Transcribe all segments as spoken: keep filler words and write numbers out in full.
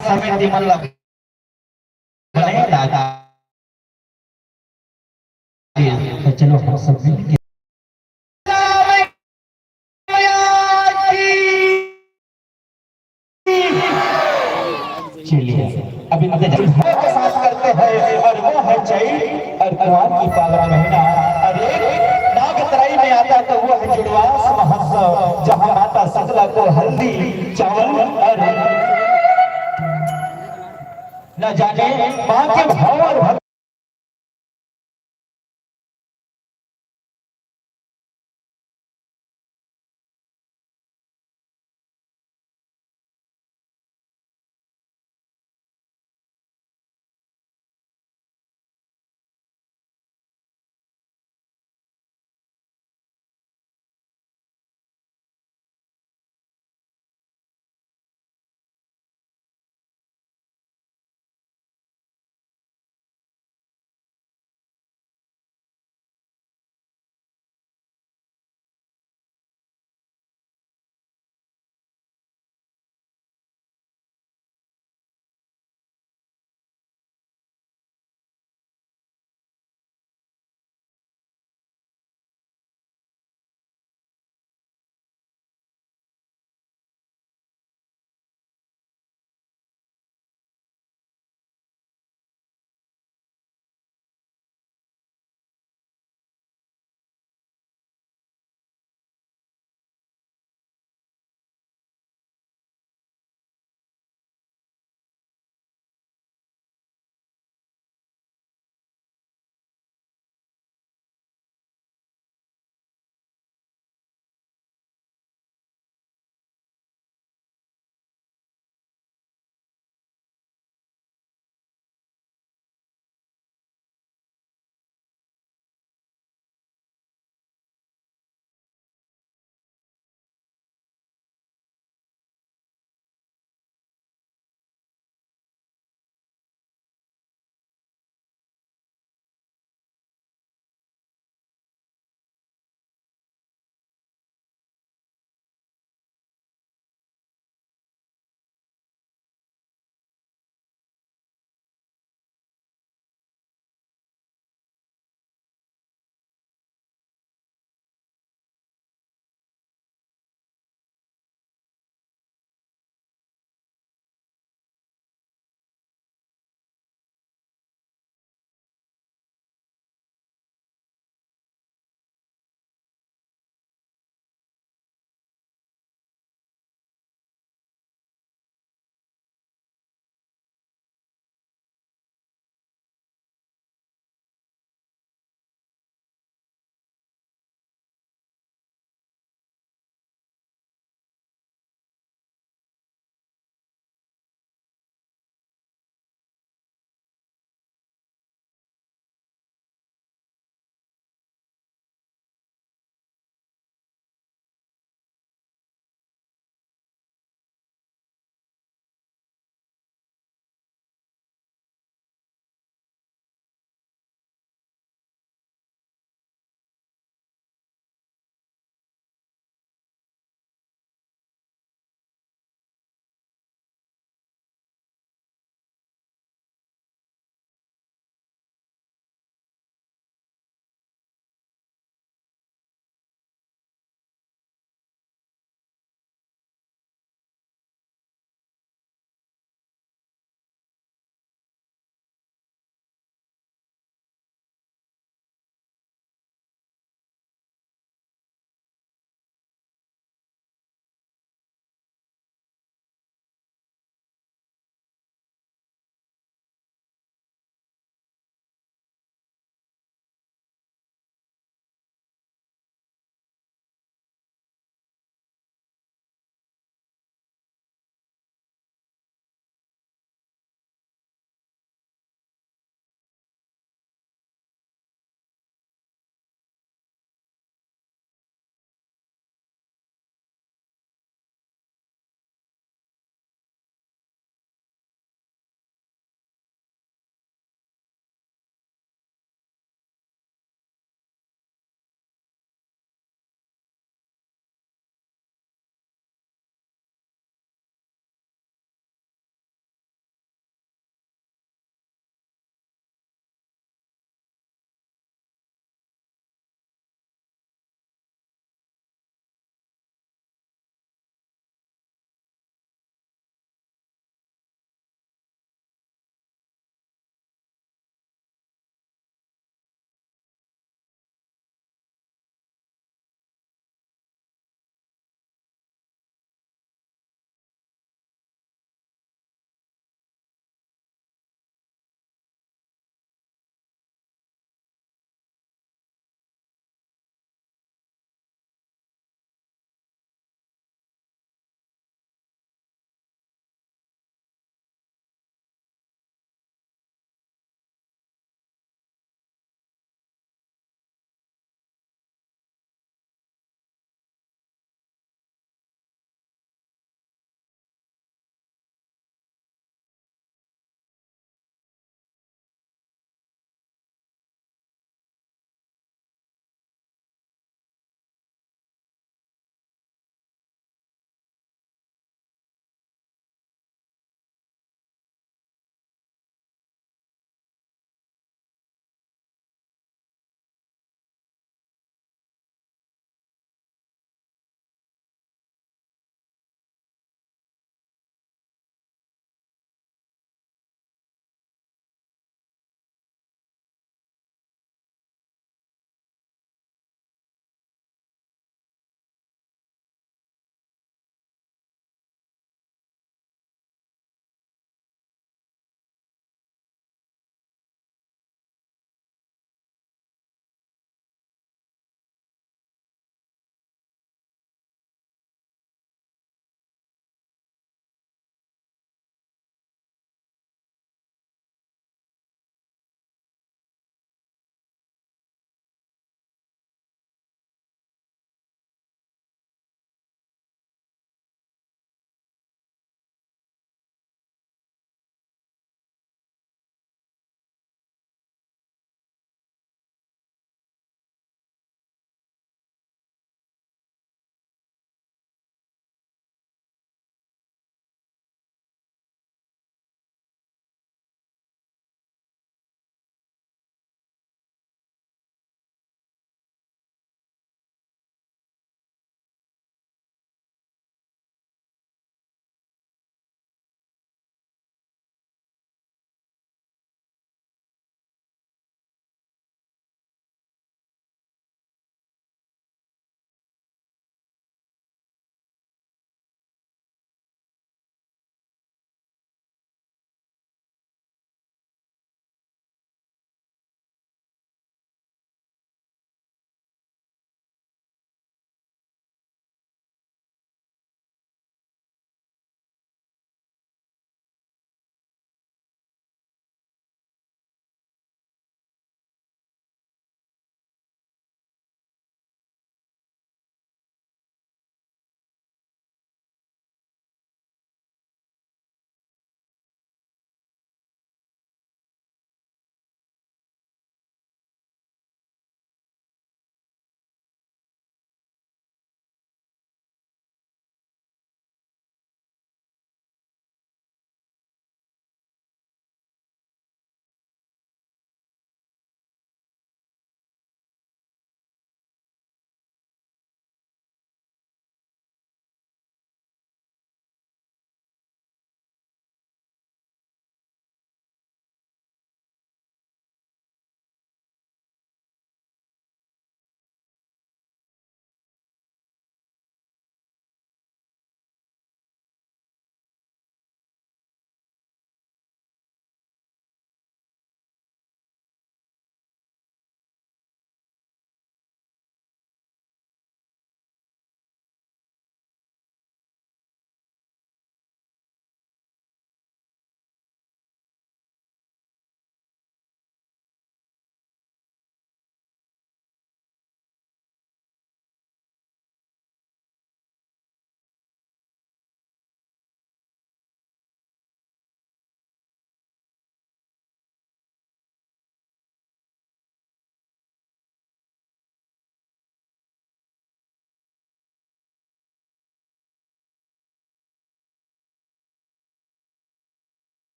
समिति मन ला बने लागे। तो चलो हम सब मिलके चलिए, अभी मत जाओ। के साथ करते हैं और वो है चैत और कुआर की पावन महीना। और एक नागतराई में आता तो वो है जुड़वास महोत्सव, जहाँ माता सकला को हल्दी, चावल और न जाने माँ के भाव और भक्ति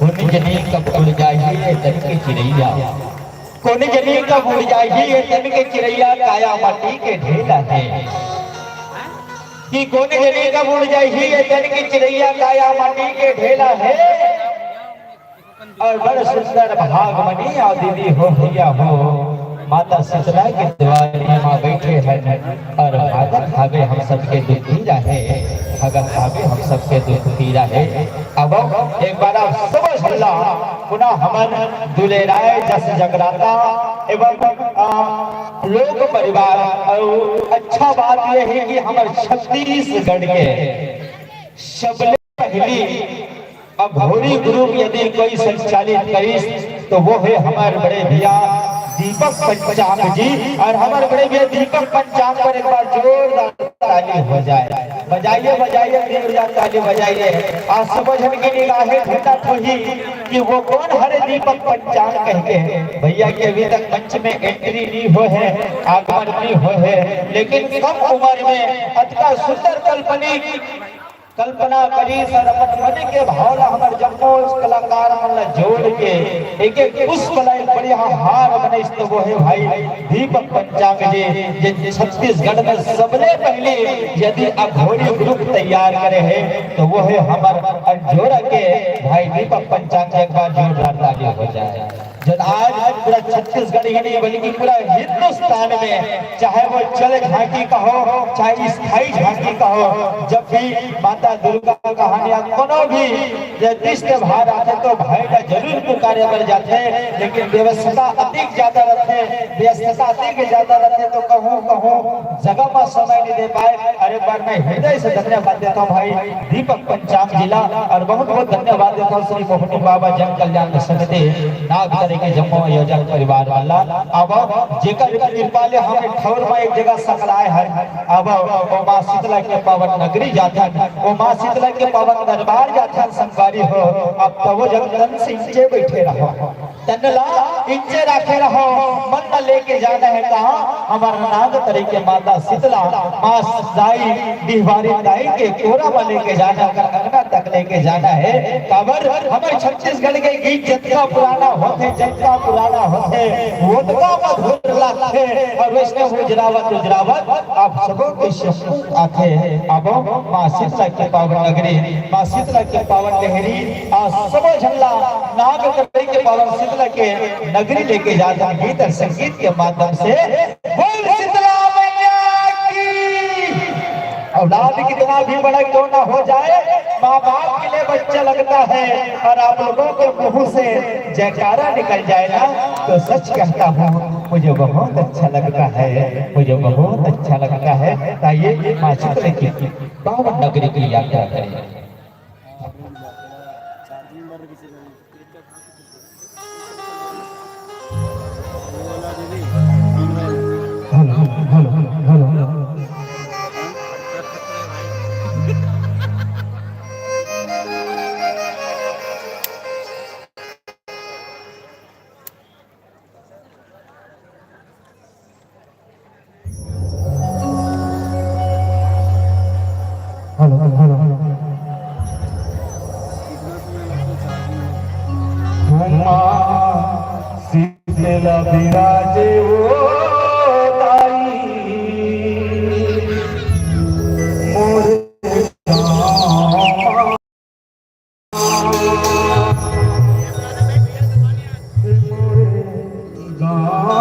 कोन जनी कब उड़ जाही ए तन के चिरैया, कोन जनी कब उड़ जाही ए तन के चिरैया, काया माटी के ढेला हे। कि कोन जनी कब उड़ जाही ए तन के चिरैया, काया माटी के ढेला हे। अउ बड़ सुंदर भाग मनी अउ दीदी हो भैया हो, माता शीतला के दुआरी म बइठे हन अउ भागत हावे हम सबके दुख पीरा हे, भागत हावे हम सबके दुख पीरा हे। अब एक बार आप सब झन ला पुनः हमन दुलेराय जस जगराता एवं, अ, लोक परिवार अउ अच्छा बात ये हे कि हमर छत्तीसगढ़ के सबले पहिली अघोरी group यदि कोई संचालित करिस, तो वो हे हमर बड़े भैया दीपक पंचांग जी। अउ हमर बड़े भैया दीपक पंचांग बर एक बार जोरदार ताली हो जाए। बजाइए, बजाइए, जोरदार ताली बजाइए। अउ सब झन के निगाहे भेंटत होही कि वो कोन हरे दीपक पंचांग कहिके। भैया के अभी तक मंच में entry नइ होए हे, आगमन नइ होए हे, लेकिन कम उमर में अतका सुंदर काल्पनिक कल्पना करिस अउ अपन मन के भाव ला हमर जम्मो कलाकार मन ला जोड़ के एक एक पुष्प ला एक बढ़िया हार बनाइस, तो वो हे भाई दीपक पंचांग जी, जे छत्तीसगढ़ में सबले पहिली यदि अघोरी group तैयार करे हे, तो वो हे हमर अंजोरा के भाई दीपक पंचांग जी। एक बार जोरदार ताली हो जाए। जब आज पूरा छत्तीसगढ़ ही नहीं, बल्कि पूरा हिंदुस्तान में, चाहे वो चल झांकी का हो, चाहे स्थाई झांकी का हो, जब भी माता दुर्गा कहानियां कोनो भी जगदीश के बाहर आथे, तो भाई ला जरूर पुकारे बर जाथे। लेकिन व्यस्तता अतिक ज्यादा रथे, व्यस्तता अतिक ज्यादा रथे, तो कहूँ, कहूँ जगह म समय नहीं दे पाए। अरे, एक बार मैं हृदय से धन्यवाद देता हूँ भाई दीपक पंचांग जी ला, अउ बहुत बहुत धन्यवाद देता हूँ श्री मोहनी बाबा जन कल्याण समिति नागतरी के जम्मो आयोजक परिवार वाला। अब जेकर कृपा ले हम एक ठौर में एक जगह सकलाए हन, अब ओ माँ शीतला के पावन नगरी जाथन, ओ माँ शीतला के पावन दरबार जाथन संगवारी हो। अब तो वो जगदन सिंचे बैठे रहो। तन ला इंचे राखे रहो, मन ला लेके जाना हे कहाँ? हमर नांग तरी के माता शीतला, माँ दाई, डिहवारी दाई के कोरा में लेके जाना, ओकर अंगना तक लेके जाना हे। काबर हमर छत्तीसगढ़ के गीत जतका पुराना होथे, जतका पुराना होथे, ओतका मधुर लगथे। अउ वैष्णव उजरावत उजरावत आप सबो के शक्ति आथे। अब माँ शीतला के पावन नगरी, माँ शीतला के पावन नगरी, आ सबो झन ला नांग तरी के पावन शीतला के नगरी लेके जात हन गीत अउ संगीत के माध्यम से। बोल शीतला मैया की। औलाद कितना भी बड़ा क्यों ना हो जाए, माँ बाप के लिए बच्चा लगता है। और आप लोगों के मुंह से जयकारा निकल जाए ना, तो सच कहता हूँ, मुझे बहुत अच्छा लगता है, मुझे बहुत अच्छा लगता है। तो आइए माँ शीतला की पावन नगरी की यात्रा करें। Hello, hello, hello, hello, hello. Hello, hello, hello. Uma Sheetla विराजे ओ ताई, मोर गाँव।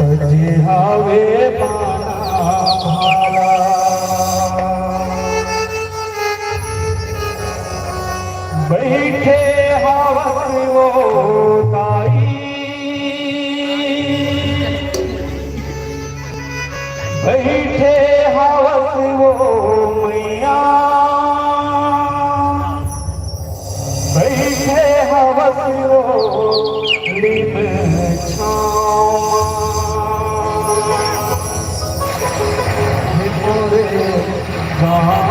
सजे हवे पाना भाला, बइठे हवस वो दाई, बइठे हवस वो मैया, बइठे हवस वो लीम छाँव। हे मोरे गाँव।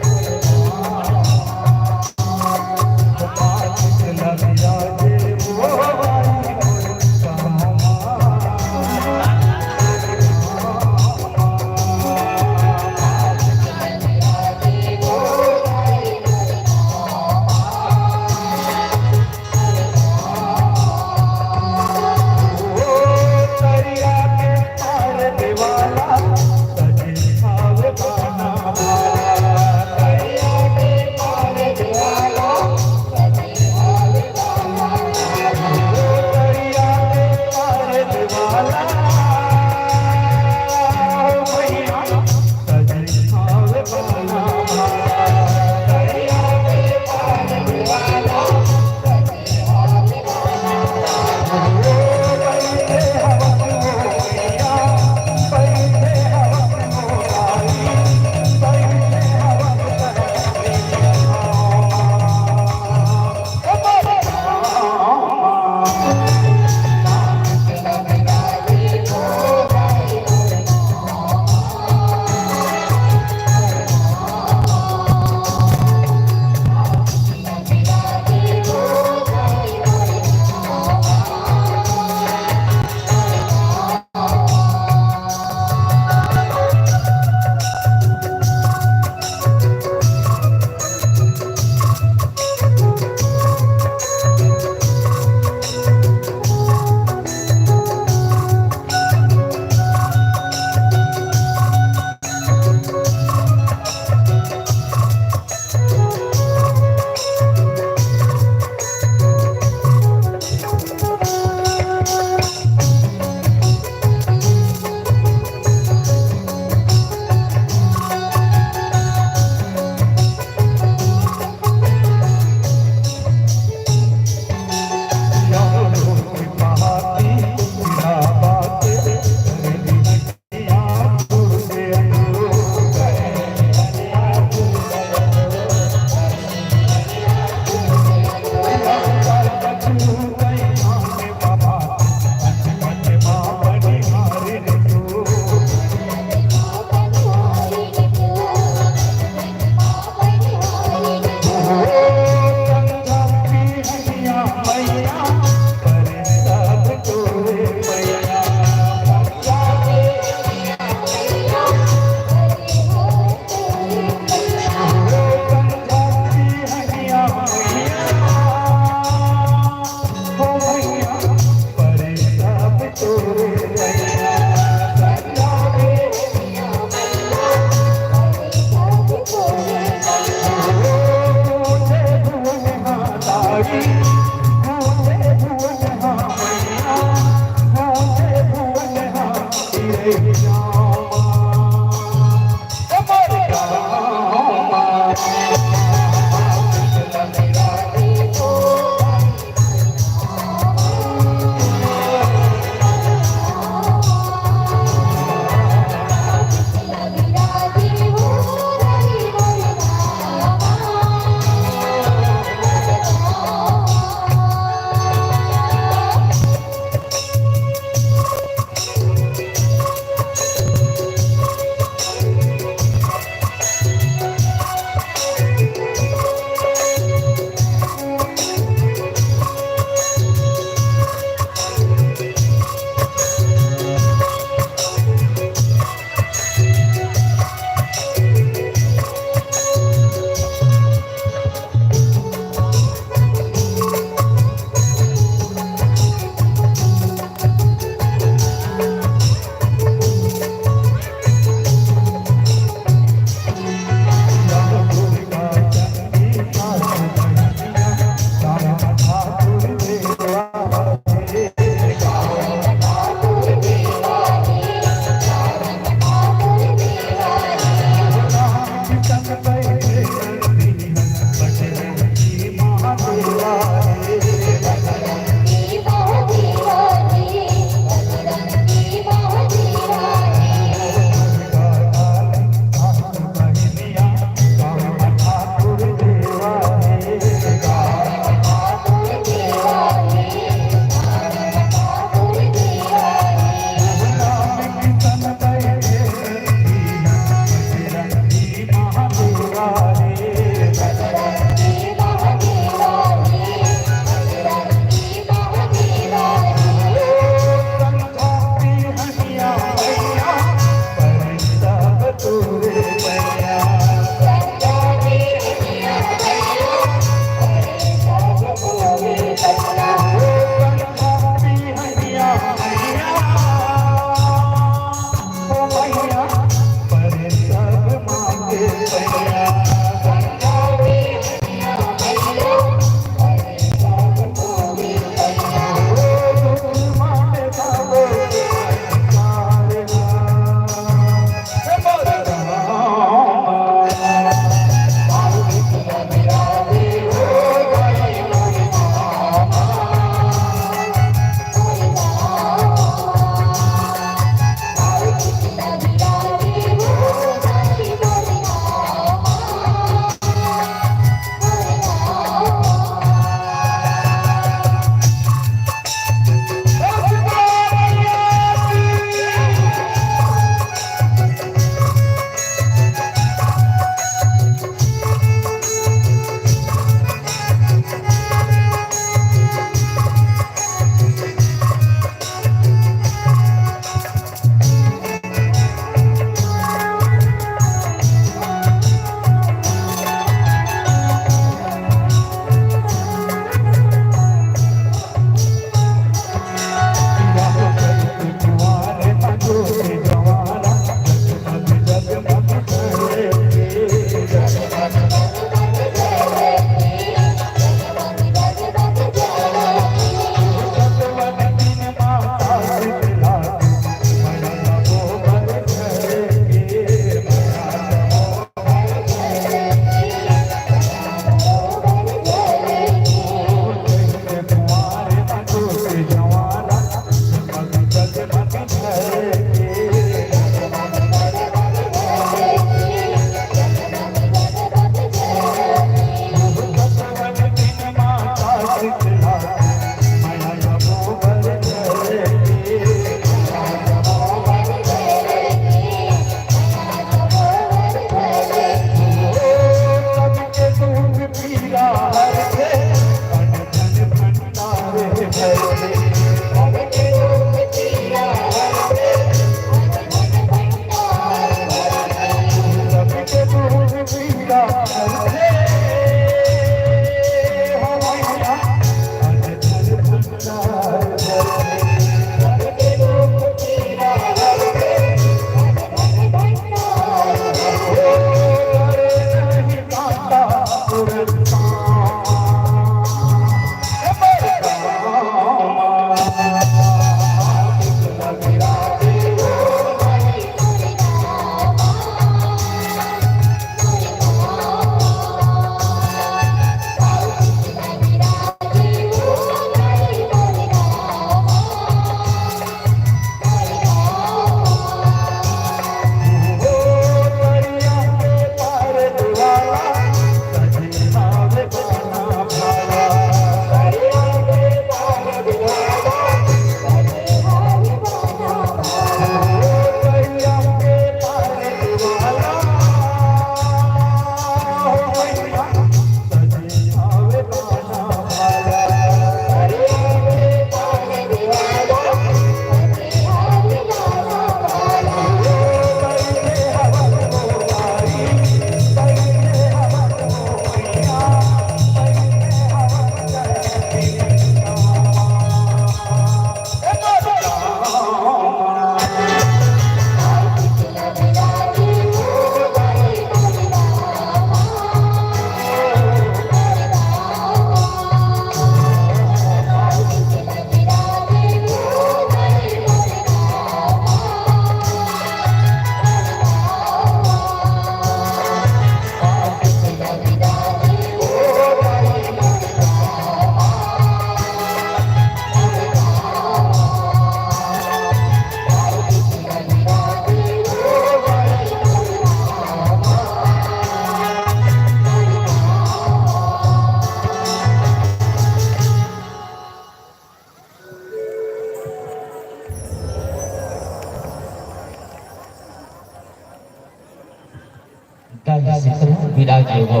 दाई शीतला विराजे हो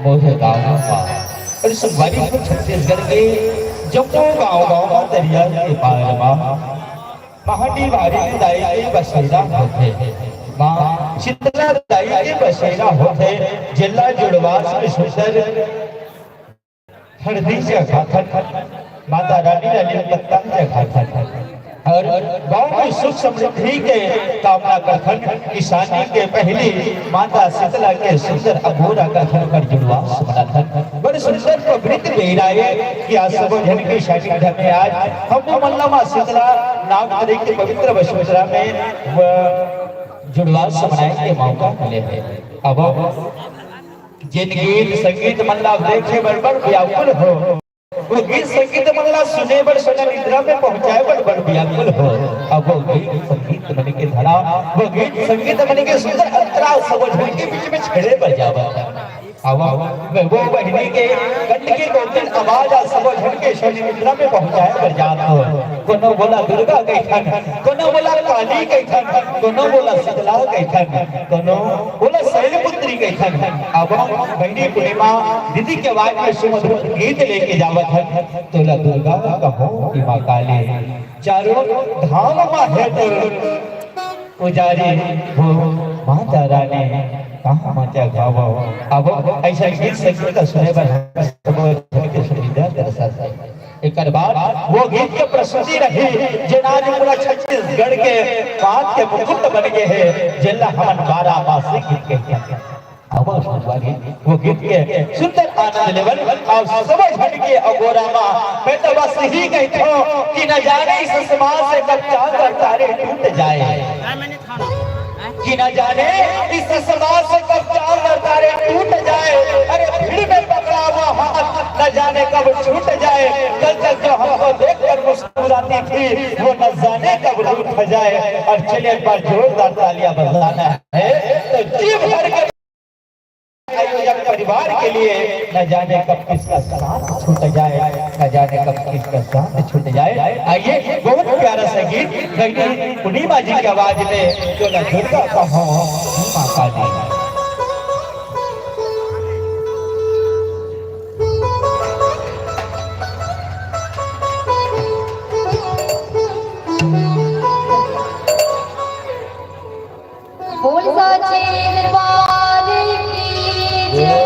मोर गाँव मा। अरे संगवारी हो, छत्तीसगढ़ के जम्मो गाँव गाँव मा, दरिया के पार मा महाडी बारी में दाई के बसेरा होथे। माँ शीतला दाई के बसेरा होथे। जेला जुड़वास में सुंदर हरदी चघाथन, माता रानी रानी पत्ता चघाथन। और गाँव में सुख समृद्धि के कामना करथन, किसानी के पहली माता शीतला के सुंदर अघोरा कथन कर जुड़वास मनाथन। बड़ सुंदर पवित्र बेरा ये कि आज सबो झन के सानिध्य में आज हम मन ला माँ शीतला नाम धरे के पवित्र बसोतरा में वो जुड़वास मनाए के मौका मिले हे। अब जेन गीत संगीत मन ला देखे बर बड़ व्याकुल हो, वो गीत संगीत मन ला सुने बर सोना निद्रा में पहुंचाए बर बड़ व्याकुल हो। अब वो गीत संगीत मन के धारा, वो गीत संगीत मन के सुंदर अंतरा सबो झन के बीच में छेड़े बर जावत हे। अब वो बहिनी के कंठ के कोकिल आवाज आज सबो झन के सोना निद्रा में पहुंचाए बर जात हो। कोनो बोला दुर्गा कहिथन, कोनो बोला काली कहिथन, कोनो बोला शीतला कहिथन, कोनो बोला शैलपुत्री कहिथन। अब बहिनी पूर्णिमा दीदी के आवाज में सुमधुर गीत लेके जावत हन, तोला दुर्गा कहो कि माँ काली। चारों धाम मा हे तोर पुजारी हो माता रानी, कहाँ मचा घाव। अब ऐसा गीत संगीत ला सुने बर हम सबो झन के सुविधा दर्शात हे। एकर बाद वो गीत के प्रस्तुति रही, जेन आज पूरा छत्तीसगढ़ के माथ के मुकुट बन गे हे, जेला हमन बारह मासी गीत कहिथन। अब संगवारी वो गीत के सुंदर आनंद लेवल। अउ सबो झन के अगोरा मा मैं तो बस यही कहिथों कि न जाने इस समाज से कब चांद और तारे टूट जाए। कि न जाने इस समाज से कब चांद और तारे टूट जाए। अरे भीड़ में पकड़ा हुआ हाथ न जाने कब छूट जाए। कल तक जो हमको देखकर मुस्कुराती थी, वो न जाने कब रूठ जाए। और चलिए एक बार जोरदार तालियां बजाना है तो जी भर के आयोजक परिवार के लिए न जाने कब किसका साथ छूट जाए, न जाने कब किसका साथ छूट जाए। आइए, बहुत प्यारा सा गीत गगनी पूर्णिमा जी की आवाज में, जो ना दुर्गा कहो माँ काली। बोल साचे दरबार की जय।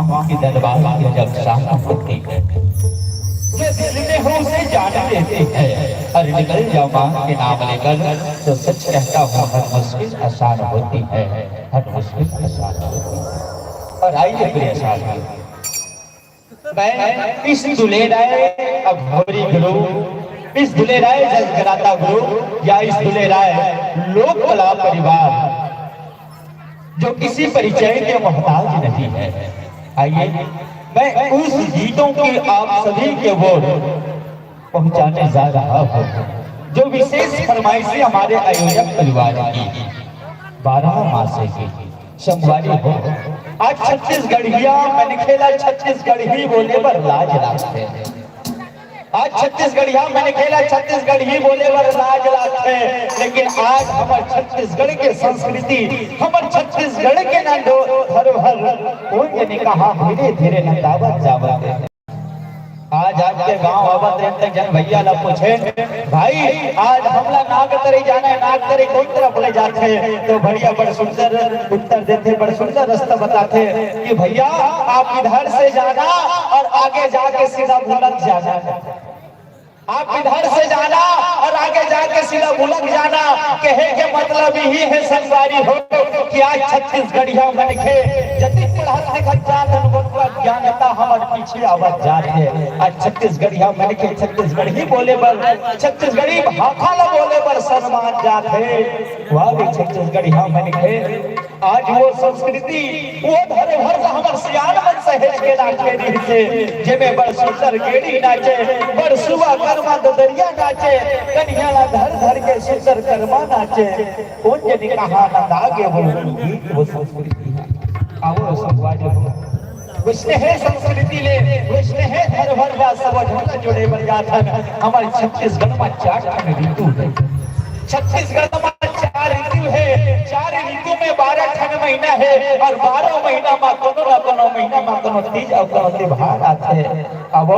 माँ की दरबार की जब शान होती है, जो दिल में हो उसे जान लेती है। और निकल जाओ माँ के नाम लेकर, तो सच कहता हूँ हर मुश्किल आसान होती है, हर मुश्किल आसान होती है। और आइए प्रिय साथियों, मैं इस दुलेराय अघोरी गुरु, इस दुलेराय जसगराता गुरु या इस दुलेराय लोक कला परिवार जो किसी परिचय के मोहताज नहीं है। आइए, मैं उस गीतों की आप सभी के ओर पहुंचाने जा रहा हूं, जो विशेष फरमाइशी हमारे आयोजक परिवार की, बारह मासे की संगवारी हो। आज छत्तीसगढ़िया मनखेला छत्तीसगढ़ी बोले बर लाज लागथे। आज छत्तीसगढ़िया मनखेला छत्तीसगढ़ी बोले बर लाज लागथे, लेकिन आज हमर छत्तीसगढ़ के संस्कृति, हमर छत्तीसगढ़ के ना धरोहर, कोई ये नहीं कहा, धीरे धीरे नंदावत जावत हे। आज आपके गांव आवत हे त जन भैया ला पूछे, भाई, आज हमला नागतरी जाना हे, नागतरी कोन तरफ ले जाथे? तो भैया बड़ सुंदर उत्तर देथे, बड़ सुंदर रास्ता बताथे कि भैया, आप इधर से जाना और आगे जाके सीधा भुलक जाना। आप इधर से जाना और आगे जाके सीधा भुलक जाना। कहे के मतलब यही है संगवारी हो कि आज छत्तीसगढ़िया मनखे जतिक पढ़त लिखत जात हन, ओतका ज्ञानता हमर पीछे आवत जात हे। आज छत्तीसगढ़िया मनखे छत्तीसगढ़ी बोले बर, छत्तीसगढ़ी भाखा ला बोले बर शर्मात जात हे। वह भी छत्तीसगढ़िया मनखे आज वो संस्कृति, वो धरोहर ला हमर सियान मन सहेज के राखे रहिसे, जेमे बड़ सुंदर गेड़ी नाचे, बड़ सुआ करमा ददरिया नाचे, कनिहा ला धर धर के सुंदर करमा नाचे। कोन जनी कहा नंदा गे वो गीत, वो संस्कृति हे। आवो संगवारी हो, वैसने हे संस्कृति ले, वैसने हे धरोहर ला सबो झन ला जोड़े बर जाथन। हमर छत्तीसगढ़ मा चार ठन ऋतु हे। छत्तीसगढ़ मा चार ऋतु हे, चार ऋतु में बारह ठन महीना हे, और बारह महीना मा कोनो ना कोनो महीना मा कोनो तीज और कोनो त्योहार आथे। अब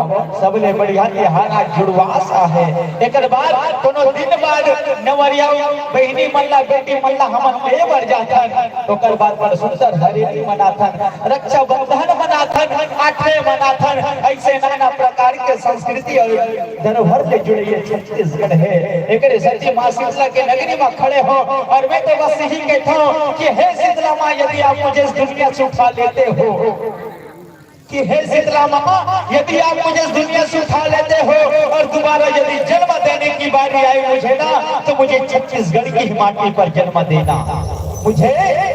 सबले बढ़िया त्योहार आज जुड़वास आहे, एकर बाद कोनो दिन बाद नवरिया बहिनी मन ला, बेटी मन ला हमन ले बर जाथन, ओकर बाद बड़ सुंदर हरेली मनाथन, रक्षाबंधन मनाथन, आठे मनाथन। ऐसे नाना प्रकार के संस्कृति और धरोहर ले जुड़े ये छत्तीसगढ़ हे। एकरे सेती माँ शीतला के नगरी मा खड़े हो और मैं तो बस यही कहता हूँ कि हे शीतला माँ, यदि आप मुझे इस दुनिया से उठा लेते हो, कि हे शीतला माँ, यदि आप मुझे इस दुनिया से उठा लेते हो और दोबारा यदि जन्म देने की बारी आए मुझे ना, तो मुझे छत्तीसगढ़ की ही माटी पर जन्म देना। मुझे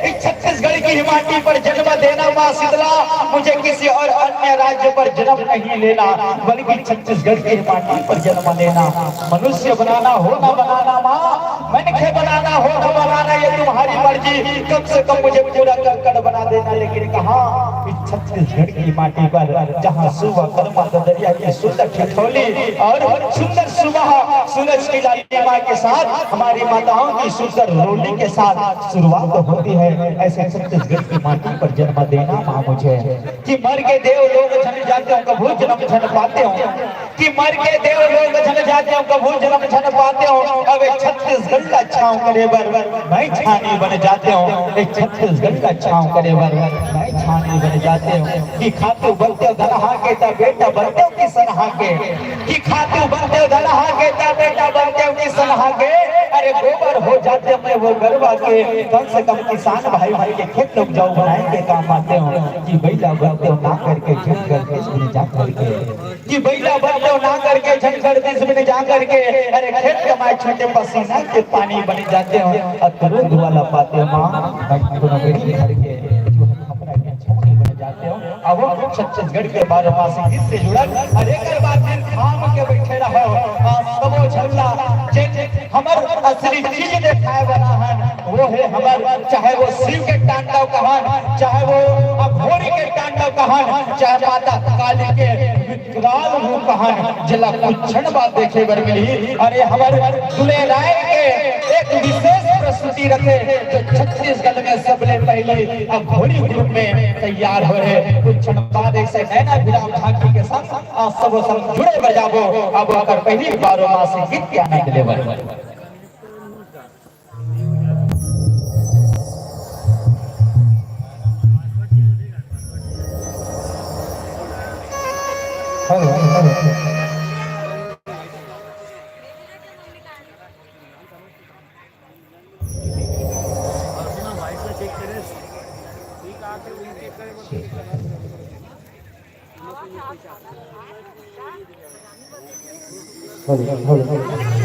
इस छत्तीसगढ़ की ही माटी पर जन्म देना माँ शीतला। मुझे किसी और अन्य राज्य पर जन्म नहीं लेना, बल्कि छत्तीसगढ़ की ही माटी पर जन्म लेना। मनुष्य बनाना हो ना बनाना माँ, मनखे बनाना हो ना बनाना, ये तुम्हारी मर्जी। कम से कम मुझे पूरा कंकड़ बना देना, लेकिन कहाँ, इस छत्तीसगढ़ की माटी पर, जहाँ सुआ करमा ददरिया की सुंदर ठिठोली और सुंदर सुबह सूरज की लालिमा के साथ हमारी माताओं की सुंदर रोली के साथ शुरुआत होती है। ऐसे छत्तीसगढ़ की माटी पर जन्म देना माँ मुझे, कि मर के देव लोग झन जाते हो, कभू जन्म झन पाते हो, कि मर के देव लोग झन जाते हो, कभू जन्म झन पाते हो। अब ये छत्तीसगढ़ ला छाँव करे बर मैं छानी बन जाते हो, ये छत्तीसगढ़ ला छाँव करे बर मैं छानी बन जाते हो। कि खातू बनते हो धनहा के, त बेटा बनते हो किसनहा के, कि खातू बनते हो धनहा के, त बेटा बनते हो किसनहा के। अरे गोबर हो जाते मैं वो गरवा के, कम से कम किसान भाई भाई के खेत उपजाऊ बनाए के काम आते हो। कि बइला बनते हो ना करके झंझट करके सुन जा करके, कि बइला बनते हो ना करके झंझट दिस में जा करके, अरे खेत कमाए छूटे पसीना के पानी बन जाते हो। और तुरंत वाला पाते हो माँ, मैं तो नगरी घर के जो है अपना के छौनी बन जाते हो। अब वो छत्तीसगढ़ के बारह मासी गीत से जुड़ल, अरे कर बात दिन थाम के बैठे रहो। आ, सबो झल्ला जे हमर असली चीज देखाए वाला हन, वो हे हमर, चाहे वो शिव के तांडव कहन, चाहे वो अघोरी के तांडव कहन, चाहे माता काली के विकराल रूप कहन, जेला कुछ क्षण बाद देखे बर मिलही। अरे हमर दुलेराय के एक विशेष प्रस्तुति रथे, जो छत्तीसगढ़ में सबले पहले अघोरी रूप में तैयार हो रहे। कुछ क्षण बाद ऐसे नैना विराम झांकी के संग आप सबो संग जुड़े बजाबो। अब ओकर पहली बारो मासी गीत के आनंद लेवल। Hello, hello, hello.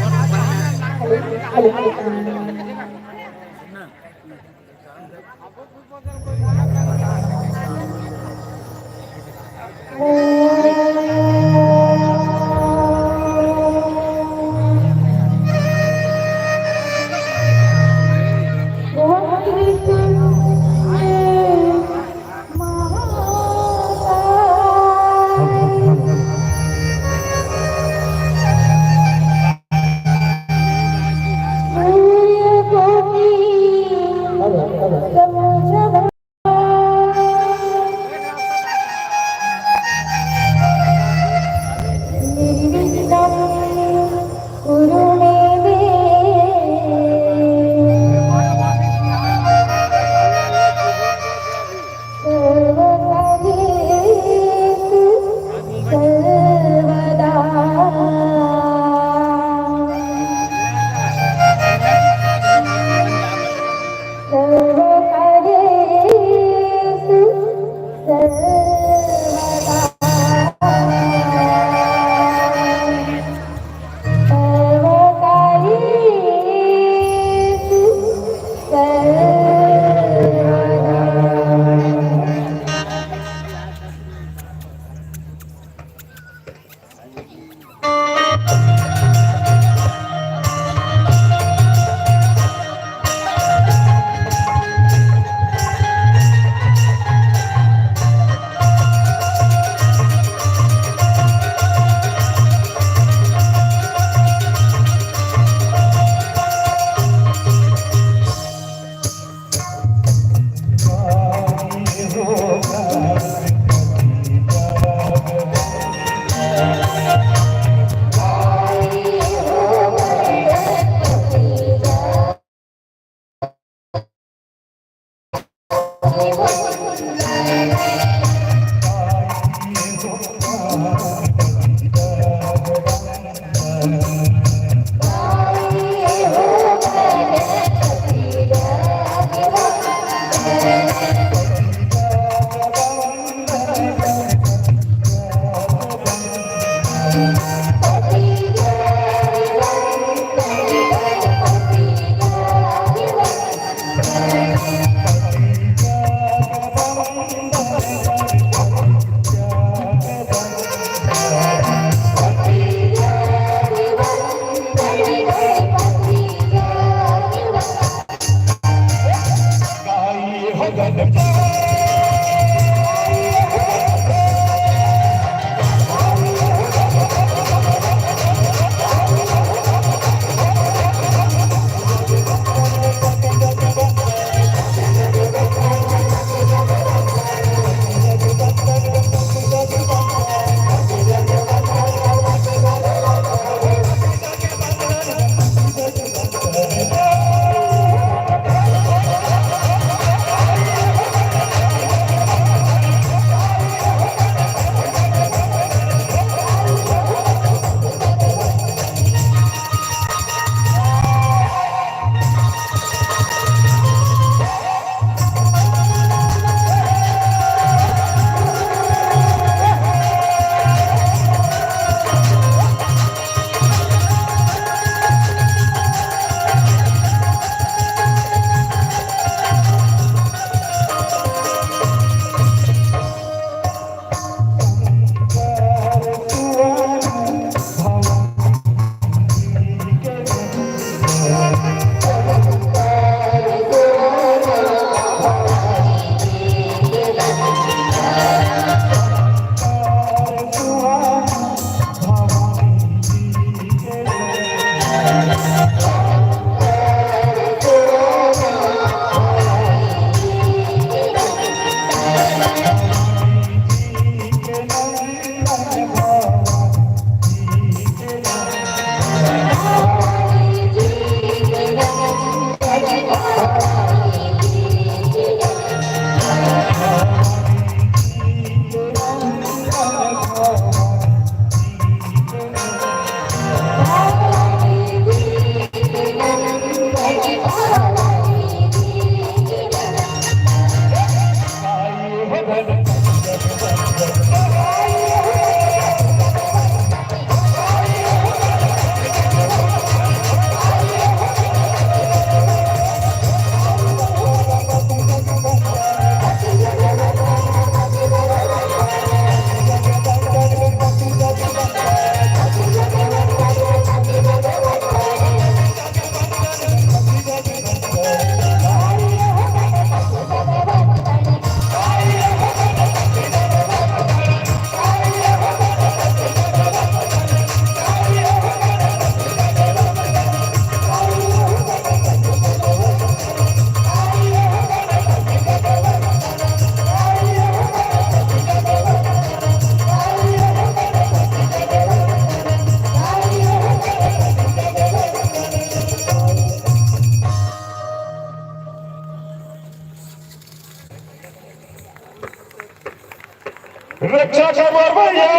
रक्षा कर मोर भैया।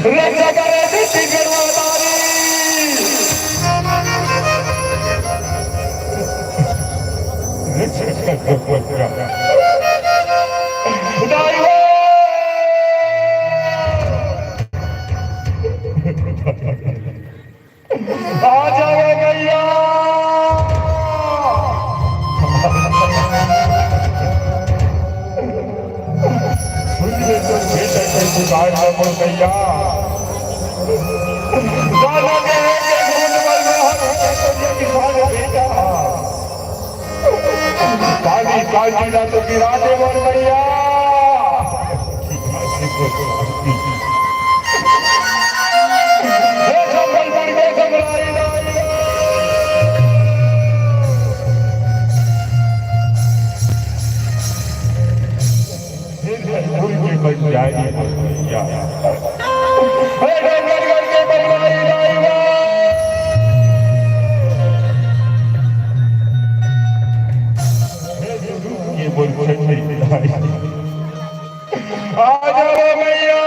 रक्षा करे छत्तीसगढ़ महतारी। रक्षा कर बच्चा। दाई हो। आ जावे गैया। सुन ले तो बेटा के पुकार है मोर गैया। दादा के एक एक बूंद पर मोहर है तो ये किसान बेटा। पानी काजी ना तो गिरा दे मोर गैया। आ जाओ भैया।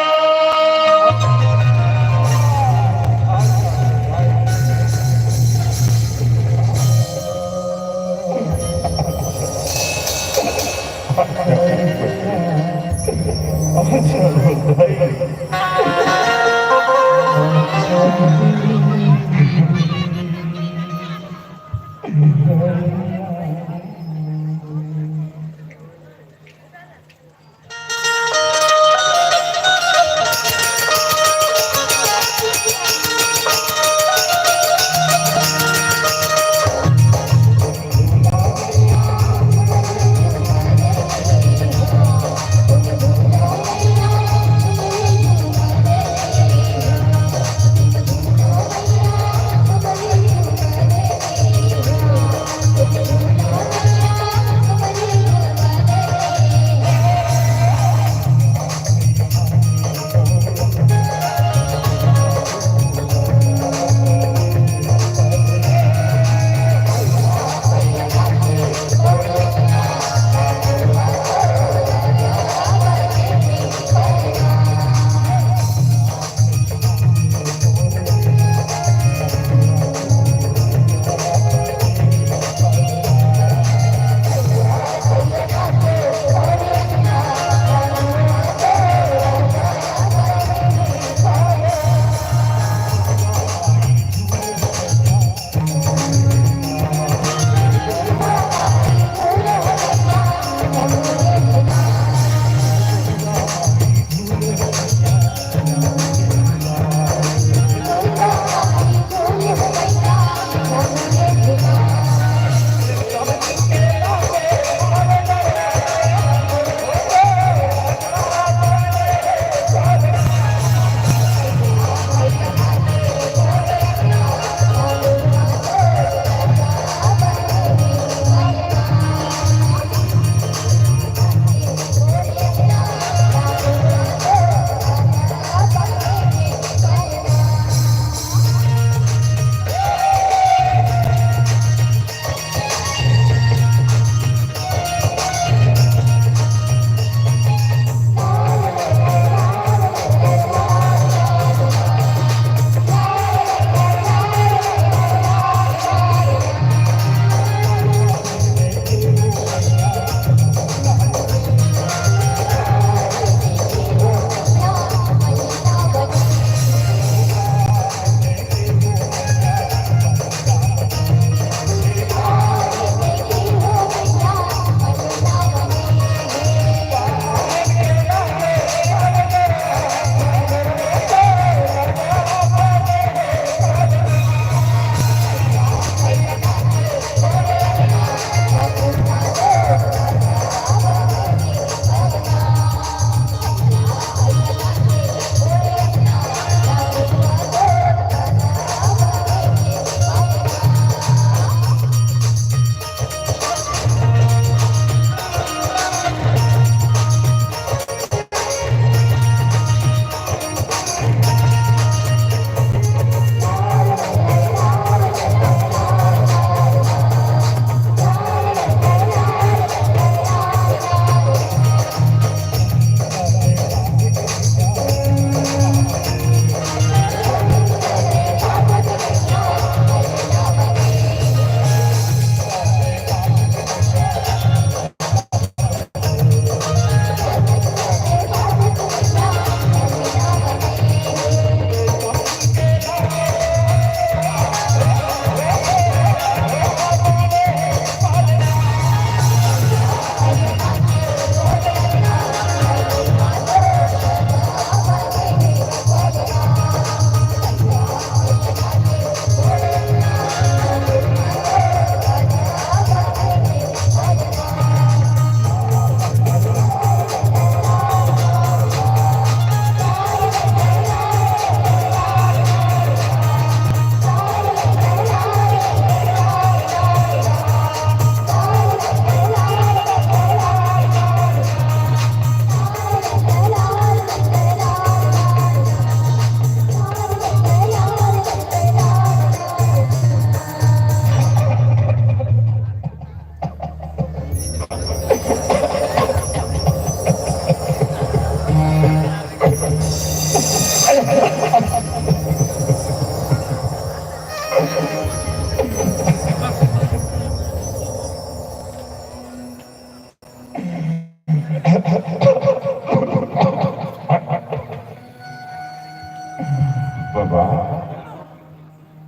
बाबा।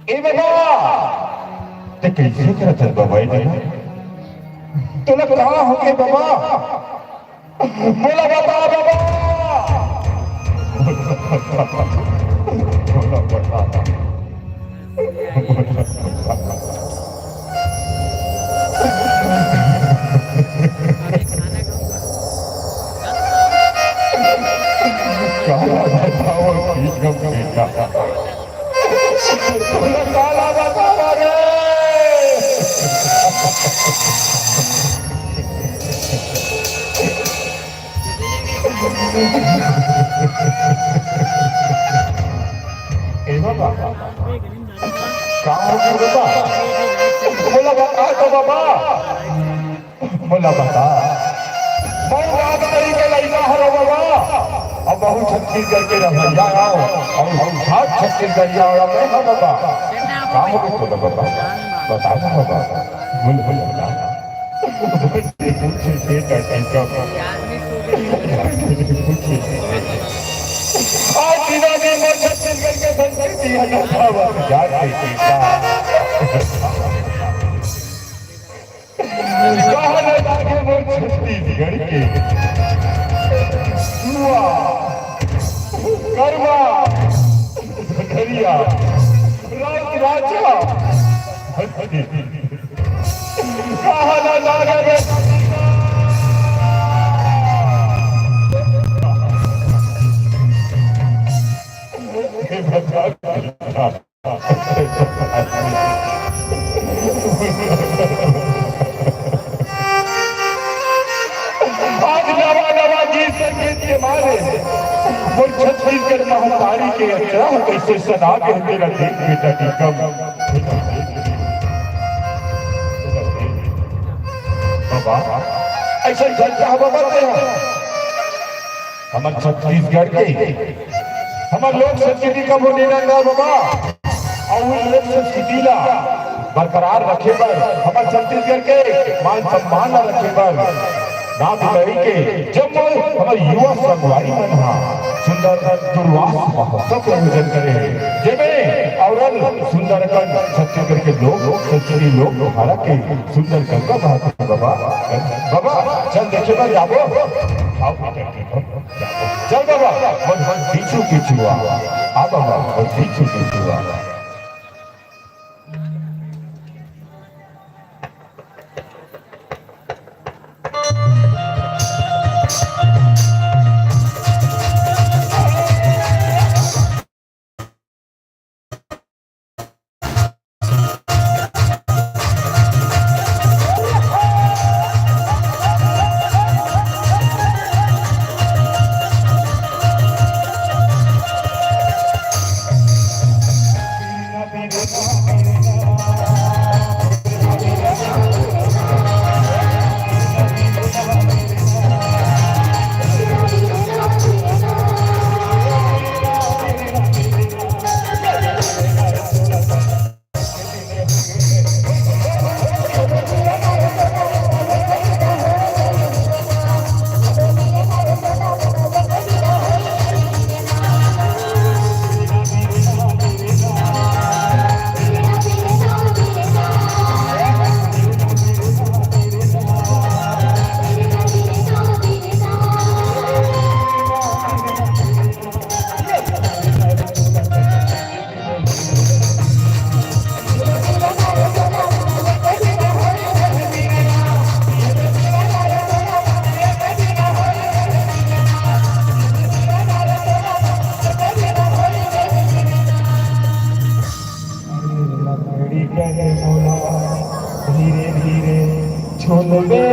ए बाबा, ते कइसे करत हस बाबा, ए बाबा? तोला का होगे बाबा? मोला बता बाबा। मोला बता। काला बताओ, ठीक है बेटा। काला बताओ रे। ए बाबा, का हो गया बाबा? मोला बता तो बाबा, मोला बता। मैं राजगढ़ के लइका हरव बाबा, अब बहुत छत्तीसगढ़ के रहइया हरव, अउ हम छत्तीसगढ़िया हरव मैं, हाँ बाबा। का हो गया तोला बाबा? बता ना बाबा, बोल, बोल बता। आज दिना दिन मोर छत्तीसगढ़ के संस्कृति ह नशावत जात हे बेटा। कहा न लागे मोर छत्तीसगढ़ के जुआ, करवा, धरिया, राज राजा। कहा ना लागे रे। आज नवा नवा गीत संगीत के मारे मोर छत्तीसगढ़ महतारी के अचरा ह कइसे सना गे हे तेला देख बेटा टीकम। बाबा, अइसन झन कहा बाबा तेहा। हमर छत्तीसगढ़ के, हमर लोक संस्कृति कभू नइ नंगा बाबा। अउ उही लोक संस्कृति ला बरकरार रखे बर, हमर छत्तीसगढ़ के मान सम्मान ला रखे बर, नाथ कही के जम्मो हमर युवा संगवारी मन हा सुंदर दुर्वास महोत्सव के आयोजन करे हे, जेमे औरन सुंदर अकन छत्तीसगढ़ के लोक संस्कृति लोक धारा के सुंदर गंगा बहत हे बाबा। बाबा, चल देखे बर जाबो। आओ बेटा, आओ। चल बाबा, बस, बस पीछू पीछू आ। आ बाबा, बस पीछू पीछू आ। लकड़ी कहे मोला धीरे धीरे झुलबे।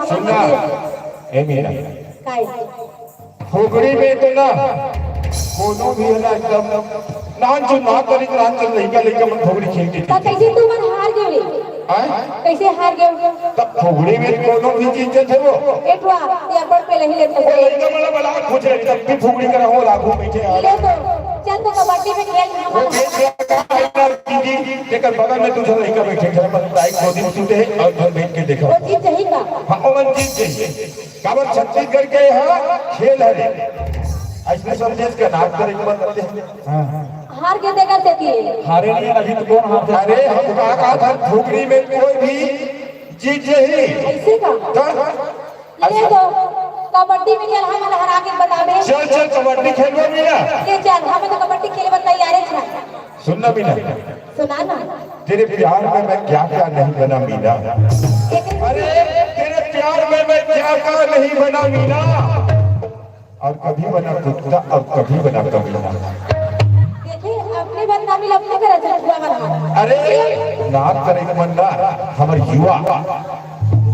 सुन ना, ए मीना, काय? फुगड़ी में तो ना, कोनो भी है ना, एकदम नान चुन, नान तरीक, नान चुन, लइका, लइका मन फुगड़ी खेल के। त कइसे तुमन हार गेव रे? हैं? कइसे हार गेव? तब फुगड़ी में कोनो भी चीज जथे वो। एठवा, एयरपोर्ट पे नहीं लेते। वो लइका मन ला बला, पूछ रहे, जब भी फुगड़ी करा हो, लागू बैठे आ। ले तो, चल तो कबड्डी में खेल वो हमारा। बेच रहा है ना, दीदी, तेकर बगल में दूसरा लइका बैठे, घर पर बाइक दो दिन सुते हैं और घर बैठ के देखा। वो जीत जाही का? हाँ, ओमन जीत जाही। काबर छत्तीसगढ़ के यहाँ खेल हरे। अइसने समझे इसका नाम करे के मतलब है। हाँ, हाँ। हार के देखा देती है। हारे नहीं, अभी तो कौन हारथे? अरे, हम का कहा था, फुगड़ी में कोई भी जीत जाही। अइसे का? तो ये तो कबड्डी में चल, हमन हरा के बताबे। चल, चल, कबड्डी खेलबो मीना। ये चल, हमन तो कबड्डी खेलबे तैयार है। सुन ना मीना। सुना ना। तेरे प्यार में मैं क्या क्या नहीं बना मीना। एक अरे, तेरे प्यार में मैं क्या क्या नहीं बना मीना। और कभी बना कुत्ता और कभी बना कमीना। देखिए, अपने बदनामी ला अपने करा, झूठा बना। अरे, नाम करे के मन ना, हमर युवा।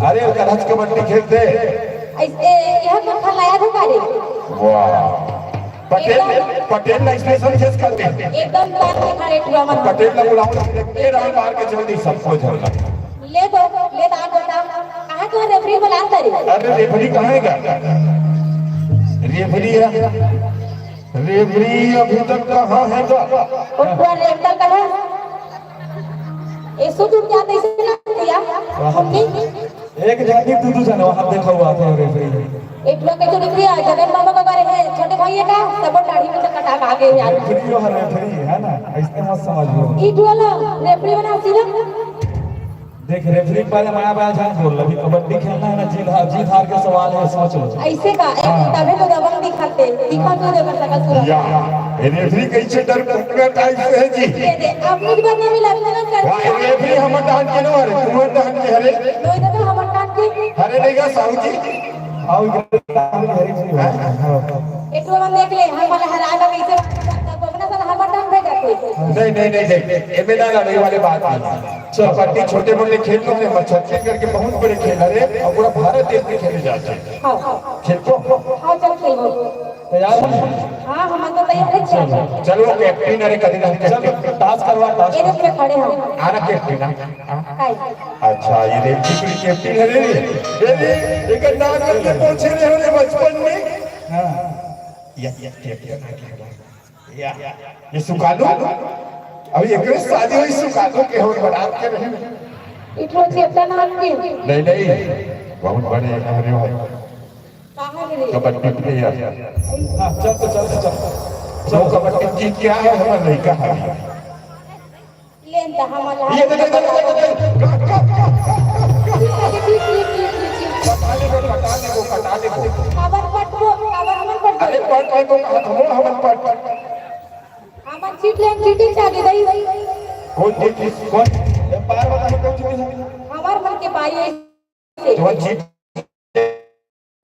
अरे, ओकर हच कबड्डी खेलते। ऐसे, यह कौन खलनायक हो का रे? वाह। पटेल, एकदम। पटेल ला स्पेशल केस कर दे। एकदम तान के खड़े हुआ मन। पटेल ला बुलाओ, ए राउंड मार के चल दी, सबको झरना। ले तो, ले तो आप बता, कहाँ तो रेफरी बुलाता रे? अरे रेफरी कहाँ है क्या? रेफरी है? रेफरी अभी तक कहाँ है क्या? वो पूरा रेफर कहाँ? ऐसो तुम क्या तैसे ना दिया? वाह। हम नहीं। एक जाति दू दू जन वहाँ देखा हुआ था रेफरी। एक लोग के चुनौती है, जगन मामा का बारे है, छोटे भाई है का, सब दाढ़ी में से कटा के आ गए यार। रेफरी जो है, रेफरी है ना, ऐसे मत समझ लो। ई जो वाला रेफरी बना सीधा। देख, रेफरी पहले माया बाया जान बोल, अभी कबड्डी खेलना है ना, जीत हार, जीत हार के सवाल है, सोच लो। ऐसे का, एक हाँ। तभी तो दबंग दिखाते, दिखा तो दे बस का सूरत। या, ये रेफरी कैसे डर कुकड़ा टाइप से है जी। ये दे, आप मुझे बात नहीं लगता ना कर। वाह, ये रेफरी हमर डांड के नो हरे, तुम्हर डांड के हरे। नो, इधर तो हमर डांड के। हरे नहीं गा साहू जी। आओ, इधर डांड के हरे जी। हाँ। एक बार देख ले, हम वाला हरा ना कैसे, अपना साथ हमर डांड भेजा थे। नहीं, नहीं, नहीं, नहीं, एमे ना लड़ाई वाली बात नहीं। चलो। कबड्डी छोटे मोटे खेल तो है, पर छत्तीसगढ़ के बहुत बड़े खेल हरे और पूरा भारत देश में खेले जाते हैं। हाँ। खेलबो? हाँ, चल खेलबो। तैयार हो? हाँ, हम तो तैयार है, चल। चलो, कैप्टन, अरे, कभी ना चल, कैप्टन। टॉस करवा, टॉस। ये देख के खड़े हैं। आना कैप्टन, हाँ। हाँ। काय? अच्छा, ये देख, कैप्टन है रे। ये देख, एक नाम करके पहुंचे रहे हो बचपन में। हाँ। ये, ये कैप्टन आ गया। या, ये सुकालू? अभी एकरे शादी हुई सुकालू के, हम बरात के रहे। इठो चेतन आपके। नहीं, नहीं, बहुत बड़े हैं हमारे भाई। कहाँ रे? कबड्डी प्लेयर। हाँ, चल तो, चल तो, चल। जो कबड्डी जीत के आए, हमारे लड़का है। लेन त हमन ला ये दे, दे, दे, दे, दे, दे। काट, काट, काट, काट, काट, काट। पटा ले वो, पटा ले वो, पटा ले वो। काबर पटबो, काबर हमन पटबो? अरे पट ले वो, कहा थमो हमन पट। हमन चीट लेन, चीटिंग चाली दई। कौन चीट? कौन? ये पार वाला है, कौन चीट है? हमार मन के पारी है। तो वो चीट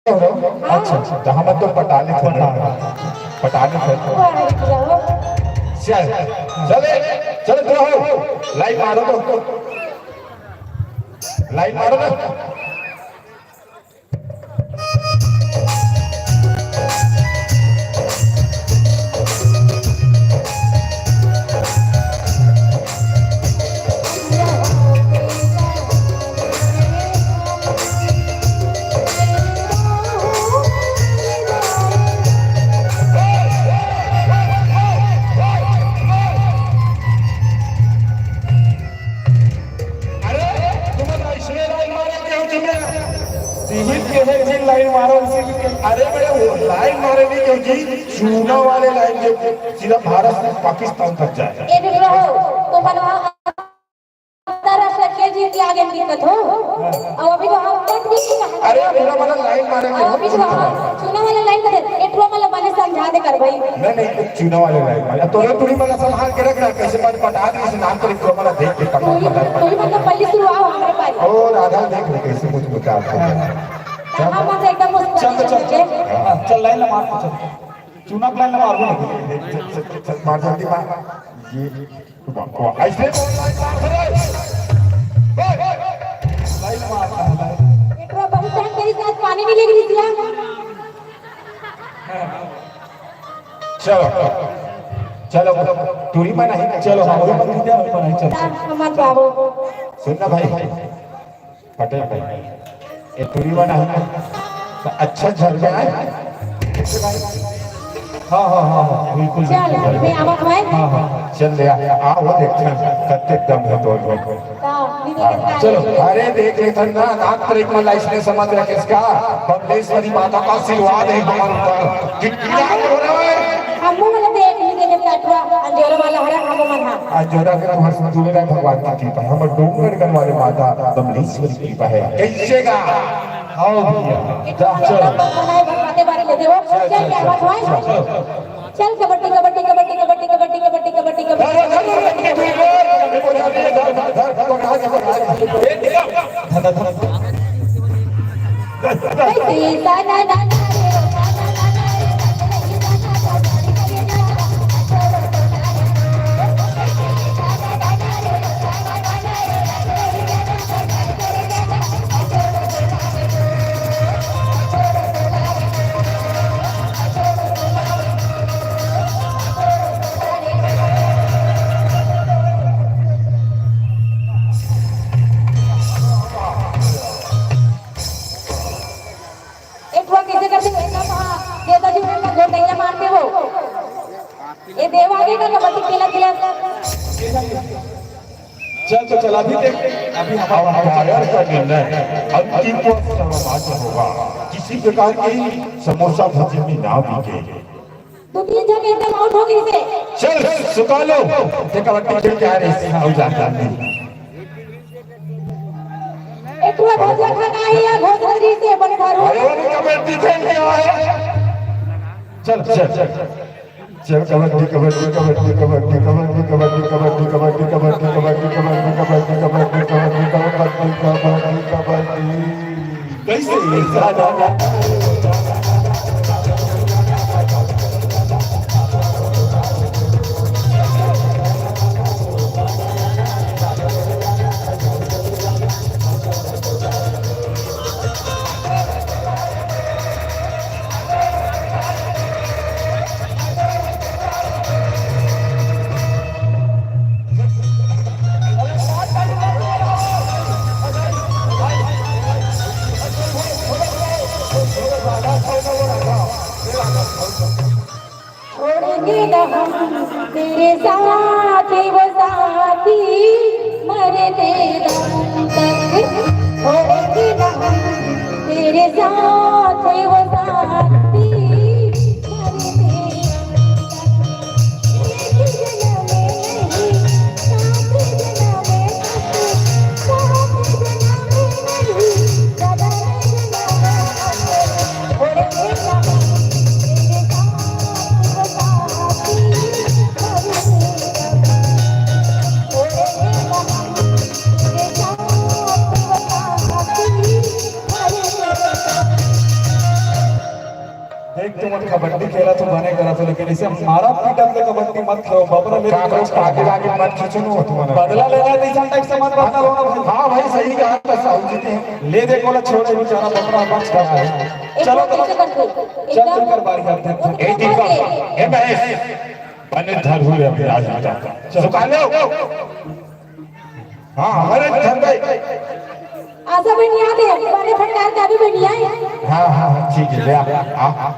अच्छा, तो हम तो पटा ले थे। पटा ले थे। चल, चले, चल, तो हो। लाइन मारो तो। लाइन मारो ना। अरे, तुमन अइसने लाइन मारे के हो जी, मैं सीमित के है जी, लाइन मारो, सीमित के। अरे बड़े, वो लाइन मारे नहीं क्यों जी, चूना वाले लाइन जो सीधा भारत से पाकिस्तान तक जाए। ये भी रहो, तुमन वहाँ अंतर्राष्ट्रीय खेल जीत के आगे दिक्कत हो। अब अभी तो हम तक भी नहीं कहा। अरे, पूरा वाला लाइन मारे के अभी तो हम चूना वाला लाइन करे, एटुआ वाला बने समझा दे कर भाई। नहीं, नहीं, चूना वाले लाइन मारे। तो ये पूरी वाला संभाल के रख रहा, कैसे मन पटा दी, इस नाम पर एक वाला देख के पटा, तू ही, पटा, तू ही पटा। मतलब पहले शुरू आओ हमारे पास। और आधा देख ले, कैसे कुछ बता। हाँ, हाँ, बस एकदम मुस्कुरा चल, चल, चल। हाँ, चल, लाइन मार, चल। चूना के लाइन मार, मार जल्दी मार। ये वाह, वाह, ऐसे लाइन मार, लाइन मार। एटुआ बहुत मिले गिरी सिया। चलो, चलो, टूरी मन आही, चलो, हाँ, वही मन आही, चलो। मत बाबू। सुन ना भाई, पटेल भाई, ये टूरी मन आही, अच्छा झर में आए। हाँ, हाँ, हाँ, हाँ, बिल्कुल, चल, बिल्कुल। मैं आवत हूँ। हाँ, हाँ, चल ले आ, आ, वो देख, कत्ते दम है तोर में। हाँ, चलो। अरे देख लेथन ना, नाक प्रेम ला इसने समझ रखे इसका। बमलेश्वरी माता का आशीर्वाद है हमारे ऊपर। कितना हो रहा है? हमू वाला देख लीजिए जब काटवा, अंजोरा वाला हरा, हमू मन हा। अंजोरा के तुम्हारे साथ जुड़े रहे भगवान की कृपा है। हम डोंगरगढ़ वाले माता बमलेश्वरी की कृपा है। कैसे का? आओ भैया। इतना चलो। बड़ा बनाए भगवान के बारे में देखो। चल, चल, चल, चल, क्या बात है? चल। चल, कबड्डी, कबड्डी, कबड्डी। एक ठो कइसे करथे, एकदम, हाँ, देवता जी मन ला गोटैया मारथे वो। ये देव आगे का कबड्डी खेलत खेलत। चल तो चल, अभी देख, अभी हमारा अंपायर का निर्णय अंतिम व सर्वमान्य होगा। किसी प्रकार की समोसा भुजिया में ना बिके। दो तीन झन एकदम आउट हो गइसे। चल, सुका लो। ते कबड्डी खेल के आ रहे हैं, आओ जाता नहीं। एक ठो भजिया खाना है या घोसरी से बने धरो। अरे, वो भी कबड्डी खेल के आए। चल, चल, चल। चल, कबड्डी, कबड्डी, कबड्डी। कैसे? छोड़ेंगे न हम तेरे साथ, वो साथी, मरने दम तक। छोड़ेंगे न हम तेरे साथ, वो साथी, मरने दम तक। एक जन्म में नहीं, सात जन्म में बस, सात जन्म में नहीं, ज्यादा नहीं जन्म में बस। देख, तुमन कबड्डी खेला तो बने करा तो, लेकिन ऐसे मारा पीटा के कबड्डी मत खेलो, बबरा ले काकरो पाके लागे मत खींचो नो तुमन। बदला लेना है, तो ऐसा टाइप से मत बदला लो ना भाई। हाँ भाई, सही कहा, तो साहू जी ने। ले दे, बोला, छोड़ दे, बेचारा बबरा मत खा है। चलो, चलो। चल, चल कर बारी, आप देख। ए दीपक, ए महेश, बने धर हुए अभी आज। चलो। सुखा लो। हाँ, हमारे धंधे। आशा बहन याद है, बड़े भंडार का भी बनिया है। हाँ, हाँ, हाँ, ठीक है, ले आ, आ, आ।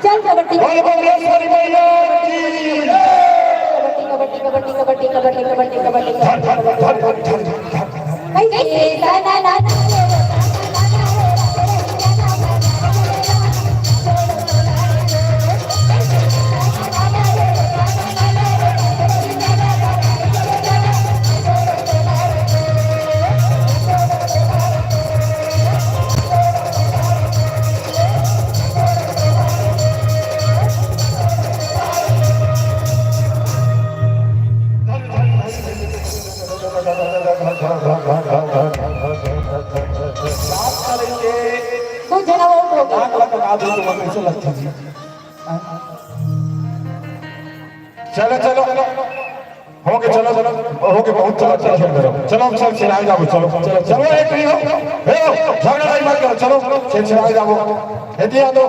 चल कबड्डी। बोल बमलेश्वरी मैया की। कबड्डी, कबड्डी, कबड्डी, कबड्डी, कबड्डी, कबड्डी, कबड्डी, कबड्डी। धर, धर, धर, धर, धर, धर, धर। कैसे? दू झन आउट हो गए। नाक ला कटा दो, तुमन कैसे लगथे जी? चलो, चलो। हो गे, चलो, हो गे, बहुत चला, चला, चला, चलो। चलो, हम सब चिल्लाए जाबो, चलो, चलो, चलो, एक नहीं हो। हे हो, झगड़ा नहीं मत करो, चलो, चिल्लाए जाबो। हे दिया दो।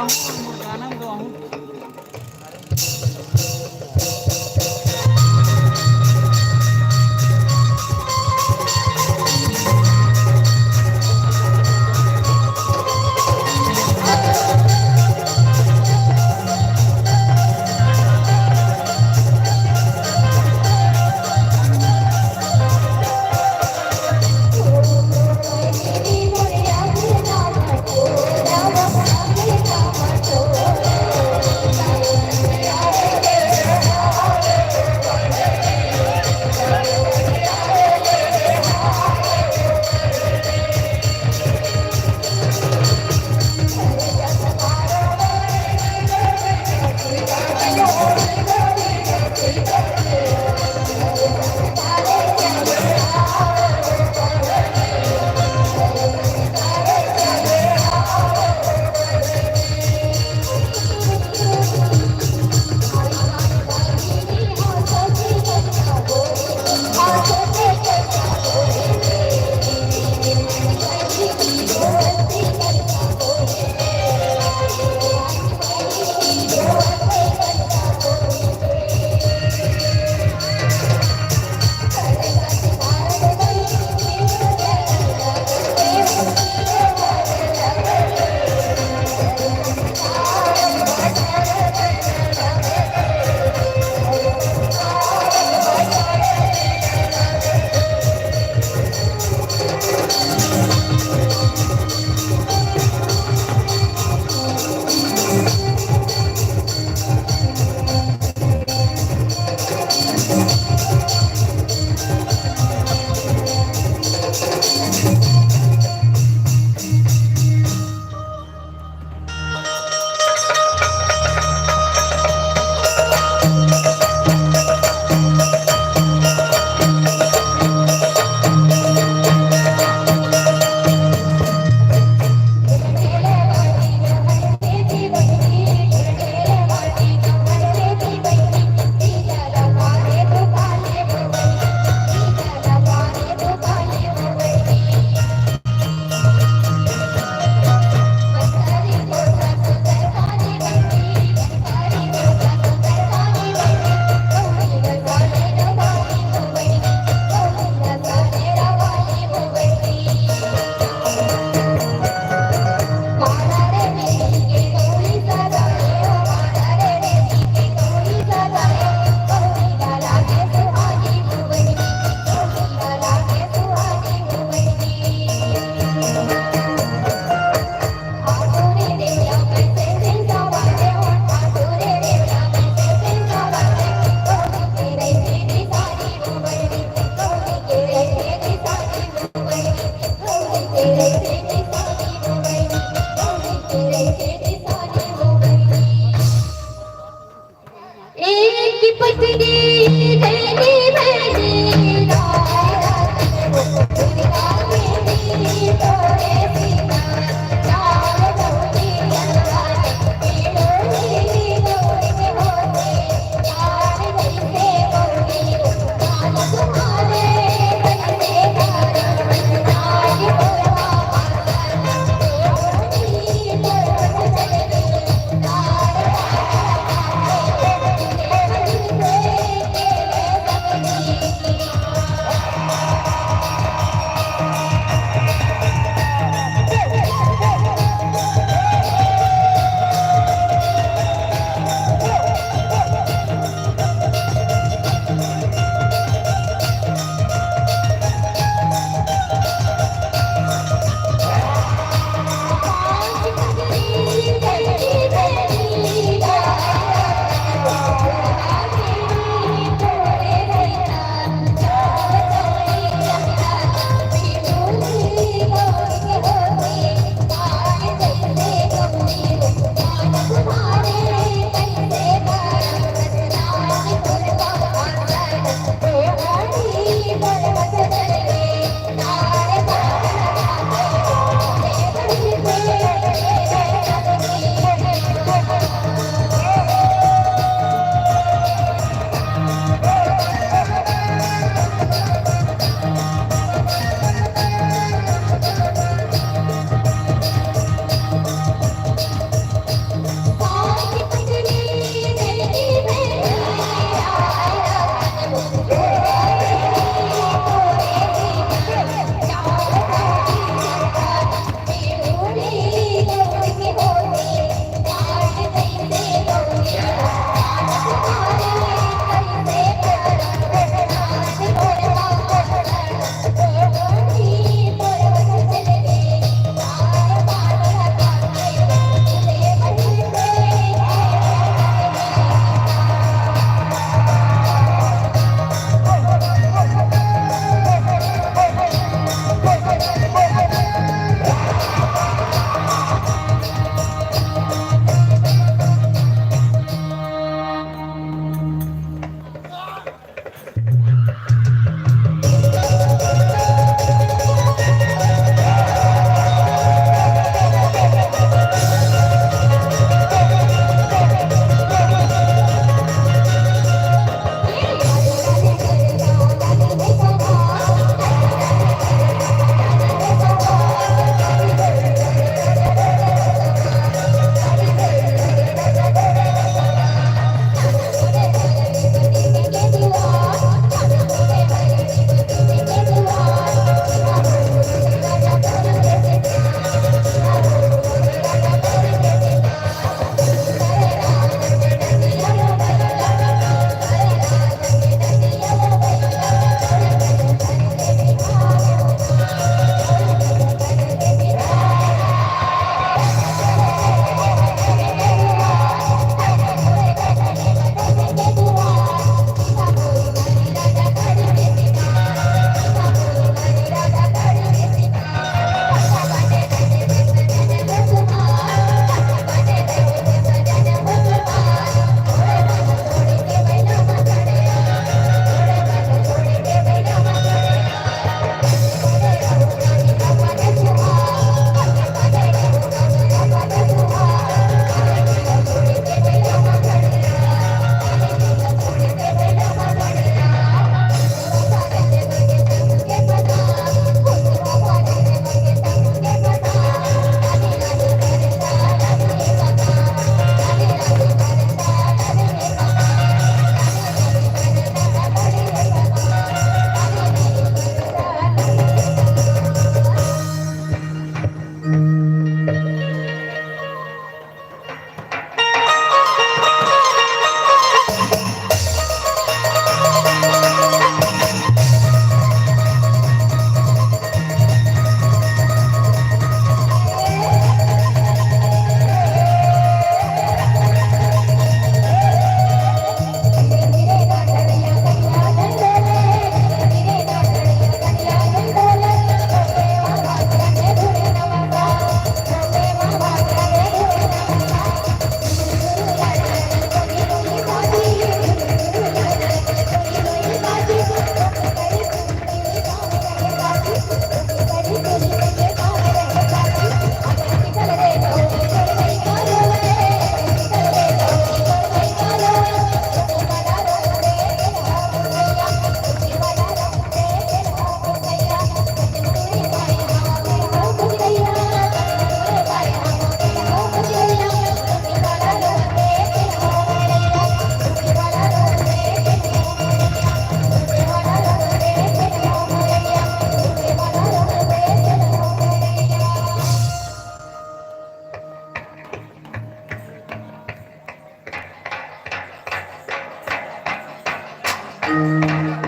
मोर गाना में गवाहूँ।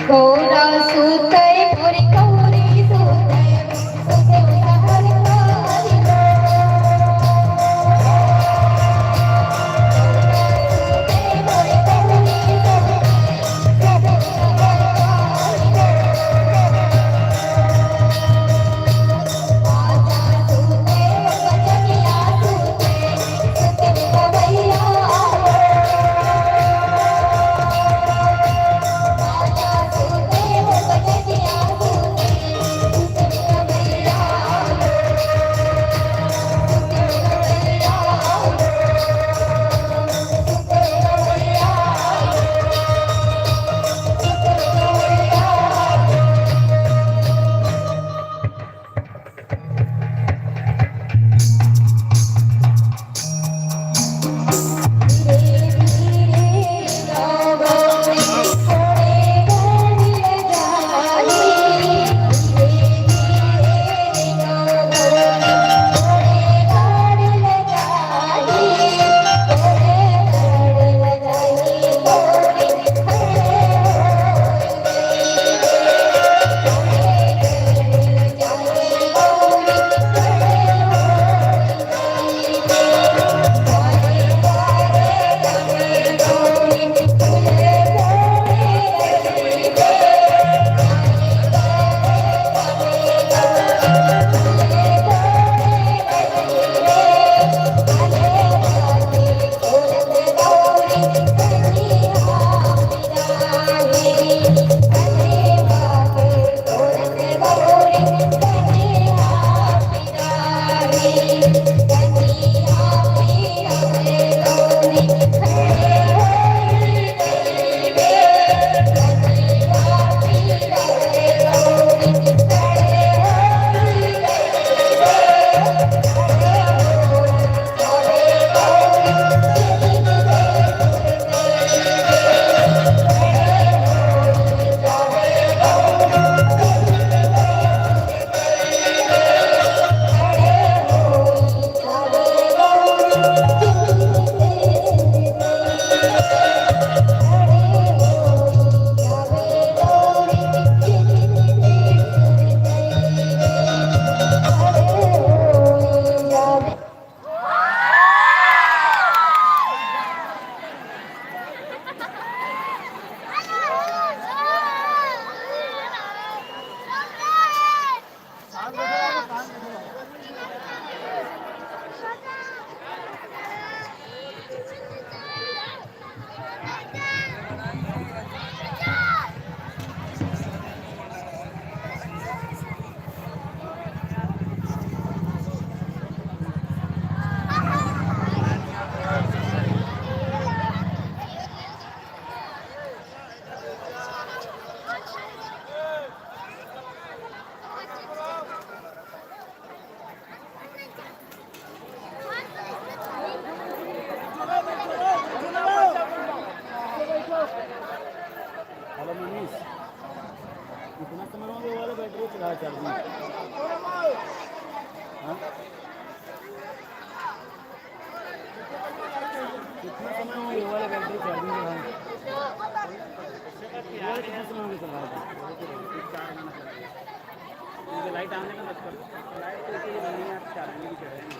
गौरा सुतै मोरी गौरी सुतै, सुतै सहर काली। हेलो मनीष, कितना समय हो गया वाला बैटरी चला चार्जिंग? हाँ? कितना समय हो गया वाला बैटरी चार्जिंग चला? ये कितना समय हो गया चला? लाइट आने का मत करो। लाइट तो ये नहीं, आप चार्जिंग भी चढ़ाएंगे।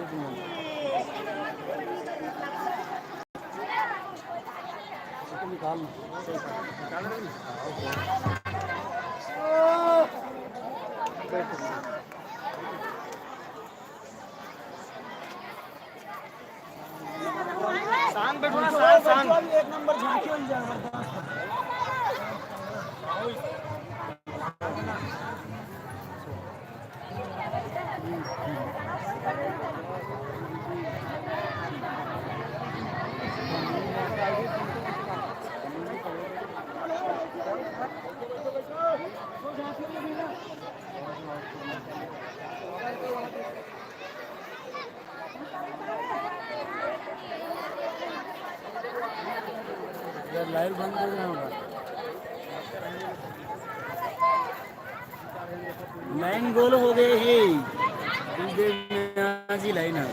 एक मिनट। इसको निकाल लो। निकाल रहे हैं? शांत बैठो ना, शांत, शांत। एक नंबर झांकी हो जाए, जबरदस्त। यार, लाइव बंद हो गया होगा। लाइन गोल हो गए हे। कुछ देर में आ जी लाइन है।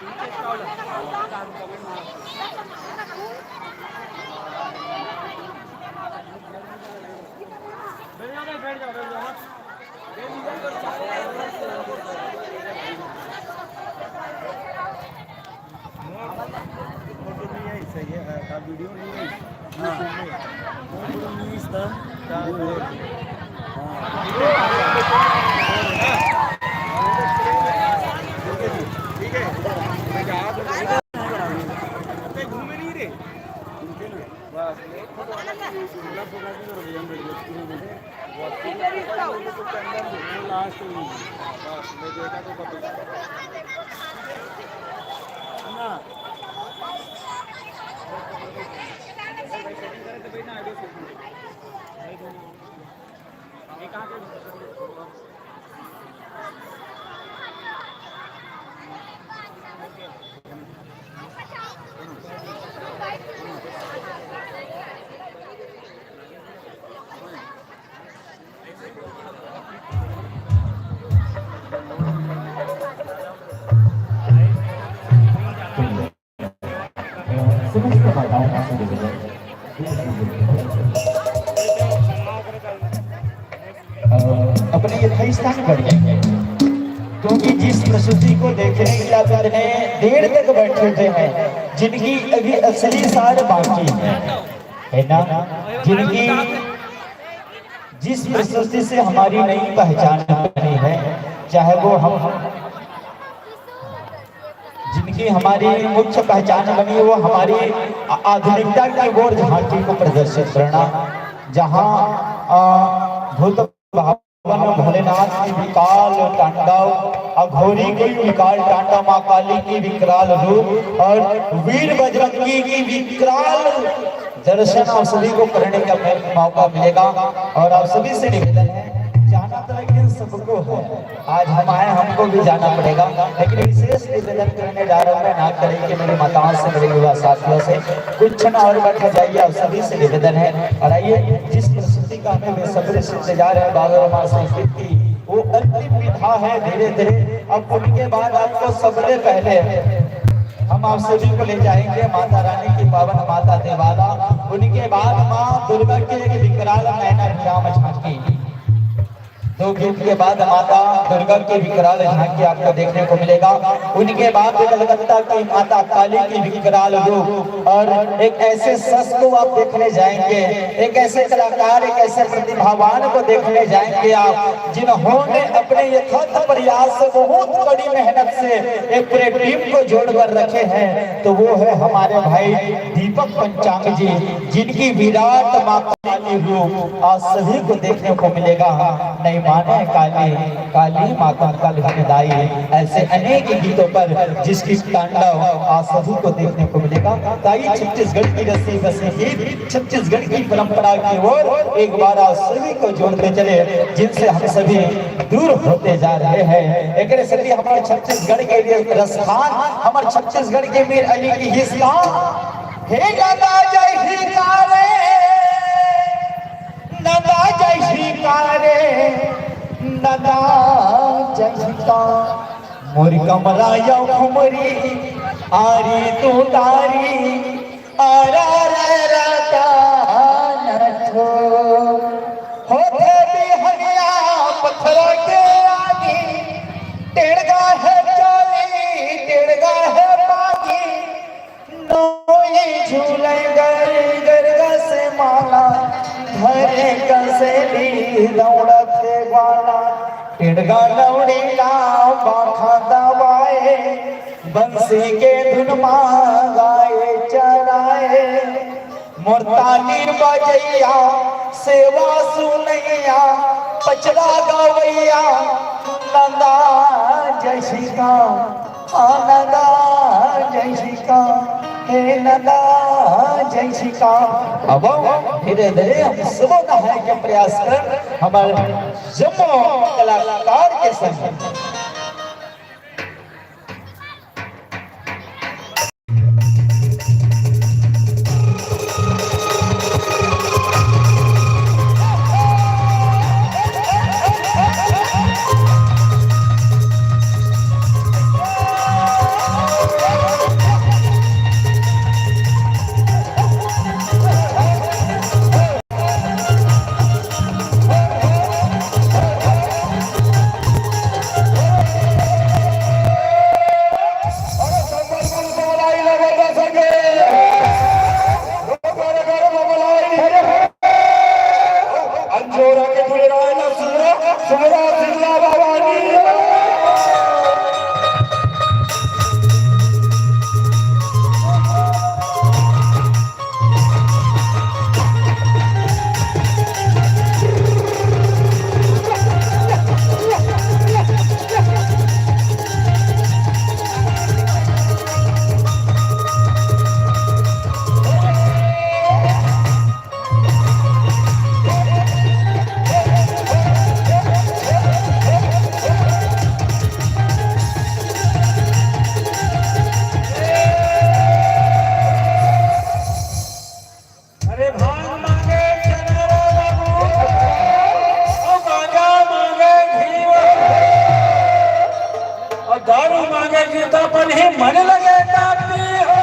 फोटो नहीं है, सही है, का वीडियो नहीं है। हाँ। फोटो नहीं है इसका। हाँ। ठीक है। घूमे नहीं रे। बस। अपने यथास्थान पर, क्योंकि जिस प्रस्तुति को देखने के लिए आप इतने देर तक बैठे हुए हैं, जिनकी अभी असली सार बाकी है, है ना, जिनकी जिस प्रस्तुति से हमारी नई पहचान बनी है, चाहे वो हम, जिनकी हमारी मुख्य पहचान बनी है, वो हमारी आ-, आधुनिकता की ओर झांकी को प्रदर्शित करना, जहां, आ, भूत भावन भोलेनाथ की विकराल तांडव, अघोरी की विकराल तांडव, माँ काली की विकराल रूप और वीर बजरंगी की विकराल दर्शन आप सभी को करने का मौका मिलेगा। और आप सभी से निवेदन है, जाना तो लेकिन सबको है, आज हम आए, हमको भी जाना पड़ेगा, लेकिन विशेष निवेदन करने जा रहा हूँ मैं, ना करें कि मेरी माताओं से, मेरे युवा साथियों से, कुछ क्षण और बैठ जाइए। आप सभी से निवेदन है, और आइए, जिस प्रस्तुति का हमें बेसब्री से इंतजार है, बाबा रामा संगीत की वो अंतिम विधा है। धीरे धीरे अब उनके बाद आपको सबले पहले हम आप सभी को ले जाएंगे माता रानी की पावन माता देवाला, उनके बाद माँ दुर्गा के एक विकराल नैना विराम झांकी। दो गीत के बाद माता दुर्गा की विकराल झांकी आपको देखने को मिलेगा। उनके बाद कलकत्ता की माता काली की विकराल रूप और एक ऐसे शख्स को आप देखने जाएंगे, एक ऐसे कलाकार, एक ऐसे प्रतिभावान को देखने जाएंगे आप, जिन्होंने अपने यथार्थ प्रयास से, बहुत कड़ी मेहनत से एक पूरे टीम को जोड़ कर रखे हैं। तो वो है हमारे भाई दीपक पंचांग जी, जिनकी विराट माँ काली रूप आज सभी को देखने को मिलेगा। नहीं माने काली, काली माँ कंकाल दाई, ऐसे अनेक गीतों पर जिसकी तांडव आज सभी को देखने को मिलेगा। ताई छत्तीसगढ़ की रस्सी बसी गीत, छत्तीसगढ़ की परंपरा की ओर एक बार आप सभी को जोड़ते चले, जिनसे हम सभी दूर होते जा रहे हैं। एक सभी हमारे छत्तीसगढ़ के लिए प्रस्थान, हमारे छत्तीसगढ़ के मीर अली की हिस्सा। हे दादा जय ही कारे, दादा जय ही कारे, दादा जय ही का। मोर कमरा या खुमरी, आरी तू तारी, आरा रा रा ता नथो। होथे बिहनिया पत्थर के आगी, टेड़गा है चोली, टेड़गा है बागी, नोई झूले गर, गरगा से माला, धरे कसेली दौड़त है ग्वाला, टेड़गा लौड़ी ना बाखा दवाए, बंसी के धुन मा गाए चराए। मोर ताली बजैया, सेवा सुनैया, पचरा गवैया, नंदा जय श्री राम, आ नंदा जय श्री राम, हे नंदा जय श्री राम। अब धीरे धीरे हम सब नहाए के प्रयास कर, हमारे जम्मो कलाकार के संग। जोरा के दुलराय ला सुमरा, सुमरा सिल्ला भवानी। अरे भांग मांगे चनरा बाबू, अउ गांजा मांगे घीव, अउ दारू मांगे जूता पनही मन लगे ताती हो।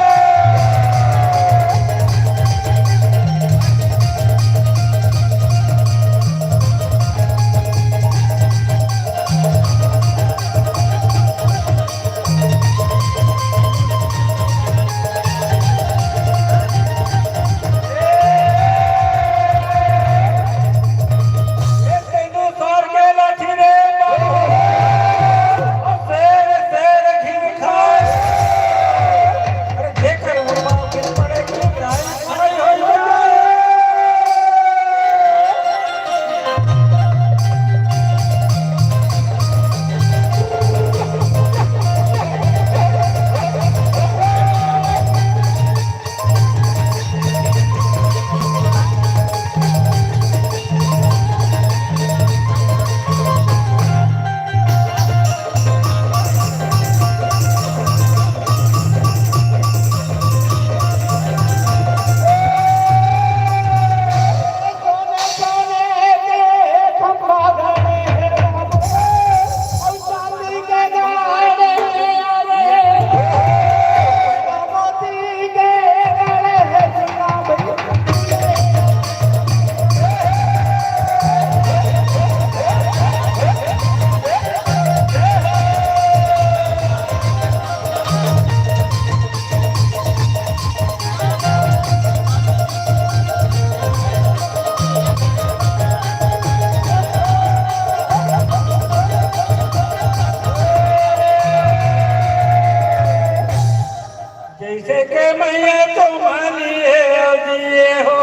जइसे के मैया तो मानिए जिए हो,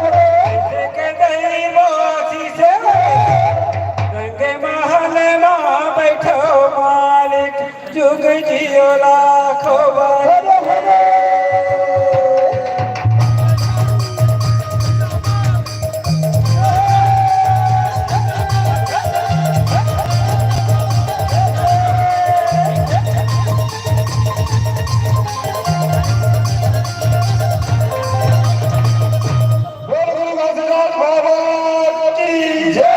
जइसे के दही बोसी से रंगे महल मा बैठो मालिक, जुग जियो लाखो बार। बोल गुरु घासीदास बाबा की जय।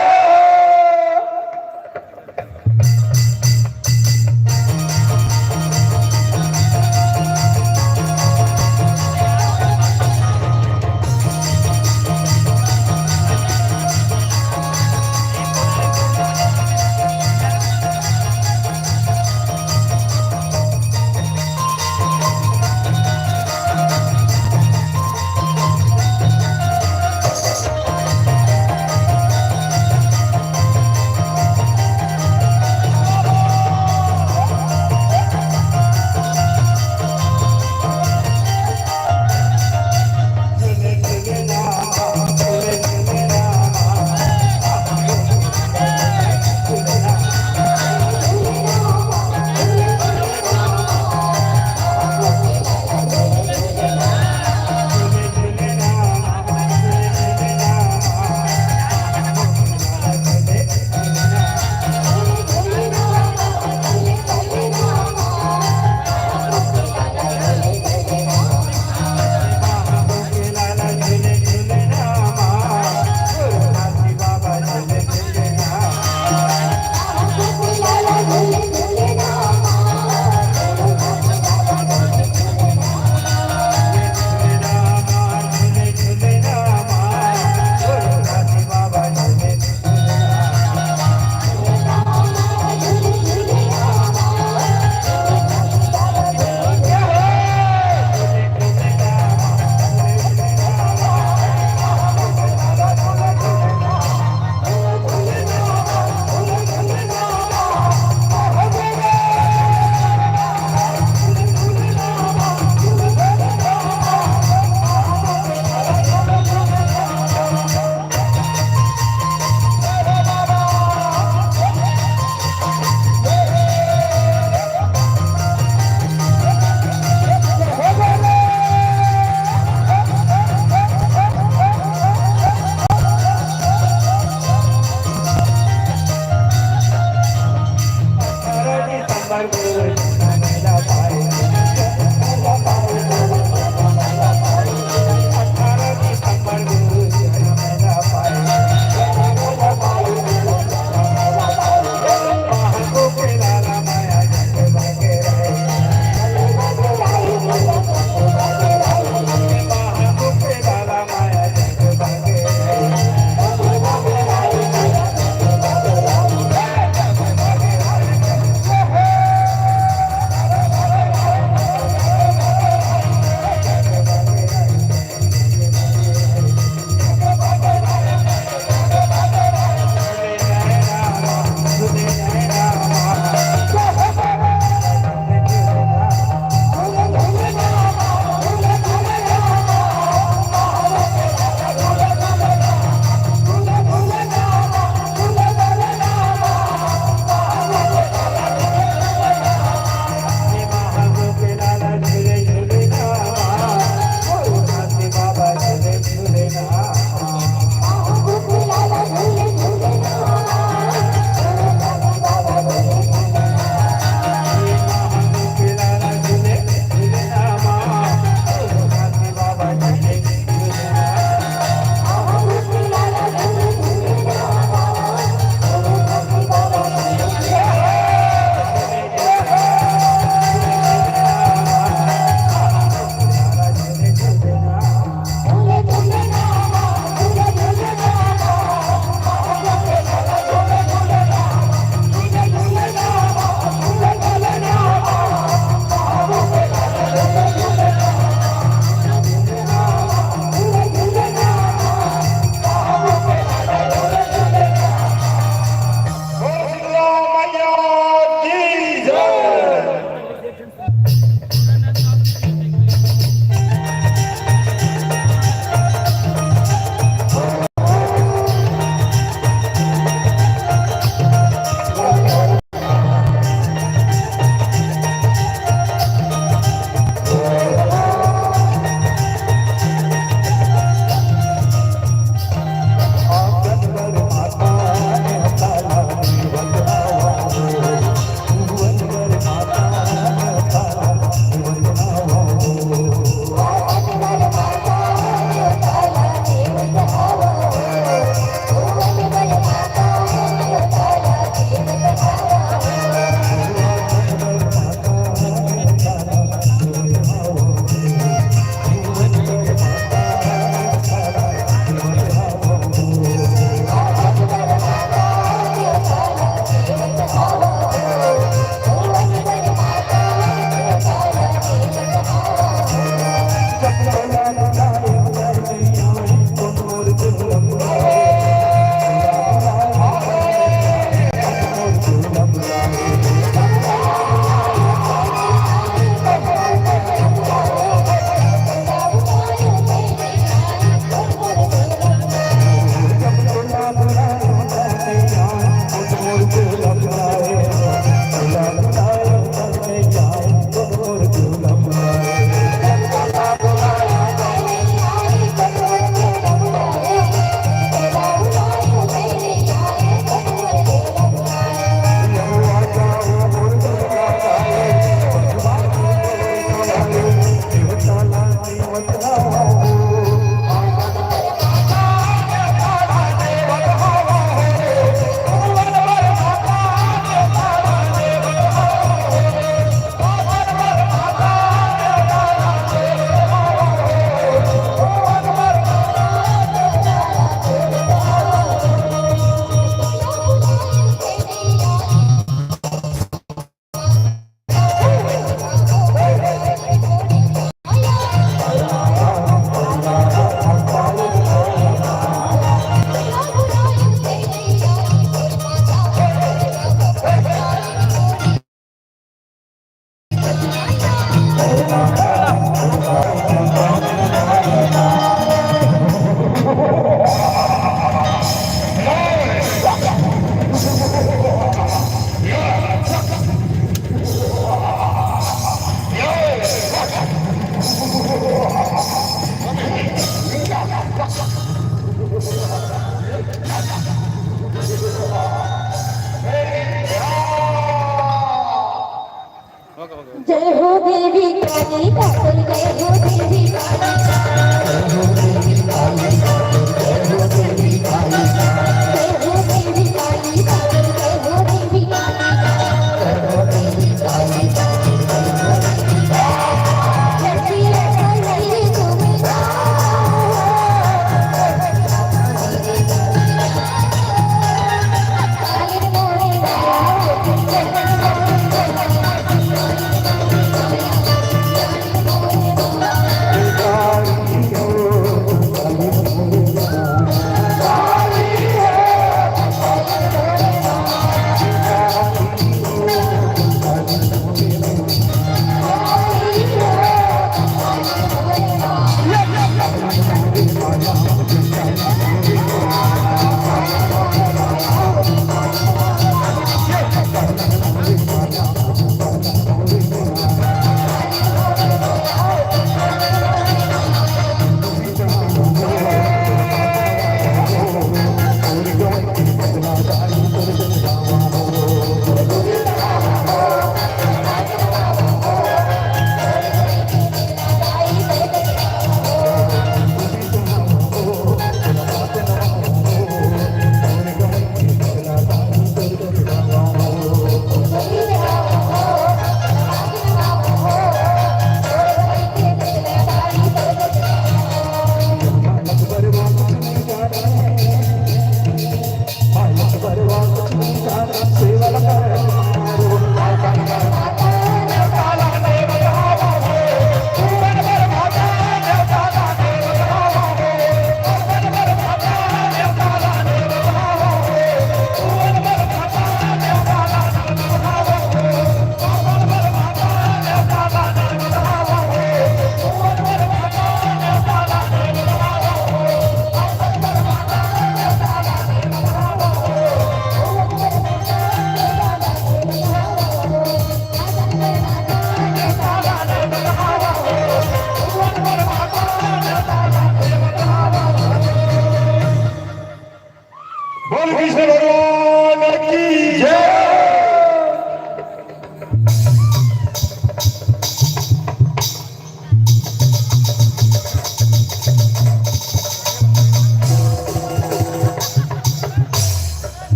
बोल कृष्ण भगवान की जय।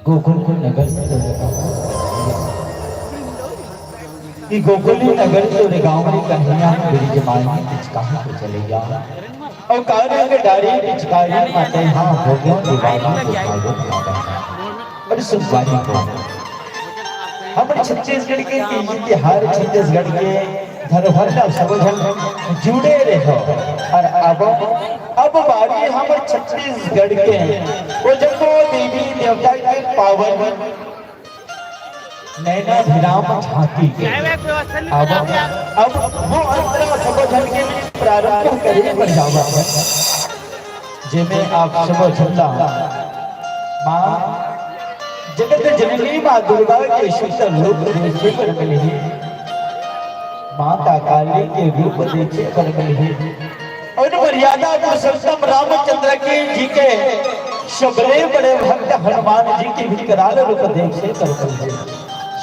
गोकुल नगर से तोरे गाँव, ये गोकुल नगर से तोरे गाँव में कन्हैया बिरजमान में पिचकारी को चले गया। और काले के डारी पिचकारी माते हाँ हो गया दिवाली को भागो भागा। और सुनवारी को हमर छत्तीसगढ़ के तीज तिहार छत्तीसगढ़ के धरोहर ला सब झन जुड़े रहो। और अब, अब बारी हमर छत्तीसगढ़ के वो जम्मो देवी देवता के पावन नैनाभिराम झांकी के। अब, अब वो अंतरा सब झन के प्रारंभ करे बर जावत है। जेमे आप सब झंडा माँ जगत जननी माँ दुर्गा के शीतल रूप देखे बर मिलही, माता काली के रूप देखे बर मिलही, और मर्यादा पुरुषोत्तम रामचंद्र के जी के सबले बड़े भक्त हनुमान जी के विकराल रूप देखे बर मिलही।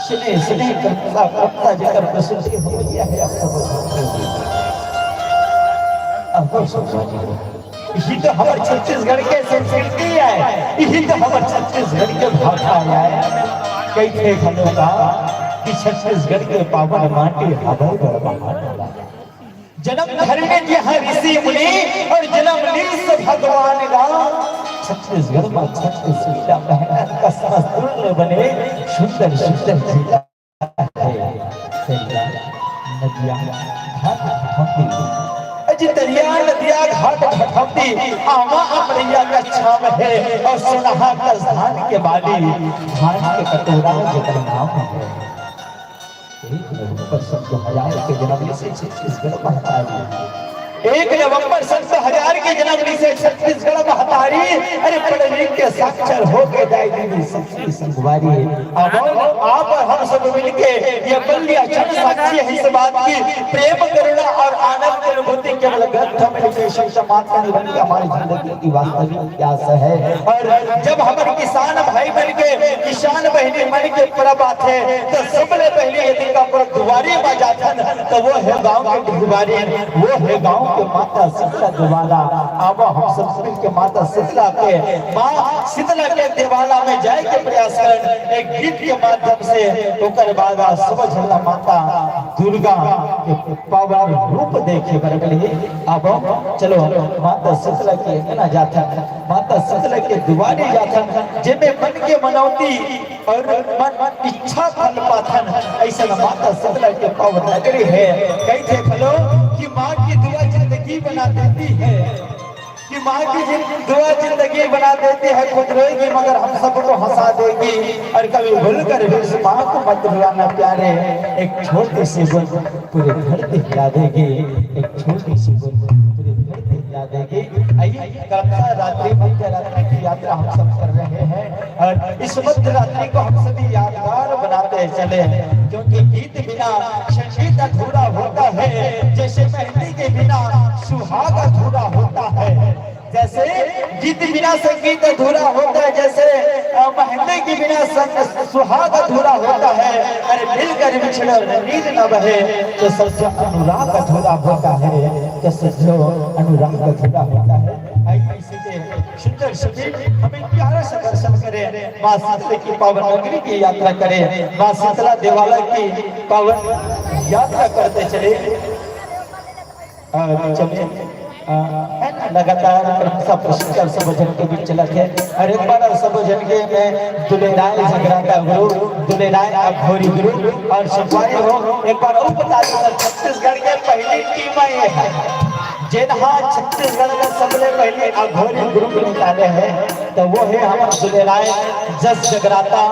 स्नेह, स्नेह करता, करता जेकर प्रसन्नता हो गया है, आप सब जानते हो। अब सब जानते हो। यही तो हमर छत्तीसगढ़ के संस्कृति है, यही तो हमर छत्तीसगढ़ के भाषा है। कइथे घलो का कि छत्तीसगढ़ के पावन माटी हवय बड़ महान वाला। जन्म धरने जिहाँ ऋषि मुनि और जन्म लीस भगवान ला। छत्तीसगढ़ में छत्तीस पीला मेहनत कस मजदूर ले बने सुंदर सुंदर जिला। नदिया घाट भटौती। अजी दरिया नदिया घाट भटौती, आमा अमरैया का छाम है और सोनहा कस धान के बाली, धान के कटोरा जेकर नाम है। एक नवंबर सन दो हजार के जन्म से छत्तीसगढ़ महतारी, एक नवंबर सन दो हजार के जन्म से छत्तीसगढ़ महतारी, अरे पढ़ लिख के साक्षर होके जाए दीदी सबकी संगवारी। अब आप और हम सब मिलके ये बलिया क्षण साक्षी है इस बात की, प्रेम करुणा और आनंद अनुभूति केवल ग्रंथ में लिखे, संत महात्मा ने बन के हमारी जिंदगी की वास्तविक प्यास है। और जब हमर किसान भाई मन के, किसान बहिनी मन के परब आथे, तो सबले पहले यदि काकर दुआरी म जाथन, तो वो हे गांव के दुआरी, वो हे गांव के माता शीतला देवाला। अब हम सब मिल के माता शीतला के, माँ शीतला के देवाला में जाए के प्रयास करन, एक गीत के माध्यम से। ओकर बाद आज सब झन ला माता दुर्गा के पावन रूप देखे बर मिलही। अब चलो माता शीतला के अंगना जाथन, माता शीतला के दुआरे जाथन, जेमे मन के मनौती और मन इच्छा फल पाथन। ऐसन माता शीतला के पावन नगरी है। कइथे घलो कि माँ की दुआ जिंदगी बना देती है, कि माँ की जिन-, दुआ जिंदगी बना देती है। खुद रोएगी मगर हम सबको हंसा देगी। और कभी भूल कर भी उस माँ को मत रुलाना प्यारे, एक छोटी सी बूंद पूरे घर को हिला देगी, एक छोटी सी बूंद पूरे घर को हिला देगी। आइए, कलकत्ता रात्रि, मध्य रात्रि की यात्रा हम सब कर रहे हैं और इस मध्य रात्रि को हम सभी यादगार बनाते चले, क्योंकि गीत बिना संगीत अधूरा होता है, जैसे मेहंदी के बिना सुहाग अधूरा होता है, जैसे गीत बिना संगीत अधूरा होता है, जैसे, अ, मेहंदी के बिना सं-, सुहाग अधूरा होता है। अरे मिलकर बिछड़ो नींद न बहे, तो सच्चा अनुराग अधूरा होता है, तो सच्चा अनुराग अधूरा होता है। आई किसी के सुंदर सभी हमें प्यारा सा दर्शन करें, माँ शीतला की पावन नगरी की यात्रा करें, माँ शीतला देवाला की पावन यात्रा करते चले। अ, चले, अ, है ना, लगातार प्रशंसा प्रशंसा सब झन के बीच चलत हे। और एक बार सब झन के मैं दुलेराय जगराता गुरु, दुलेराय अघोरी गुरु और संगवारी हो, एक बार अउ बता दो, छत्तीसगढ़ के पहली टीम आई है, जेन हा छत्तीसगढ़ में सबले पहली अघोरी ग्रुप निकाले है, तो वो है हमर दुलेराय जस जगराता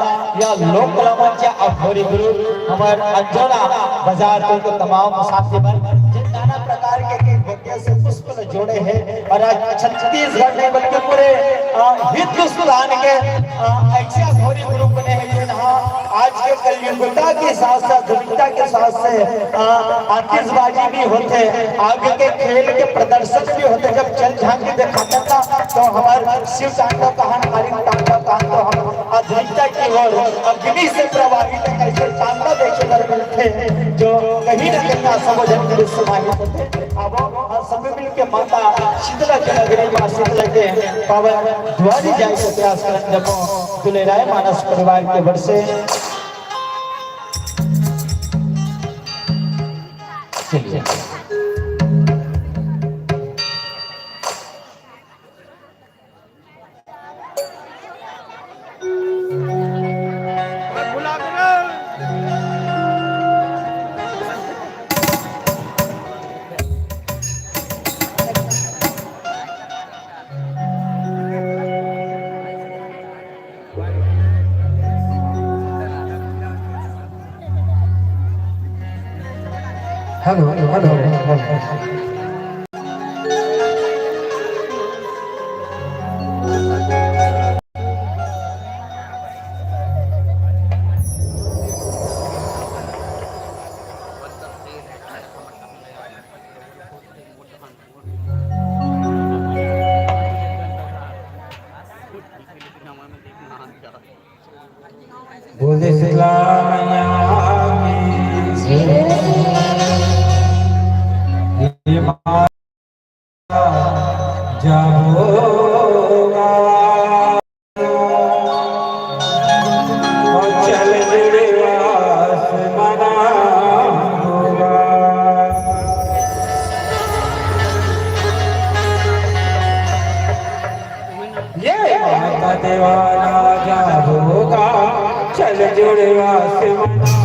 या लोक कला मंच या अघोरी ग्रुप, हमर अंजोरा बाजार के तमाम साथी मन, जिन नाना प्रकार के, के भोटिया से पुष्प ल जोड़े हैं। और आज छत्तीसगढ़ नहीं बल्कि पूरे, अ, हिंदुस्तान के, अ, ऐसे अघोरी ग्रुप बने हैं जो यहाँ आज के कलयुगता के साथ साथ, आधुनिकता के साथ से, अ, आतिशबाजी भी होते, आग के खेल के प्रदर्शन भी होते। जब चल झांक के दिखाता था तो हमारे शिव तांडव कहान, काली तांडव कहान, तो हम आधुनिकता की ओर अग्नि से प्रवाहित ऐसे तांडव देखे बर मिलते हैं जो कहीं ना कहीं असंभव जन के लिए समाहित होते। अब हम सभी मिलके माता शीतला के नगरी, माँ शीतला के पावन दुआरी जाए के प्रयास करन जम्मो दुलेराय मानस परिवार के ओर से। चलिए। Hello, hello, hello. बोल दे शीतला मैया की जय। ये माँ जाबो गा। अउ चल जुड़े आसमाना होगा। ये माता देवाना जाबो गा, चल जुड़े आसमाना।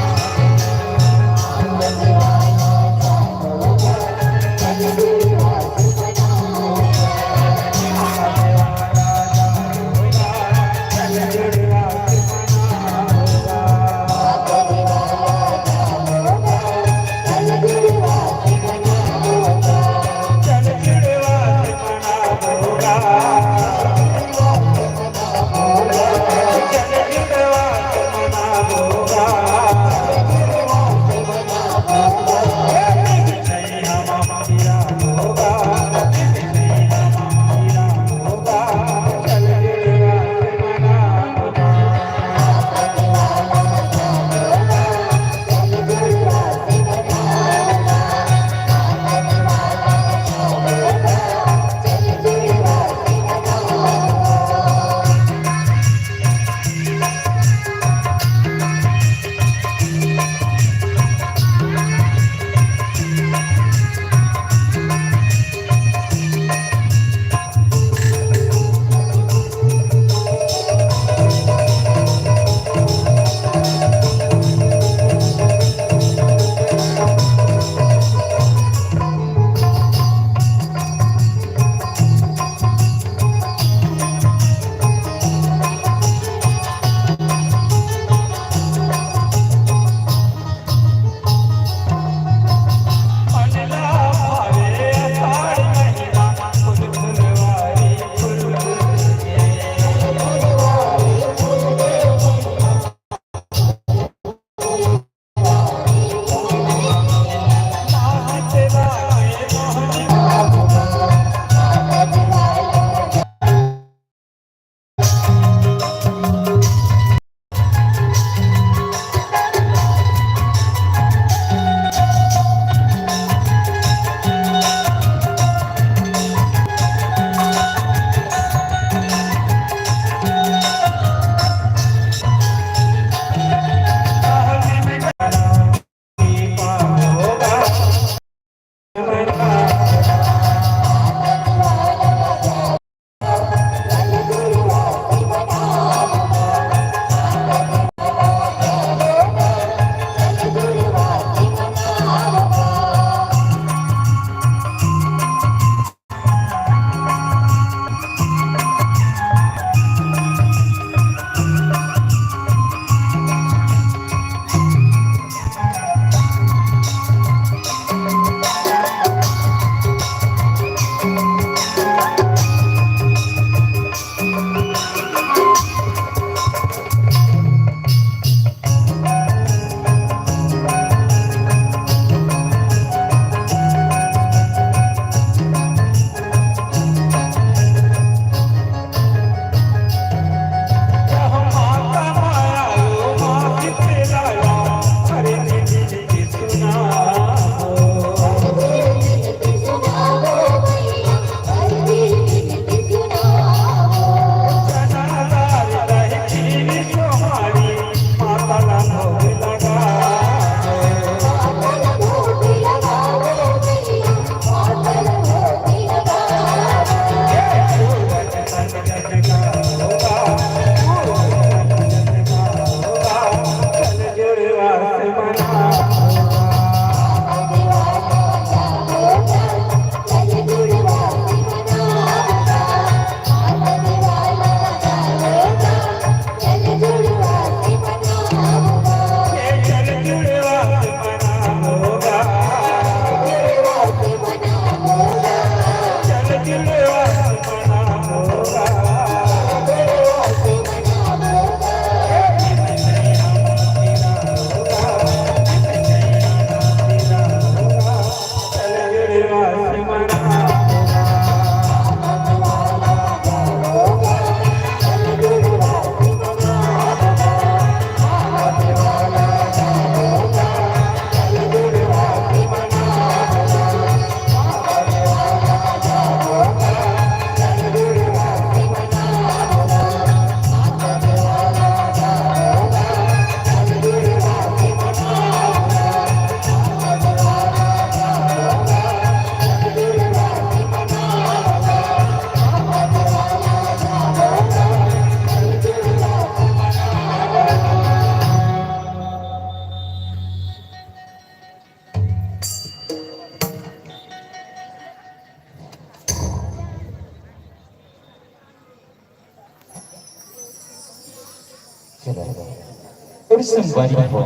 और संगवारी हो,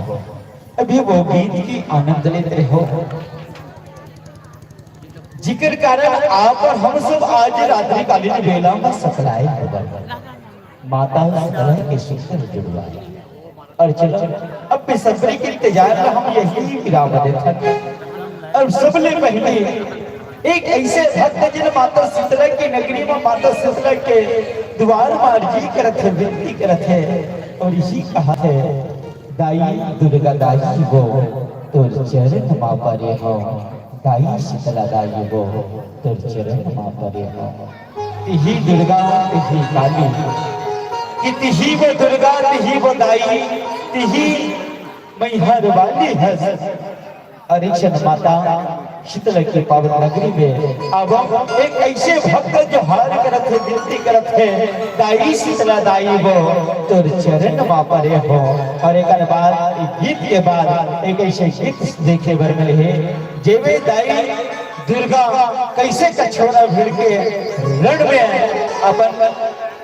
अभी वो गीत के आनंद लेत रहे हो, जिकर कारण आप और हम सब आज रात्रिकालीन बेला में सकलाए हवन। माता शीतला के सुंदर जुड़वा। और चलो, अब बेसब्री के इंतजार में हम यही विराम देथन। अब सबले पहले एक ऐसे भक्त जिन माता शीतला की नगरी में माता शीतला के द्वार में अर्जी करत हे, विनती करत हे और यही कहत हे, दाई दुर्गा दाई वो तोर चरण मा परे हो, दाई शीतला दाई वो तोर चरण मा परे हो। तिही दुर्गा, तिही काली, कि तिही वो दुर्गा, तिही वो दाई, तिही मैहर वाली हस। और एक क्षण माता शीतला की पावन नगरी में अब एक ऐसे भक्त जोहार करत हे, विनती करत हे, दाई शीतला दाई वो तोर चरण मा परे हो। और एक बाद, गीत के बाद एक ऐसे गीत देखे बर मिले हे, जेमे दाई दुर्गा कैसे कछोरा भिड़ के रण में अपन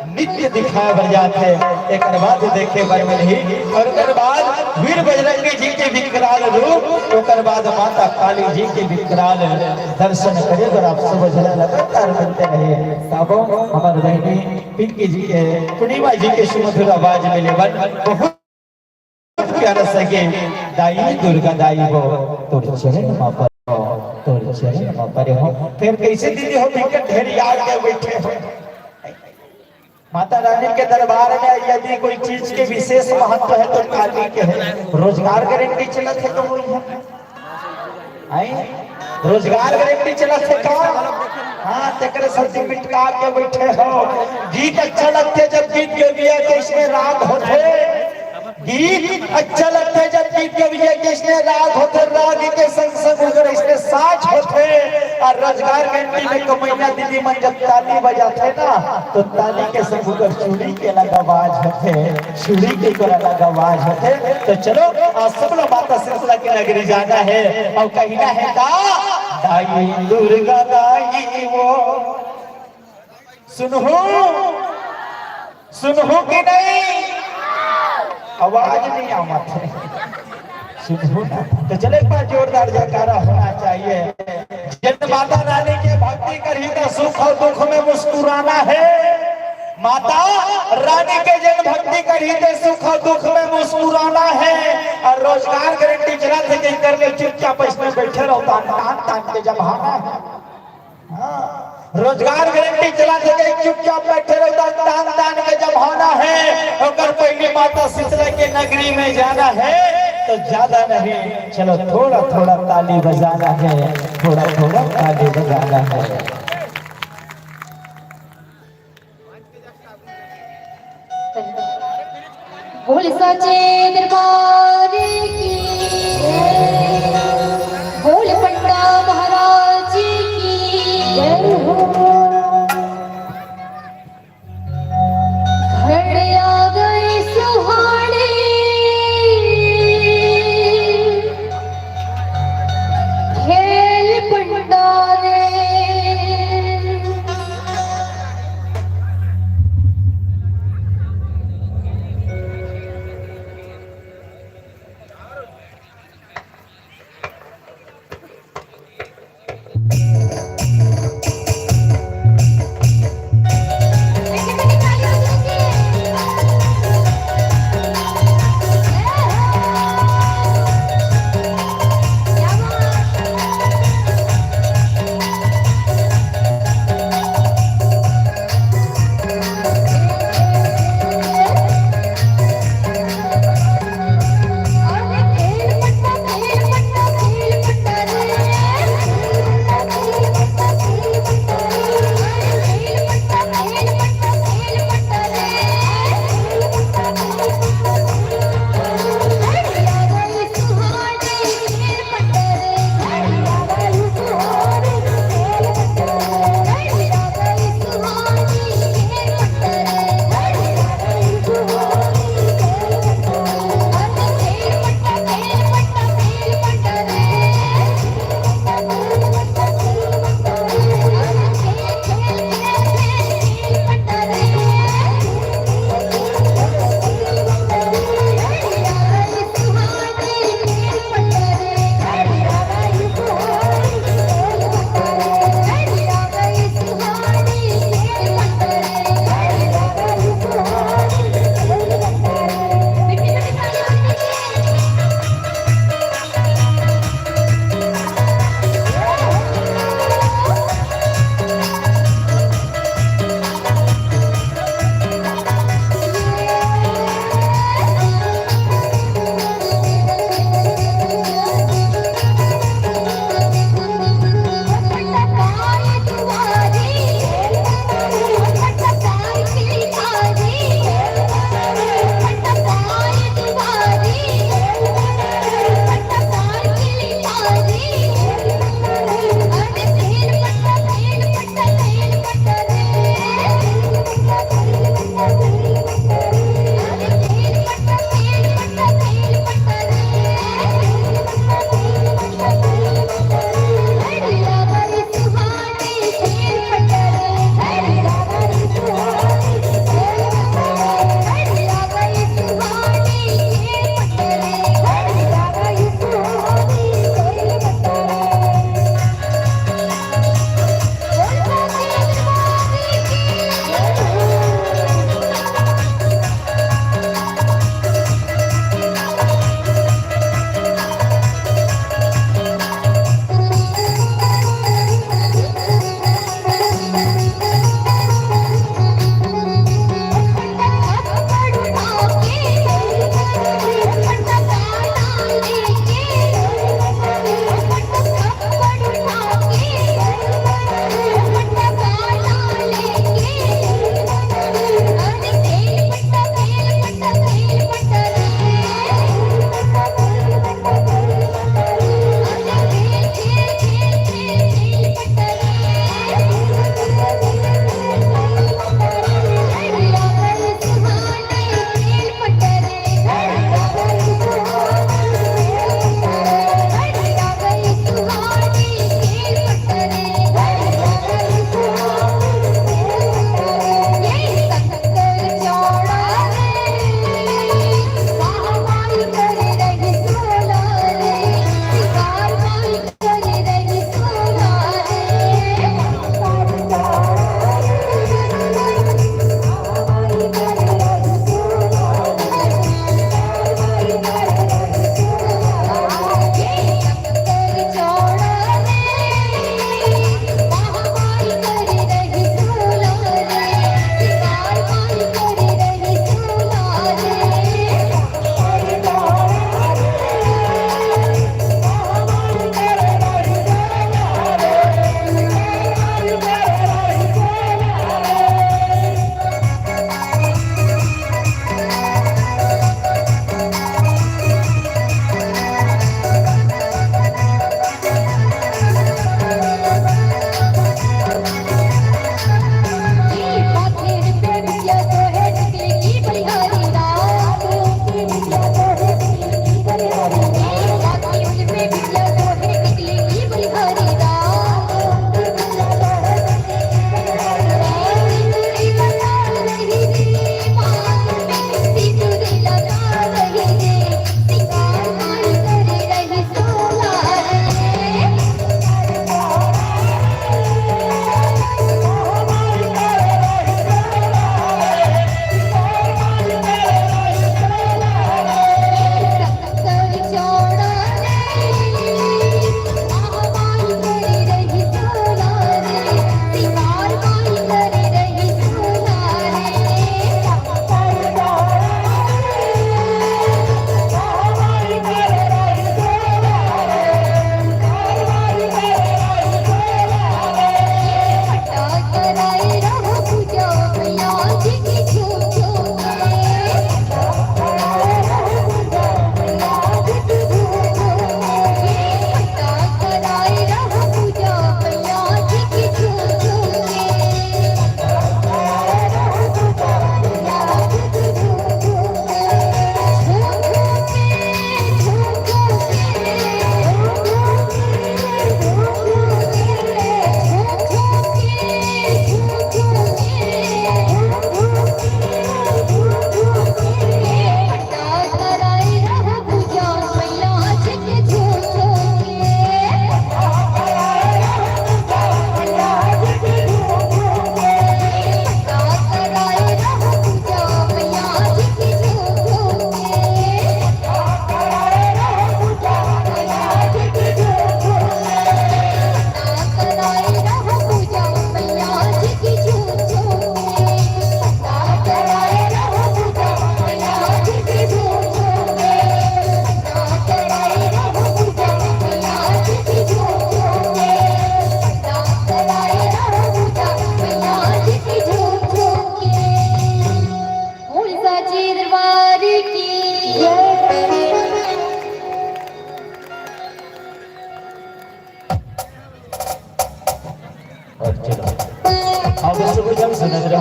नृत्य दिखाए बर जात हे। एकर बाद देखे बर मिलही और ओकर बाद वीर बजरंगी जी के विकराल रूप, ओकर बाद माता काली जी के विकराल दर्शन करे बर आप सब झन लगातार मिलते रहे। तब हमर बहिनी पिंकी जी के, पूर्णिमा जी के सुमधुर आवाज में लेवन बहुत प्यारा सगे, दाई दुर्गा दाई वो तोर चरण मा परे हो, तोर चरण मा परे हो। फिर कैसे दीदी हो, विकट ढेर याद के बैठे हो। माता रानी के दरबार में यदि कोई चीज के विशेष महत्व है तो काली के है। रोजगार गारंटी चलत हे तो वही है। आई? रोजगार गारंटी चलत हे का? हाँ, तेकरे सर्दी मिटका के बैठे हो। गीत अच्छा लगथे जब गीत गविया के इसमें राग होथे। गीत अच्छा लगथे जब गीत गविया के इसमें राग होथे, राग के संग संग ओकर इसमें साज होथे। और रोजगार गारंटी में कमैया दीदी मन जब ताली बजाथे ना, तो ताली के संग ओकर चूड़ी के अलग आवाज होथे, चूड़ी के ओकर अलग आवाज होथे। तो चलो, आज सब लोग माता शीतला की नगरी जाना है और कहना है का, दाई दुर्गा दाई वो। सुनहू, सुनहू कि नहीं? आवाज नहीं आवत हे। सुनहू ना। तो चलो, एक बार जोरदार जयकारा होना चाहिए। जिन माता रानी के भक्ति करही त सुख और दुख में मुस्कुराना है। माता रानी के जिन भक्ति करही त सुख और दुख में मुस्कुराना है। और रोजगार गारंटी चलत हे, जिन करके चुपचाप इसमें बैठे रहो, तान तान तान के जब आना है। हाँ, रोजगार गारंटी चलत हे, चुपचाप बैठे रहो, तान तान तान के जब आना है, ओकर पहले माता शीतला के नगरी में जाना है, तो ज्यादा नहीं, चलो थोड़ा थोड़ा ताली बजाना है, थोड़ा थोड़ा ताली बजाना है। बोल साचे दरबार की जय। बोल पंडा महाराज की जय हो। घर आ गए सुहाने, खेल पंडा रे।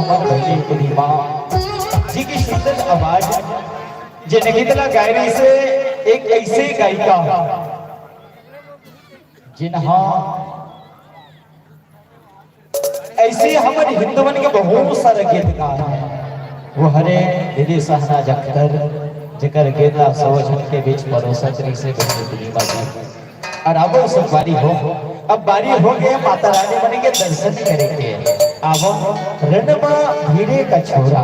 हमर बहिनी पूर्णिमा जी के सुंदर आवाज, जेन गीत ला गाए रहिसे एक ऐसे गायिका, जिनहा ऐसे हमर हिंदुवन के बहुत सारा गीतकार हे। वो हरे दीदी शहनाज अख्तर, जेकर गीत ला सबो झन के बीच परोसत रहिसे बहिनी पूर्णिमा जी। अउ आवो सब बारी हो, अब बारी हो गे माता रानी मन के दर्शन करे के। आवो रण म भीड़े कछोरा,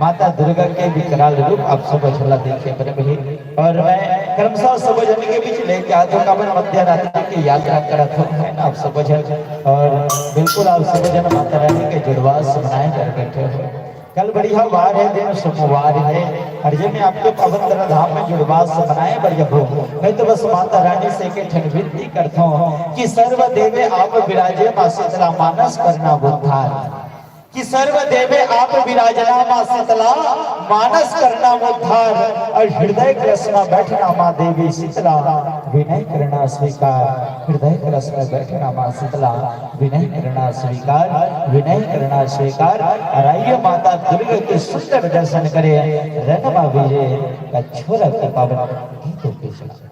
माता दुर्गा के विकराल रूप आप सब झन ला देखे बर मिलही। अउ मैं क्रमशः सब झन के बीच लेके आत हूँ, काबर मध्य रात्रि के यात्रा करत हूँ, है ना, आप सब झन। अउ बिल्कुल आप सब झन माता रानी के जुड़वा सुनाए कर बैठे हो। कल बढ़िया वार हे, दिन सोमवार हे, अउ जेमे आपके पवित्र धाम में जुड़वा सुनाए बर जबो, मैं तो बस माता रानी से एक ठन विनती करत हूँ कि सर्व देवे आप विराजे माँ शीतला मानस करना उद्धार। कि सर्व देवे आप विराजना माँ शीतला, मानस करना उद्धार, अउ हृदय कलश में बैठना माँ देवी शीतला, विनय करना स्वीकार। हृदय कलश में बैठना माँ शीतला, विनय करना स्वीकार, विनय करना स्वीकार। अउ आइए माता दुर्गा के सुंदर दर्शन करे, रण मा भीड़े कछोरा के पावन गीतों के सुना।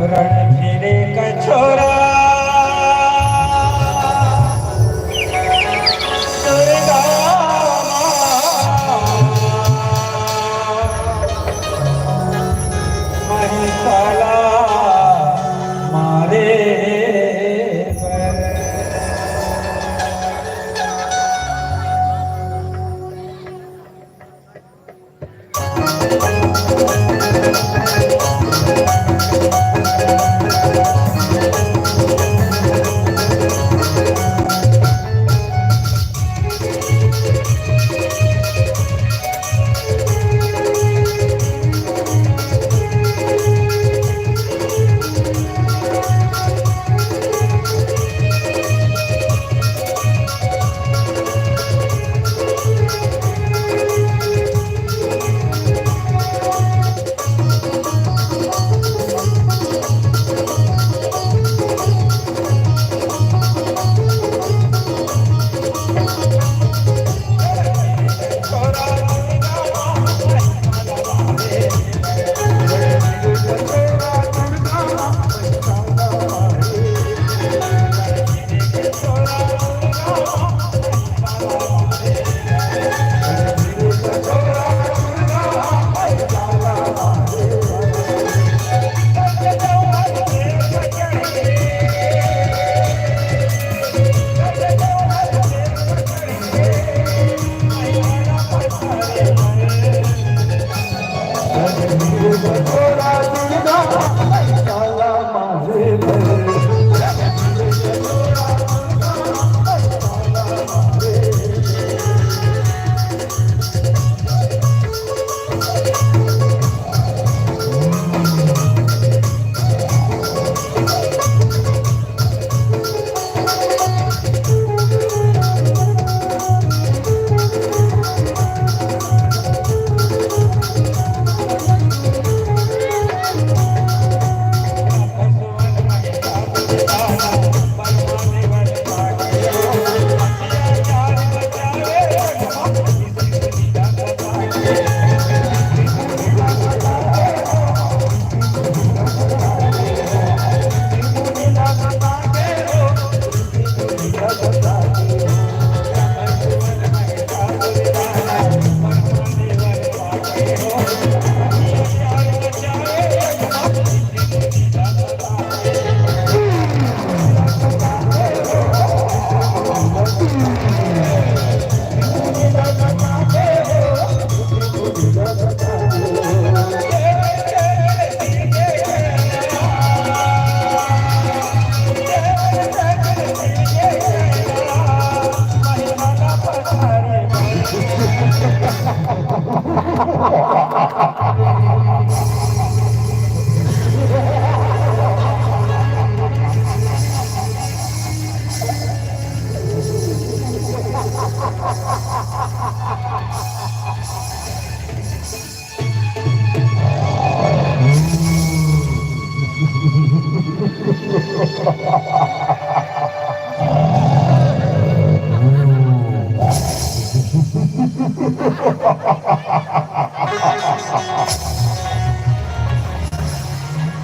रण फिरे कछोरा दुर्गा माँ, महिषाला मारे बर।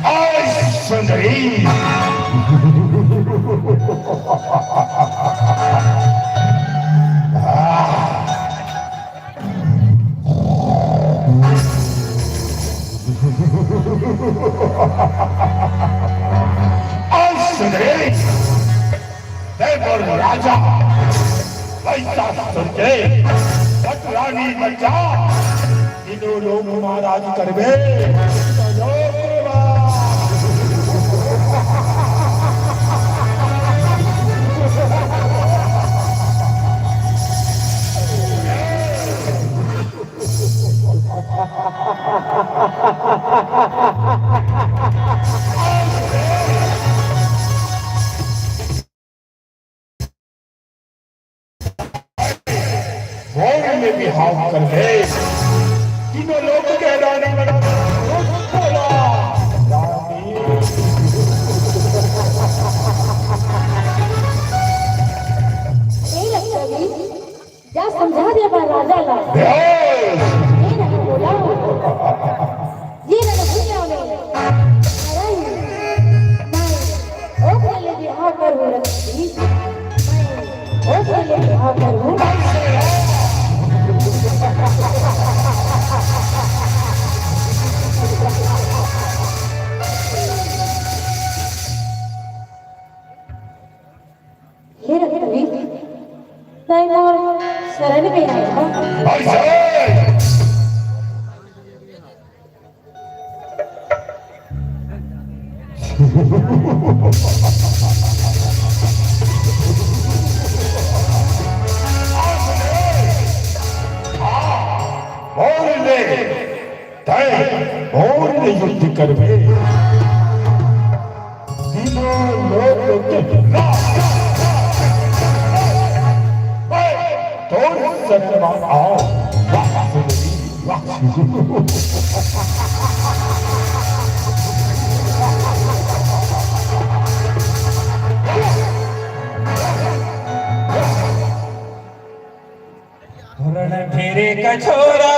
ओए सुंदरी। ओए सुंदरी। मैं बोल राजा, वैसा सुन के पटरानी बच्चा, तीनों लोग महाराज करबे। भोर में बिहाव कर ले, तीनों लोग के रानी बना। बोला, रानी। ए लक्षमी, जा समझा दे अपन राजा ला। बेहोश। ये रहा बोला। ये रहा दुनिया में। अरे, मैं ओकरे ले बिहाव करहूँ रखी। मैं ओकरे ले बिहाव करहूँ। हे रघुवीर, तैं मोर शरण में आय हस। मोर ले, तैं मोर ले युद्ध करबे। तीनों लोक के ना, मैं तोर शरण म आंव। वाह सुंदरी, वाह। रण फेरे कछोरा।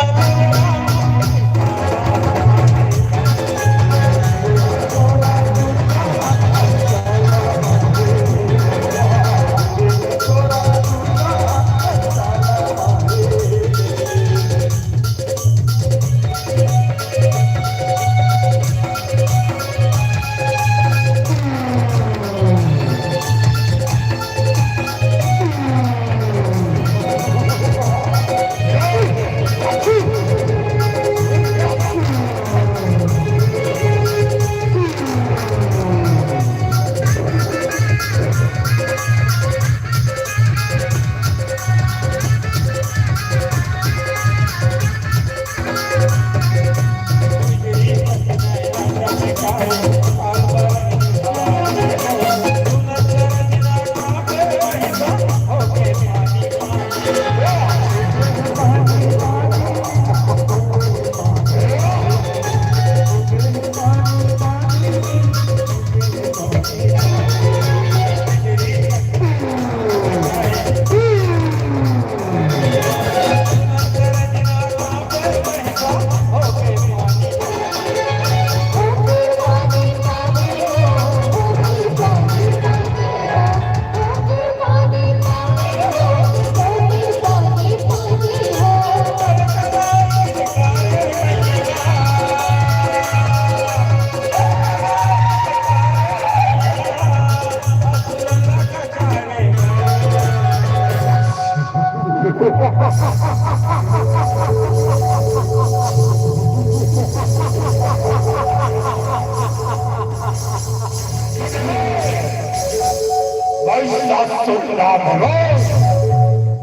वैसा सुनना भलो,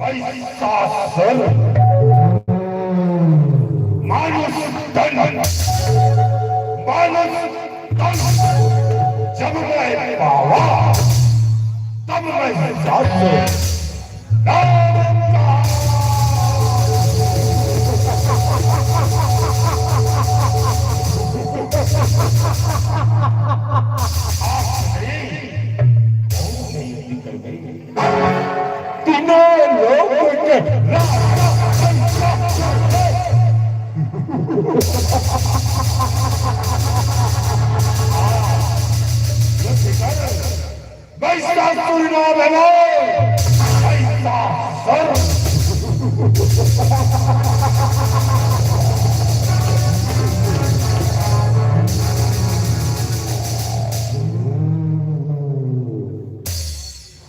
वैसा सुन। मानुष तन, मानुष तन जब मैं पावा, तब मैं जान तीनों लोग के राजा। ये ठिकाना वैसा सुरनाम है वो, वैसा सुर।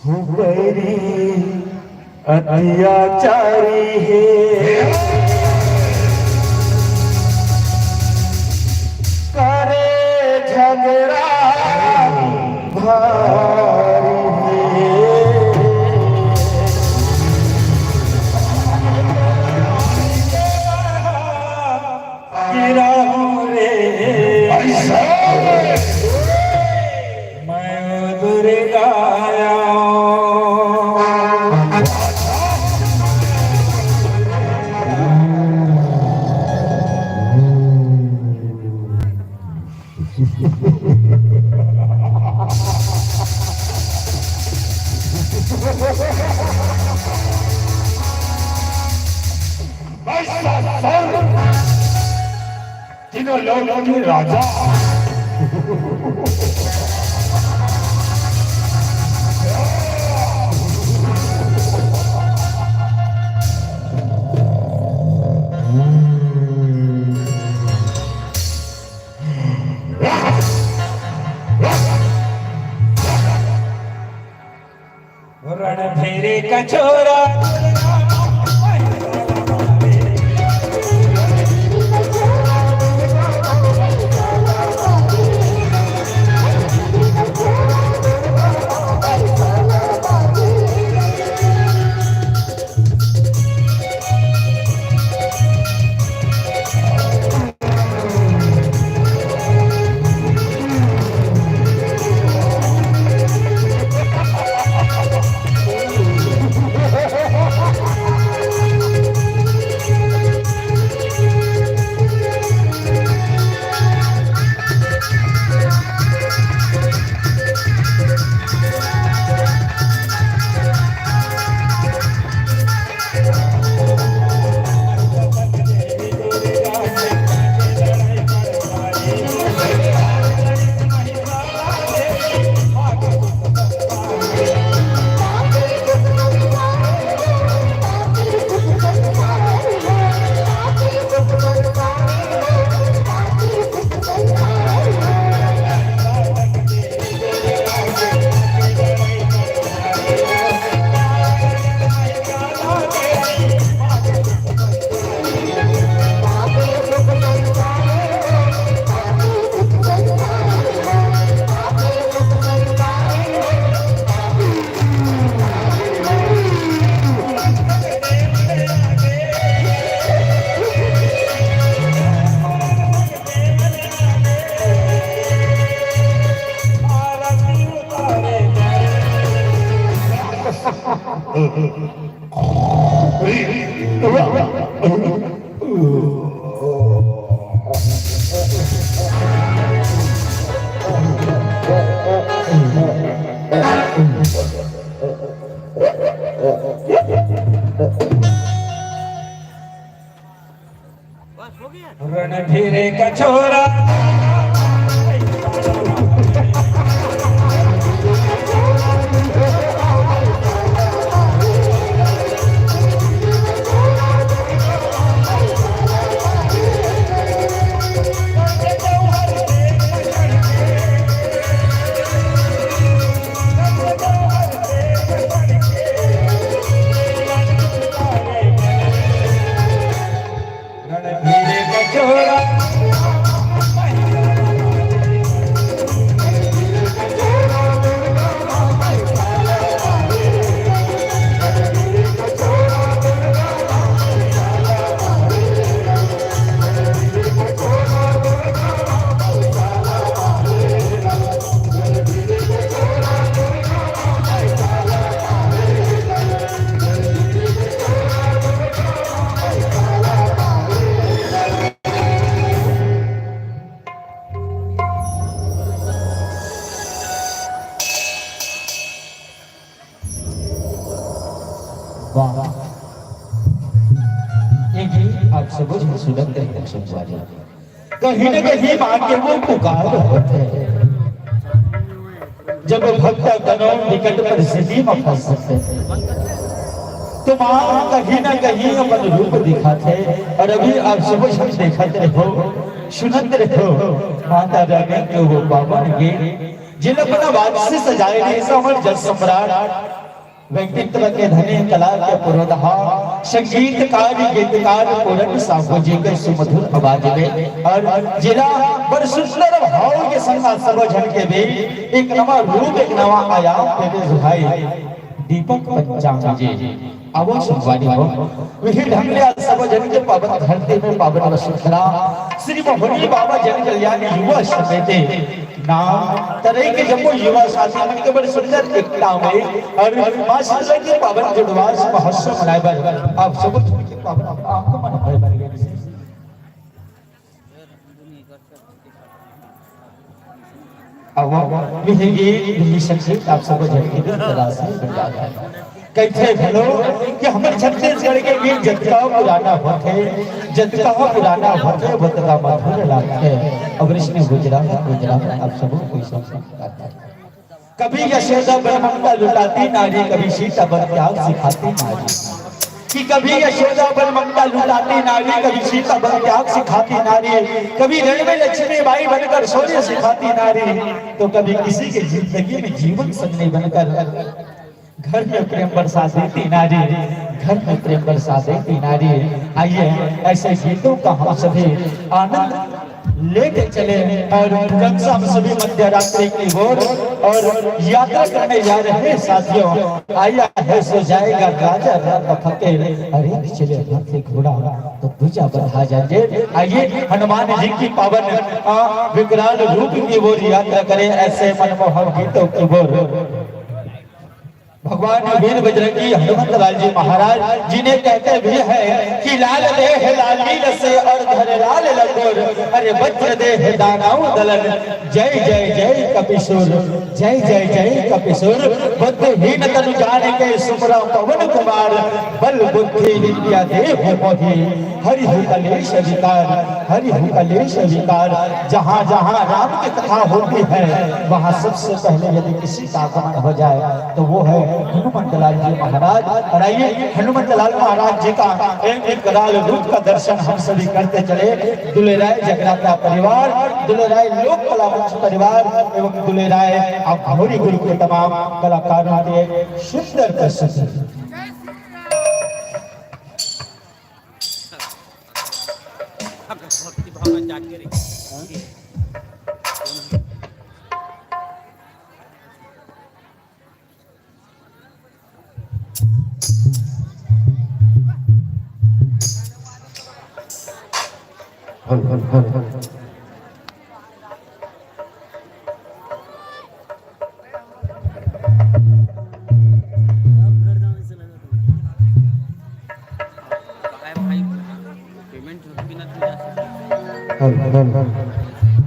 हुकरी अत्याचारी हे, करे झगड़ा भारी हे। गिराऊं रे। ऐसा। मैं दुर्गाया। तीनों लोग के राजा। रणभेरी कछोरा। रणधीर का छोरा। ये गीत आप सबो झन सुनत रहे संगवारी। कहीं न कहीं माँ के वो पुकार होथे। जब भक्त कनो विकट परिस्थिति में फंसथे, तो माँ कहीं न कहीं अपन रूप दिखाथे। और अभी आप सबो झन देखत रहो, सुनत रहो, माता रानी के वो पावन गीत, जिन अपना वाद से सजाए रहे, ऐसा हमर जस सम्राट व्यक्तित्व के धनी, कला के पुरोधा, संगीतकार, गीतकार पूरन साहू जी के सुमधुर आवाज में और जिला बड़ सुंदर भाव के संग आप सबो झन के बीच एक नवा रूप, एक नवा आयाम देते भाई दीपक पंचांग जी। आवो संगवारी हो, वही ढंग ले आज सबो झन के पावन धरती में पावन वसुंधरा, श्री मोहनी बाबा जन कल्याण युवा समिति नाम तरई के जम्मो युवा साथी मन के बड़ सुंदर एकता में और माँ शारदा के पावन जुड़वा से महोत्सव मनाए बर आप सबो झन के पावन आगमन होए बर गे। अब मिलेंगे, मिली सकते आप सबो झन के तरह से बंदा है। कहिथे घलो कि हमर छत्तीसगढ़ के गीत जतका पुराना होथे, जतका पुराना होथे, ओतका मधुर लागथे। अब इसने गुजरात, गुजरात आप सबो कोई सब करता है। कभी यशोदा बन ममता लुटाती नारी, कभी सीता बन त्याग सिखाती नारी। कि कभी यशोदा बन ममता लुटाती नारी, कभी सीता बन त्याग सिखाती नारी, कभी रण में लक्ष्मी बाई बनकर शौर्य सिखाती नारी, तो कभी किसी की जिंदगी में जीवन संगनी बनकर घर में प्रेम बरसा देती नारी, घर में प्रेम बरसा देती नारी। आइए, ऐसे गीतों का हम सभी आनंद लेके चले और जब से हम सभी मध्य रात्रि की ओर और यात्रा करने जा रहे हैं साथियों, आया है सो जाएगा राजा रथ फकीर, अरे चले हाथी घोड़ा तो ध्वजा बंधा जाए। आइए हनुमान जी की पावन, आ, विकराल रूप की ओर यात्रा करें ऐसे मनमोहक गीतों की ओर। भगवान वीर बजरंगी हनुमंत लाल जी महाराज जिन्हें कहते भी हैं कि लाल देह लाल लील से और धरे लाल लंगोर, अरे वज्र देह दानव दलन, जय जय जय कपिसुर, जय जय जय कपिसुर। बुद्धिहीन तनु जान के सुमरा पवन कुमार, बल बुद्धि विद्या देहु मोहि, हरि हु कलेश विकार, हरि हु कलेश विकार। जहाँ जहाँ राम की कथा होती है, वहाँ सबसे पहले यदि किसी का आगमन हो जाए, तो वो है हनुमंत लाल जी महाराज। और आइए, हनुमंत लाल महाराज जी का एक विकराल रूप का दर्शन हम सभी करते चले। दुलेराय जगराता परिवार, दुलेराय लोक कला मंच परिवार एवं दुलेराय अघोरी गुरु के तमाम कलाकारों के सुंदर प्रस्तुति। भक्ति भावना जागे रही।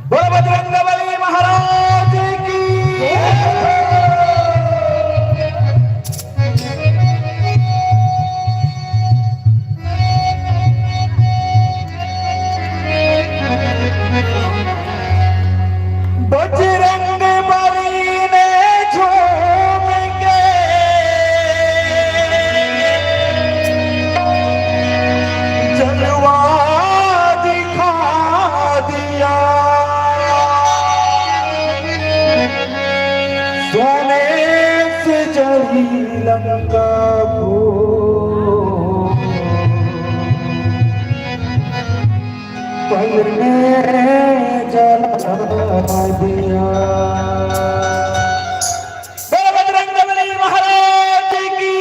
बोलो बजरंग बली महाराज की। बजरंग बली ने झूम के जलवा दिखा दिया। सोने से जड़ी लंका को पल में जला दिया। बोलो बजरंग बली महाराज की।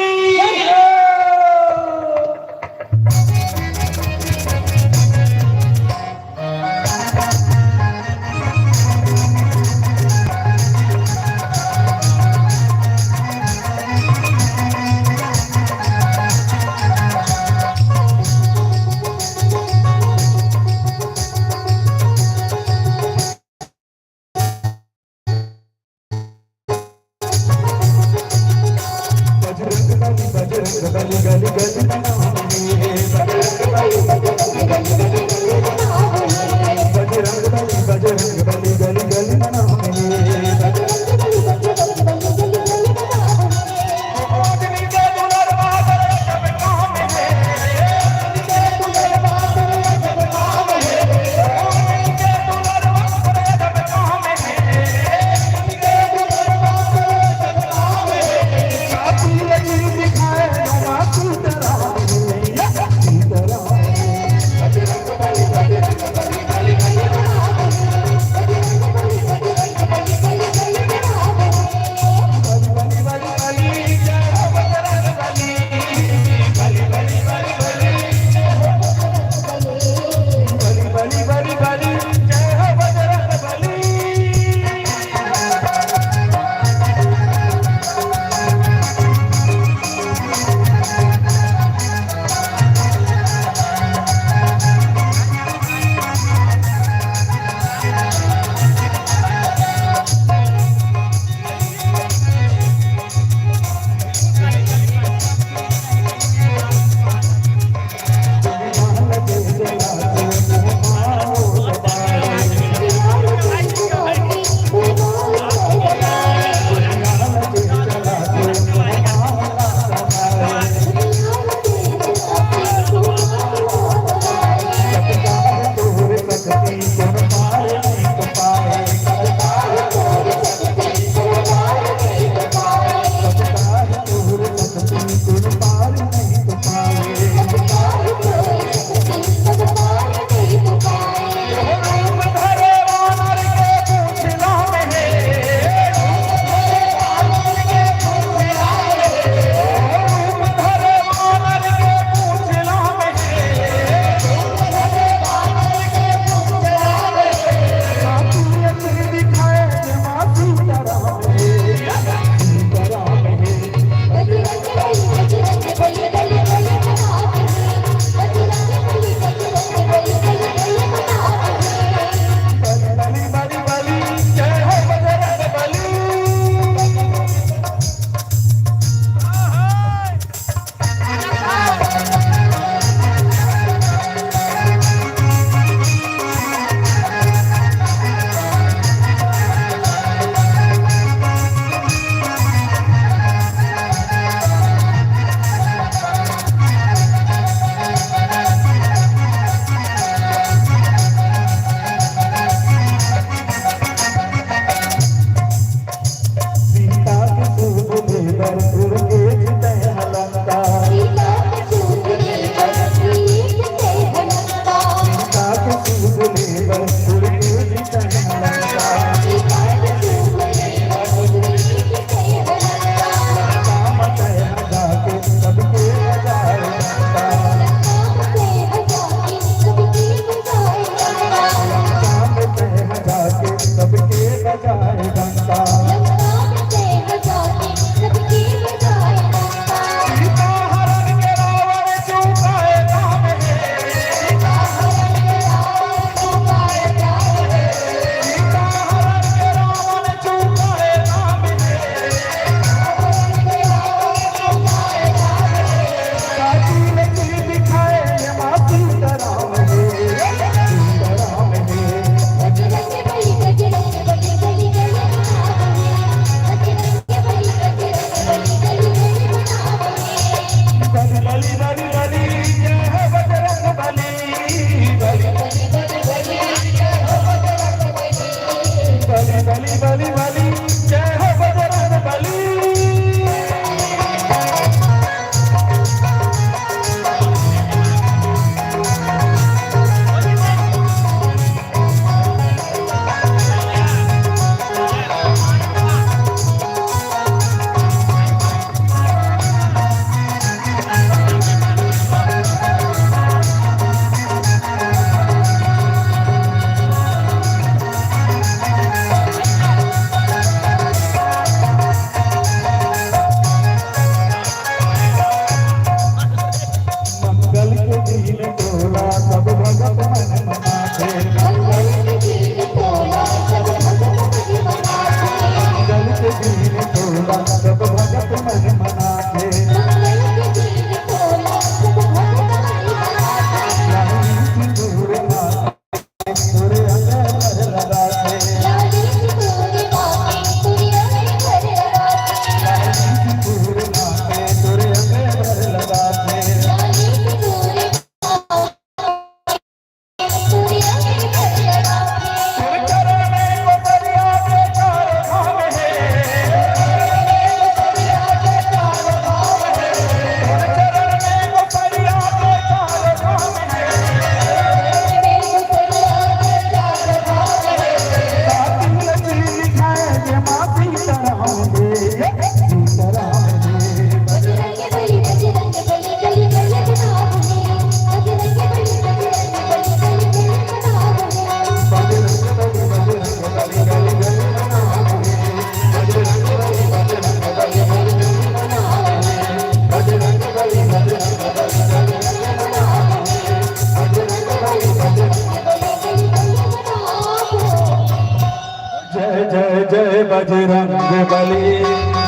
बजरंग बली,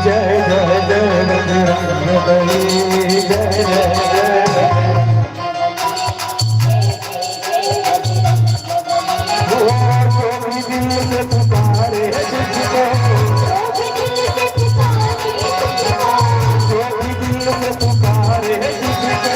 जय जय जय बजरंग बली, जय जय जय। वो जो भी दिल से पुकारे तुझको, जो भी दिल से पुकारे तुझको,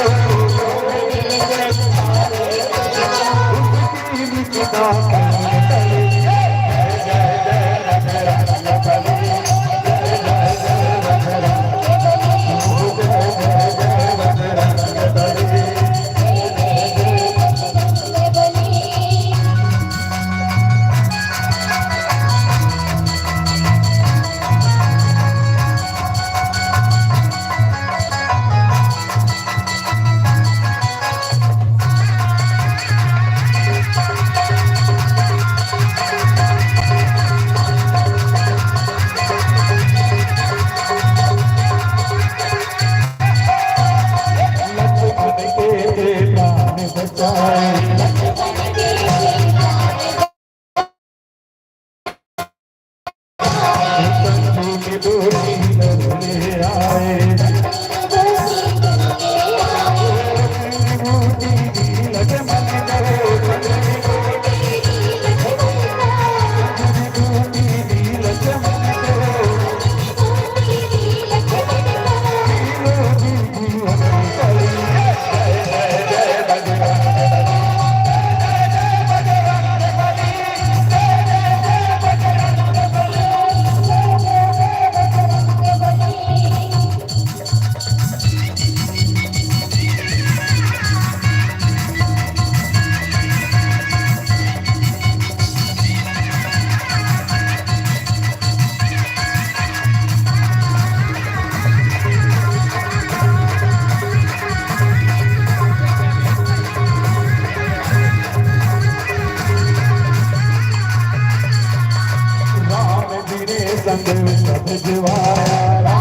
राम मेरे संग सब जुआरा,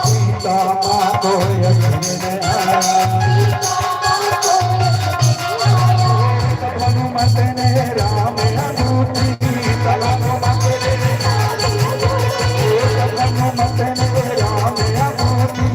सीता माँ को यकीन आया। हनुमत ने राम अंगूठी, हनुमत ने, हनुमत ने राम अंगूठी।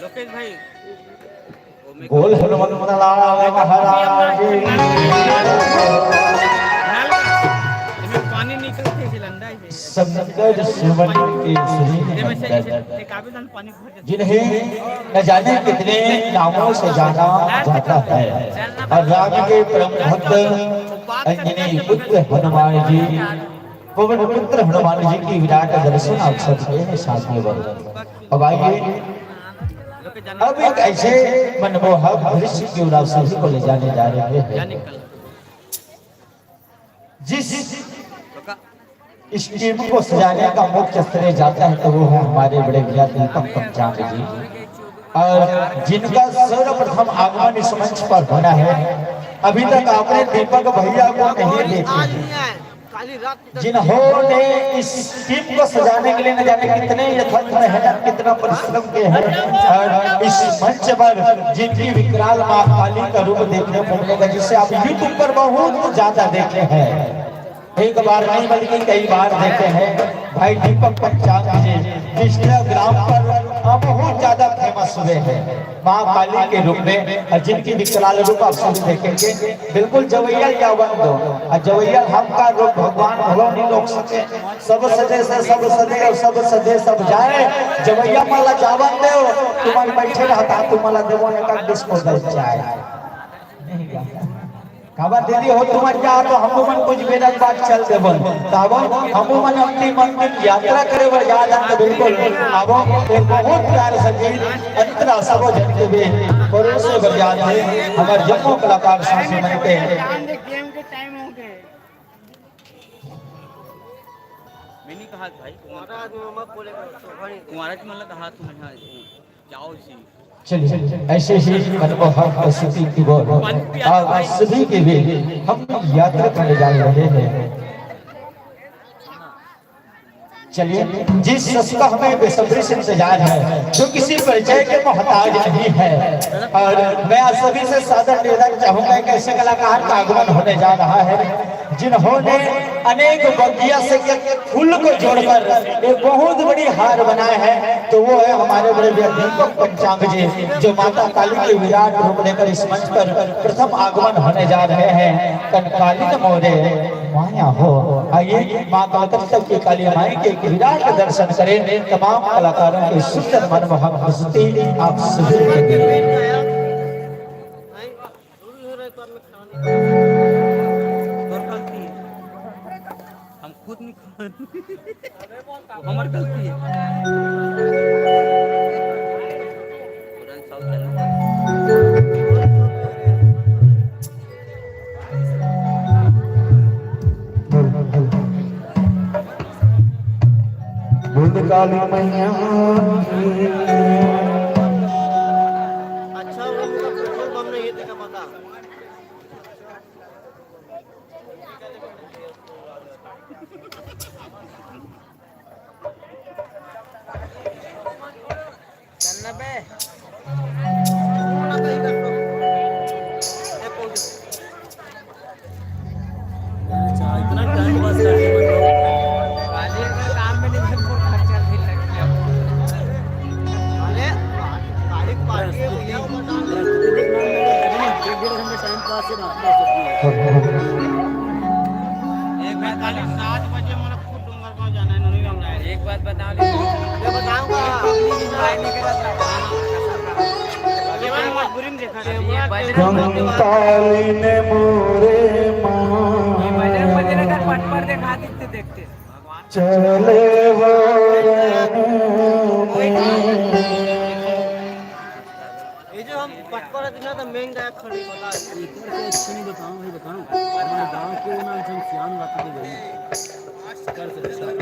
लोकेश भाई, बोल हनुमंत लाल महाराज की। नल का, इसमें पानी निकलते ही लंडा ही है। शंकर सुमन के श्री इसमें से, नंदन। एक आवेदन पानी भर देते। जिन्हें न जाने कितने नामों से जाना जाता है और राम के परम भक्त अंजनी पुत्र हनुमान जी, पवन पुत्र हनुमान जी की विराट दर्शन आप सबके हैं साथ में। अब आइए, अब एक ऐसे मनमोहक दृश्य की ओर आप सभी को ले जाने जा रहे हैं। जिस इस टीम को सजाने का मुख्य श्रेय जाता है तो वो है हमारे बड़े भैया दीपक पंचांग जी, और जिनका सर्वप्रथम आगमन इस मंच पर होना है। अभी तक आपने दीपक भैया को नहीं देखे हैं, जिन्होंने इस टीम को सजाने के लिए न जाने कितने यथार्थ मेहनत, कितना परिश्रम किए हैं, और इस मंच पर जिनकी विकराल माँ काली का रूप देखने को मिलेगा, जिसे आप YouTube पर बहुत ज्यादा देखे हैं। एक बार नहीं बल्कि कई बार देखे हैं भाई दीपक पंचांग जी, जो Instagram पर बहुत ज्यादा फेमस हुए हैं माँ काली के रूप में, और जिनकी विकराल रूप आप सब देखेंगे। बिल्कुल जवैया जावन दो, और जवैया हमका रूप भगवान भलो नहीं रोक सके। सब सजे से सब सजे और सब सजे सब जाए, जवैया मन ला जावन दो। तुमन बैठे रहता, तुमन ला देवो एक डिस्को दल चाय। नहीं जाता। काबर दीदी हो, तुमन जा तो हमू मन कुछ बेरा के बाद चल देबन। त अब हमू मन अंतिम, अंतिम यात्रा करे बर जात हन, त बिल्कुल अब एक बहुत प्यार से गीत अंतरा सबो झन के भी परोसे बर जात हे। हमर जम्मो कलाकार साथी मन के मैं नहीं कहा भाई, कुंवारा आदमी में मत बोले करो, शोभा नहीं देता। कुंवारा जी मतलब कहा तुम यहाँ जाओ इसी। चलिए, ऐसे ही मनमोहक प्रस्तुति की ओर आप सभी के भी हम यात्रा करने जा रहे हैं। चलिए, जिस शख्स का हमें बेसब्री से इंतजार है, जो किसी परिचय के मोहताज नहीं है, और मैं आप सभी से सादर निवेदन चाहूंगा कि ऐसे कलाकार का आगमन होने जा रहा है, जिन्होंने अनेक बगिया से एक फूल को जोड़कर एक बहुत बड़ी हार बनाए हैं, तो वो है हमारे बड़े भैया दीपक पंचांग जी, जो माता काली के विराट रूप लेकर इस मंच पर प्रथम आगमन होने जा रहे हैं। कंकालिन मोरे माया हो। आइए, माँ कलकत्ता की काली माई के एक विराट दर्शन करें। तमाम कलाकारों की सुंदर मनमोहक प्रस्तुति आप सभी के लिए। तोर गलती है। हम खुद नहीं खान। हमर गलती है। बोल काली मैया की। अच्छा, वो उनका पेट्रोल पंप नहीं है, देखा पता। चलना बे। इतना टाइम पास करने में लोग। काम में नहीं, खर्चा भी लग गया। अरे, गाड़ी पार्टी है भैया, वो बता दो। एक डेढ़ घंटे टाइम पास से बात कर सकते हैं। एक पैंतालीस, सात बजे मोला खुद डोंगरगांव जाना है, नोनी गांव जाना है। एक बात बताओ, ये बताऊंगा। पब्लिक एंजॉय नहीं करत रहा। ये बात मजबूरी में देखा है। ये बजरंग बली कंकालिन मोरे माँ। ये बजरंग बली ने अगर पटपर देखा दिखते देखते। चले हो रण में। ये जो हम पटपर है ना, तो मेन गायक खड़ी बता। इधर के अच्छे नहीं बताऊं भाई, बताऊं। हमारे गांव के ना, हम सियान बात के गई। कर सकता।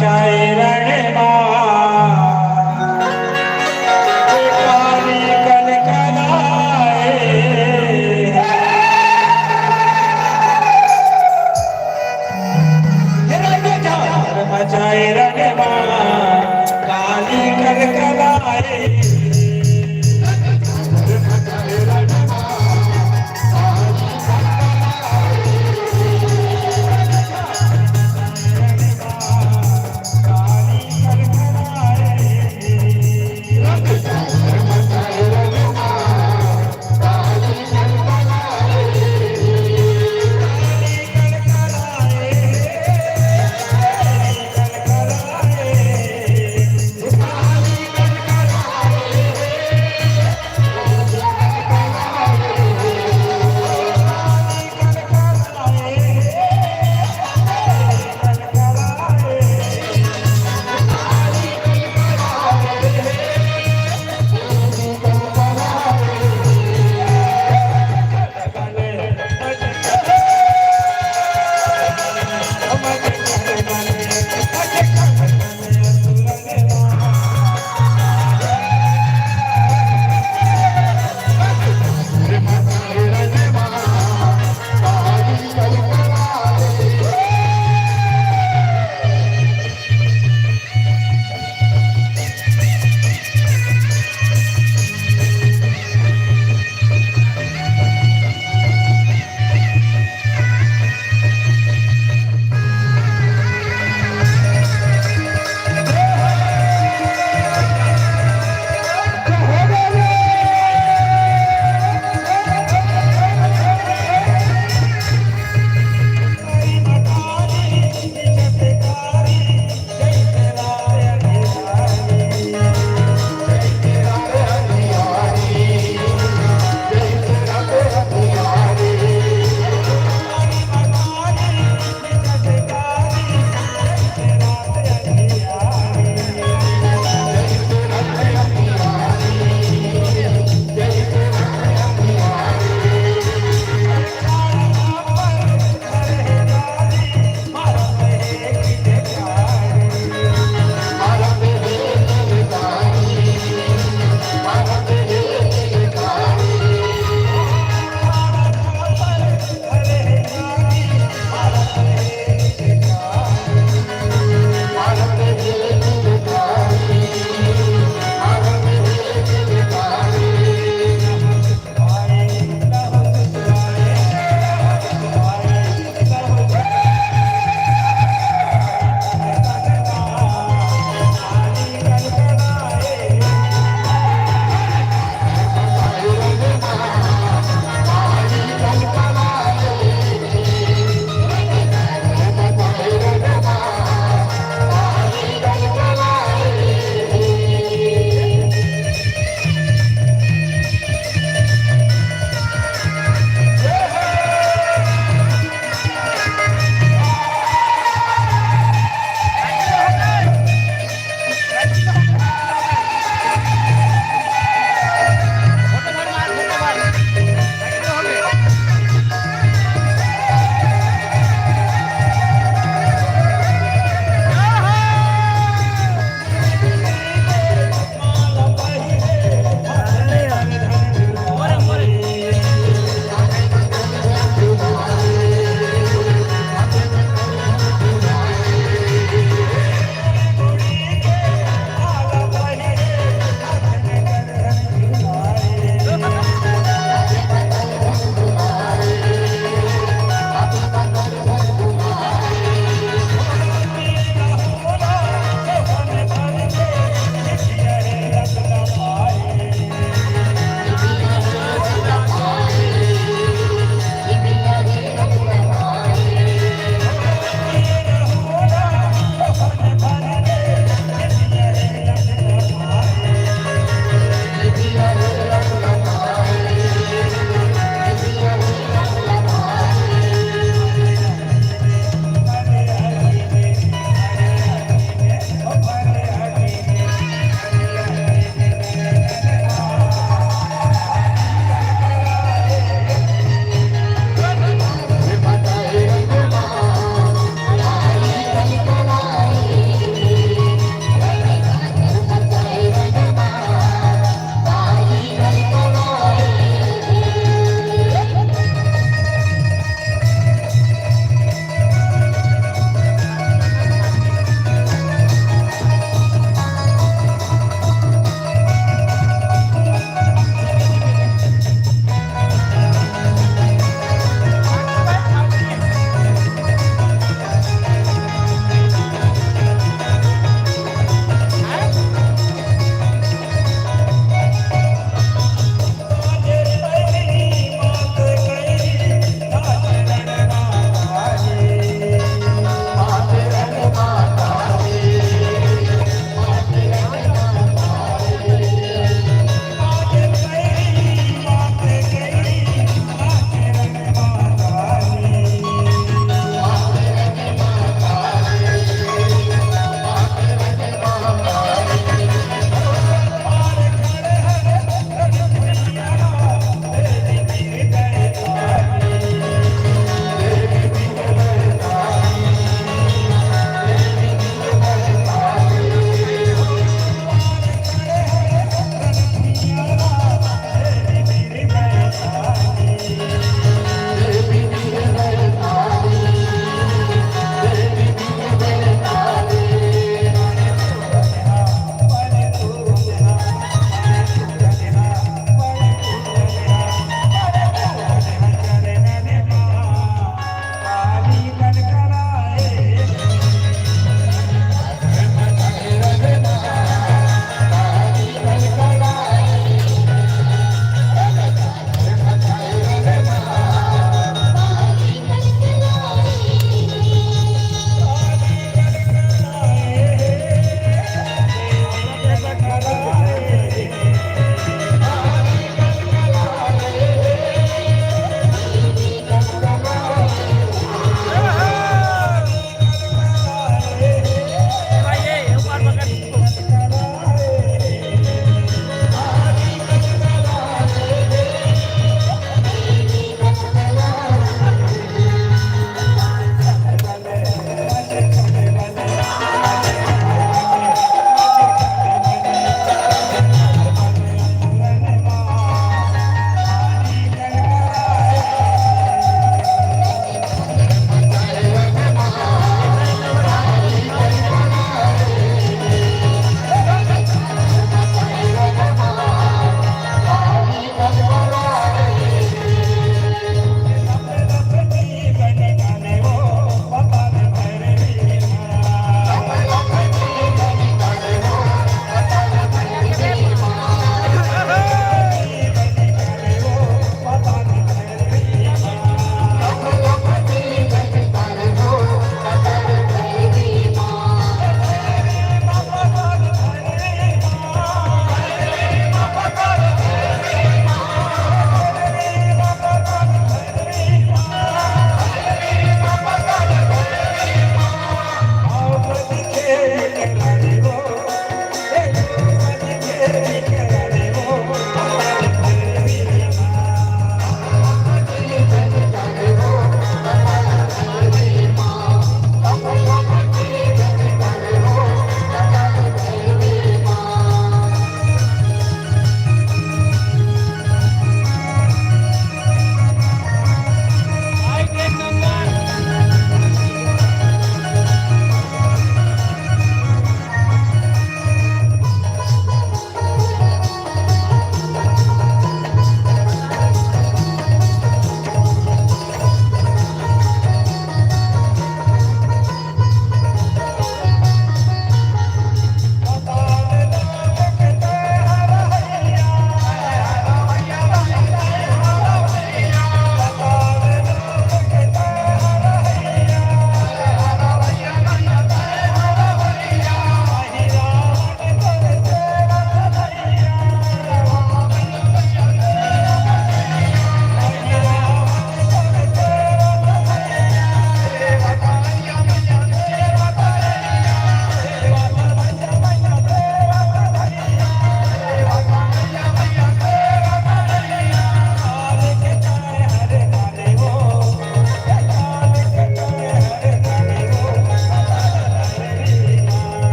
चाहे रणमा, काली कलकलाए। हे राजा, चाहे रणमा, काली कलकलाए।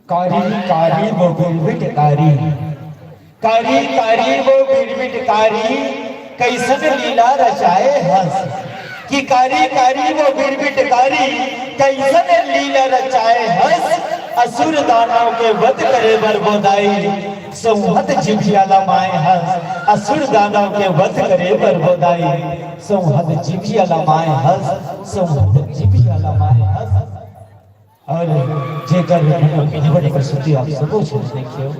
कारी कारी वो बिरबिट कारी, कारी कारी वो बिरबिट कारी, कइसन लीला रचाए हस। कि कारी कारी वो बिरबिट कारी, कइसन लीला रचाए हस। असुर दानव के वध करे बर वो दाई, सौंहत जिभिया लमाए हस। असुर दानव के वध करे बर वो दाई, सौंहत जिभिया लमाए हस, सौंहत जिभिया लमाए हस। अउ जेकर मन में बड़ी प्रस्तुति आप सबो झन देखे हो।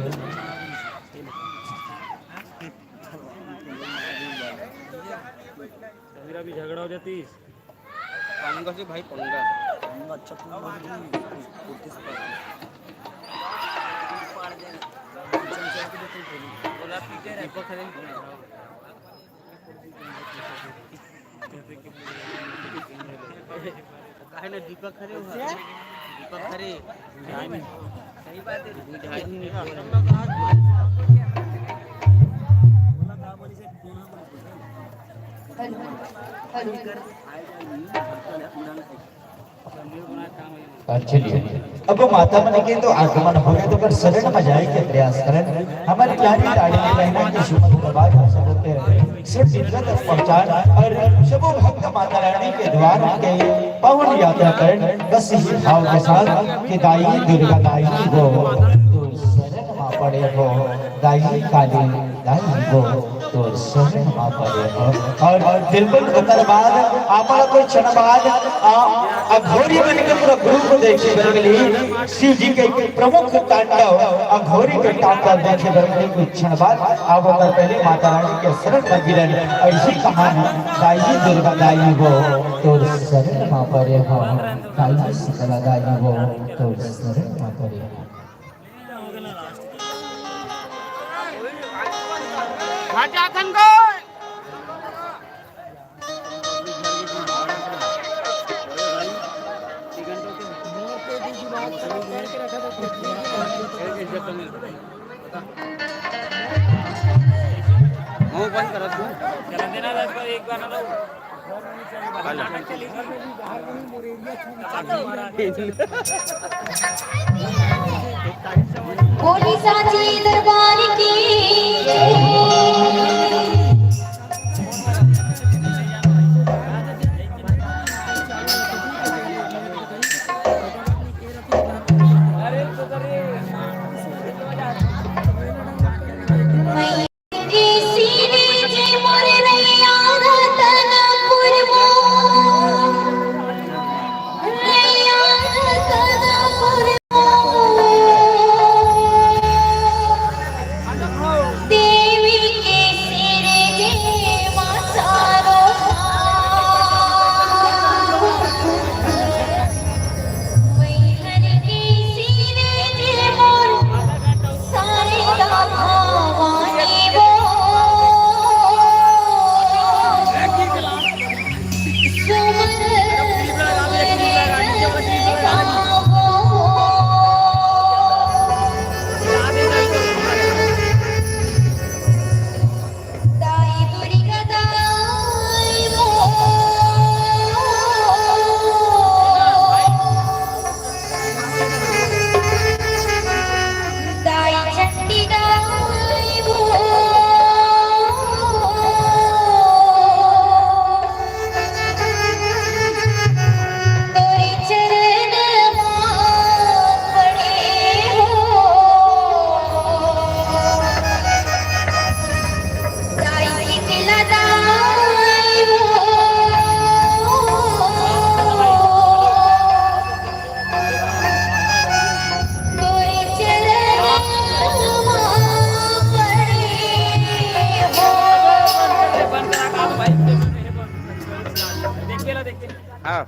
मेरा भी झगड़ा हो जाती। पंगा से भाई पंगा। पंगा अच्छा तू बोल रही है। बोला पीछे दीपक है। काहे ना दीपक हरे हो? दीपक हरे। सही बात है। बुझाई नहीं। Hello, hello. चलिए, अब माता मन के तो आगमन हो गए, तो ओकर शरण में जाए के प्रयास करन। हमर प्यारी लाडली बहना के सुमन के बाद हम सबो के सुर चित्र तक पहुंचान अउ सबो भक्त माता रानी के द्वार के पावन यात्रा करन। बस इसी भाव के साथ कि दाई दुर्गा दाई वो तोर शरण मा पड़े हो, दाई काली दाई वो तोर शरण मा पड़े हो। अउ बिल्कुल ओकर बाद, आपन कुछ क्षण बाद, आ, अघोरी मन के पूरा group देखे बर मिली। शिव जी के प्रमुख तांडव, अघोरी के तांडव देखे बर मिली कुछ क्षण बाद। अब ओकर पहले माता रानी के शरण में गिरन। अइसे कहानी, दाई दुर्गा दाई वो तोर शरण मा पड़े हो, दाई शीतला दाई वो तोर शरण मा पड़े हो। मुंह बंद करो तू। चला देना दस बार, एक बार ना लो। बोली सांची दरबार की जय। हाँ।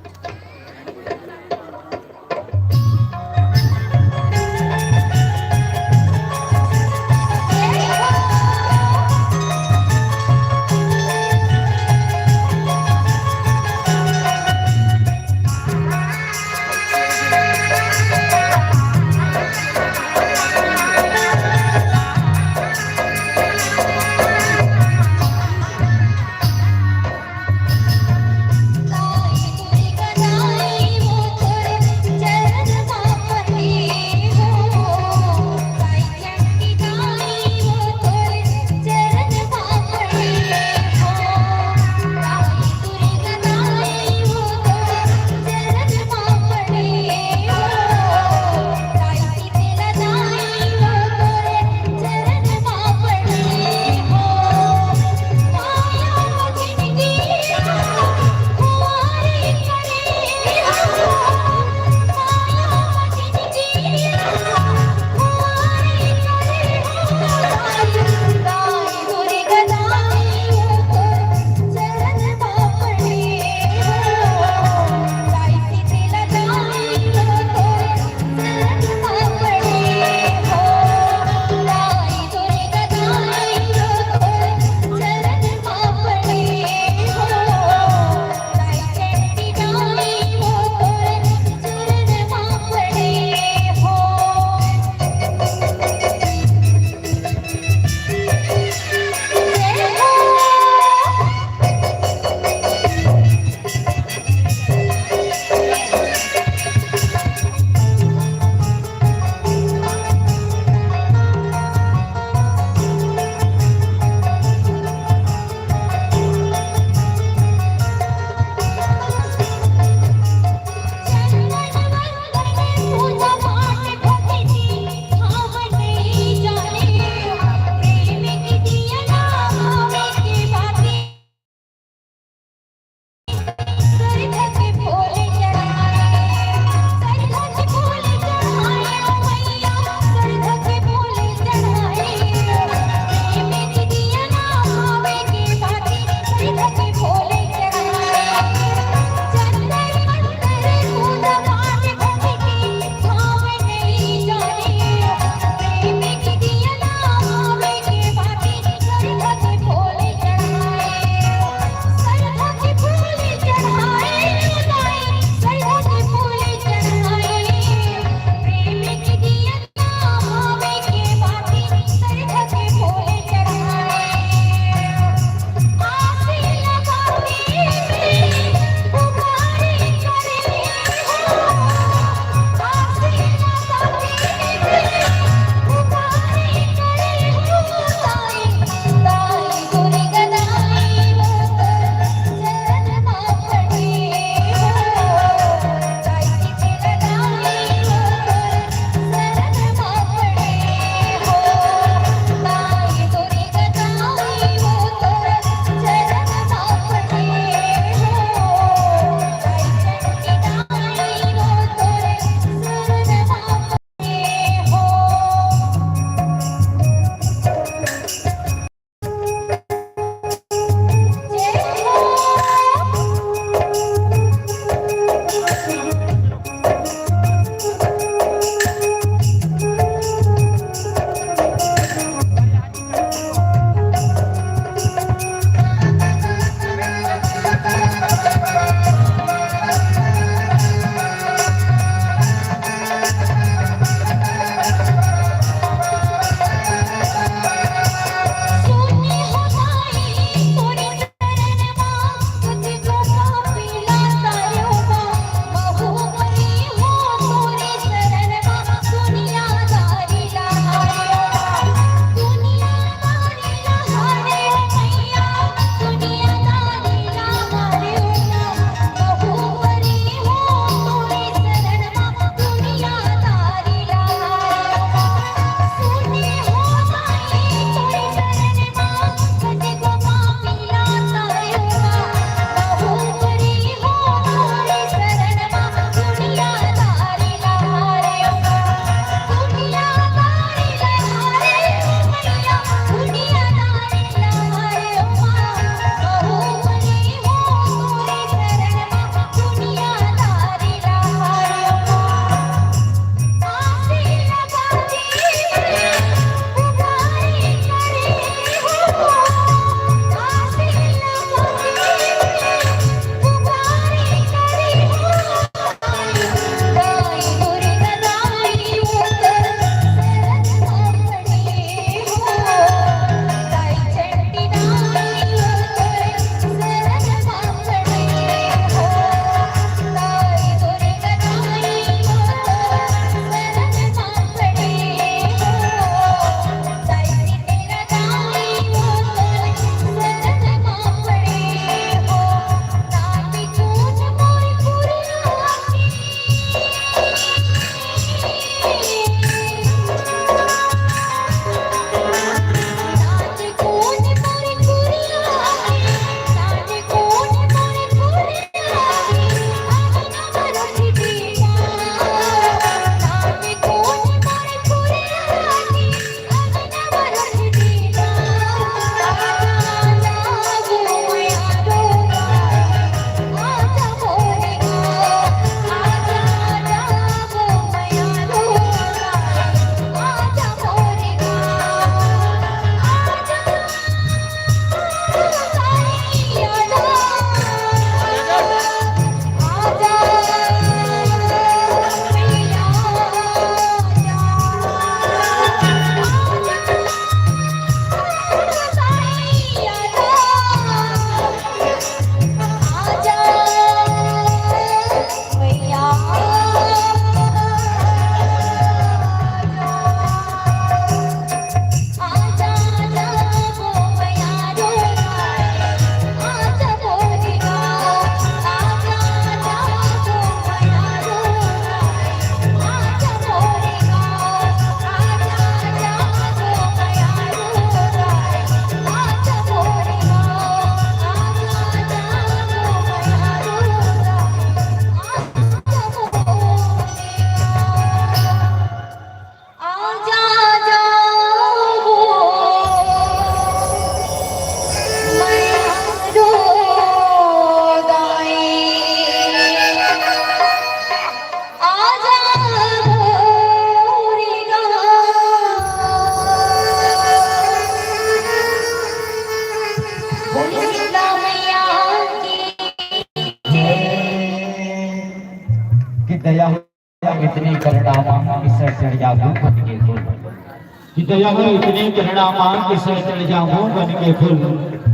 कि दया हो इतनी करुणा माँ कि सर चढ़ जाऊं बन के फूल,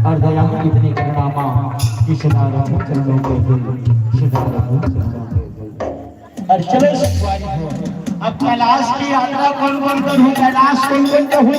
और दया हो इतनी करुणा माँ कि सदा रहूं चरणों के फूल, सदा रहूं चरणों के फूल। और चलो संगवारी हो, अब कैलाश की यात्रा कौन कौन करूं, कैलाश कौन कौन करूं?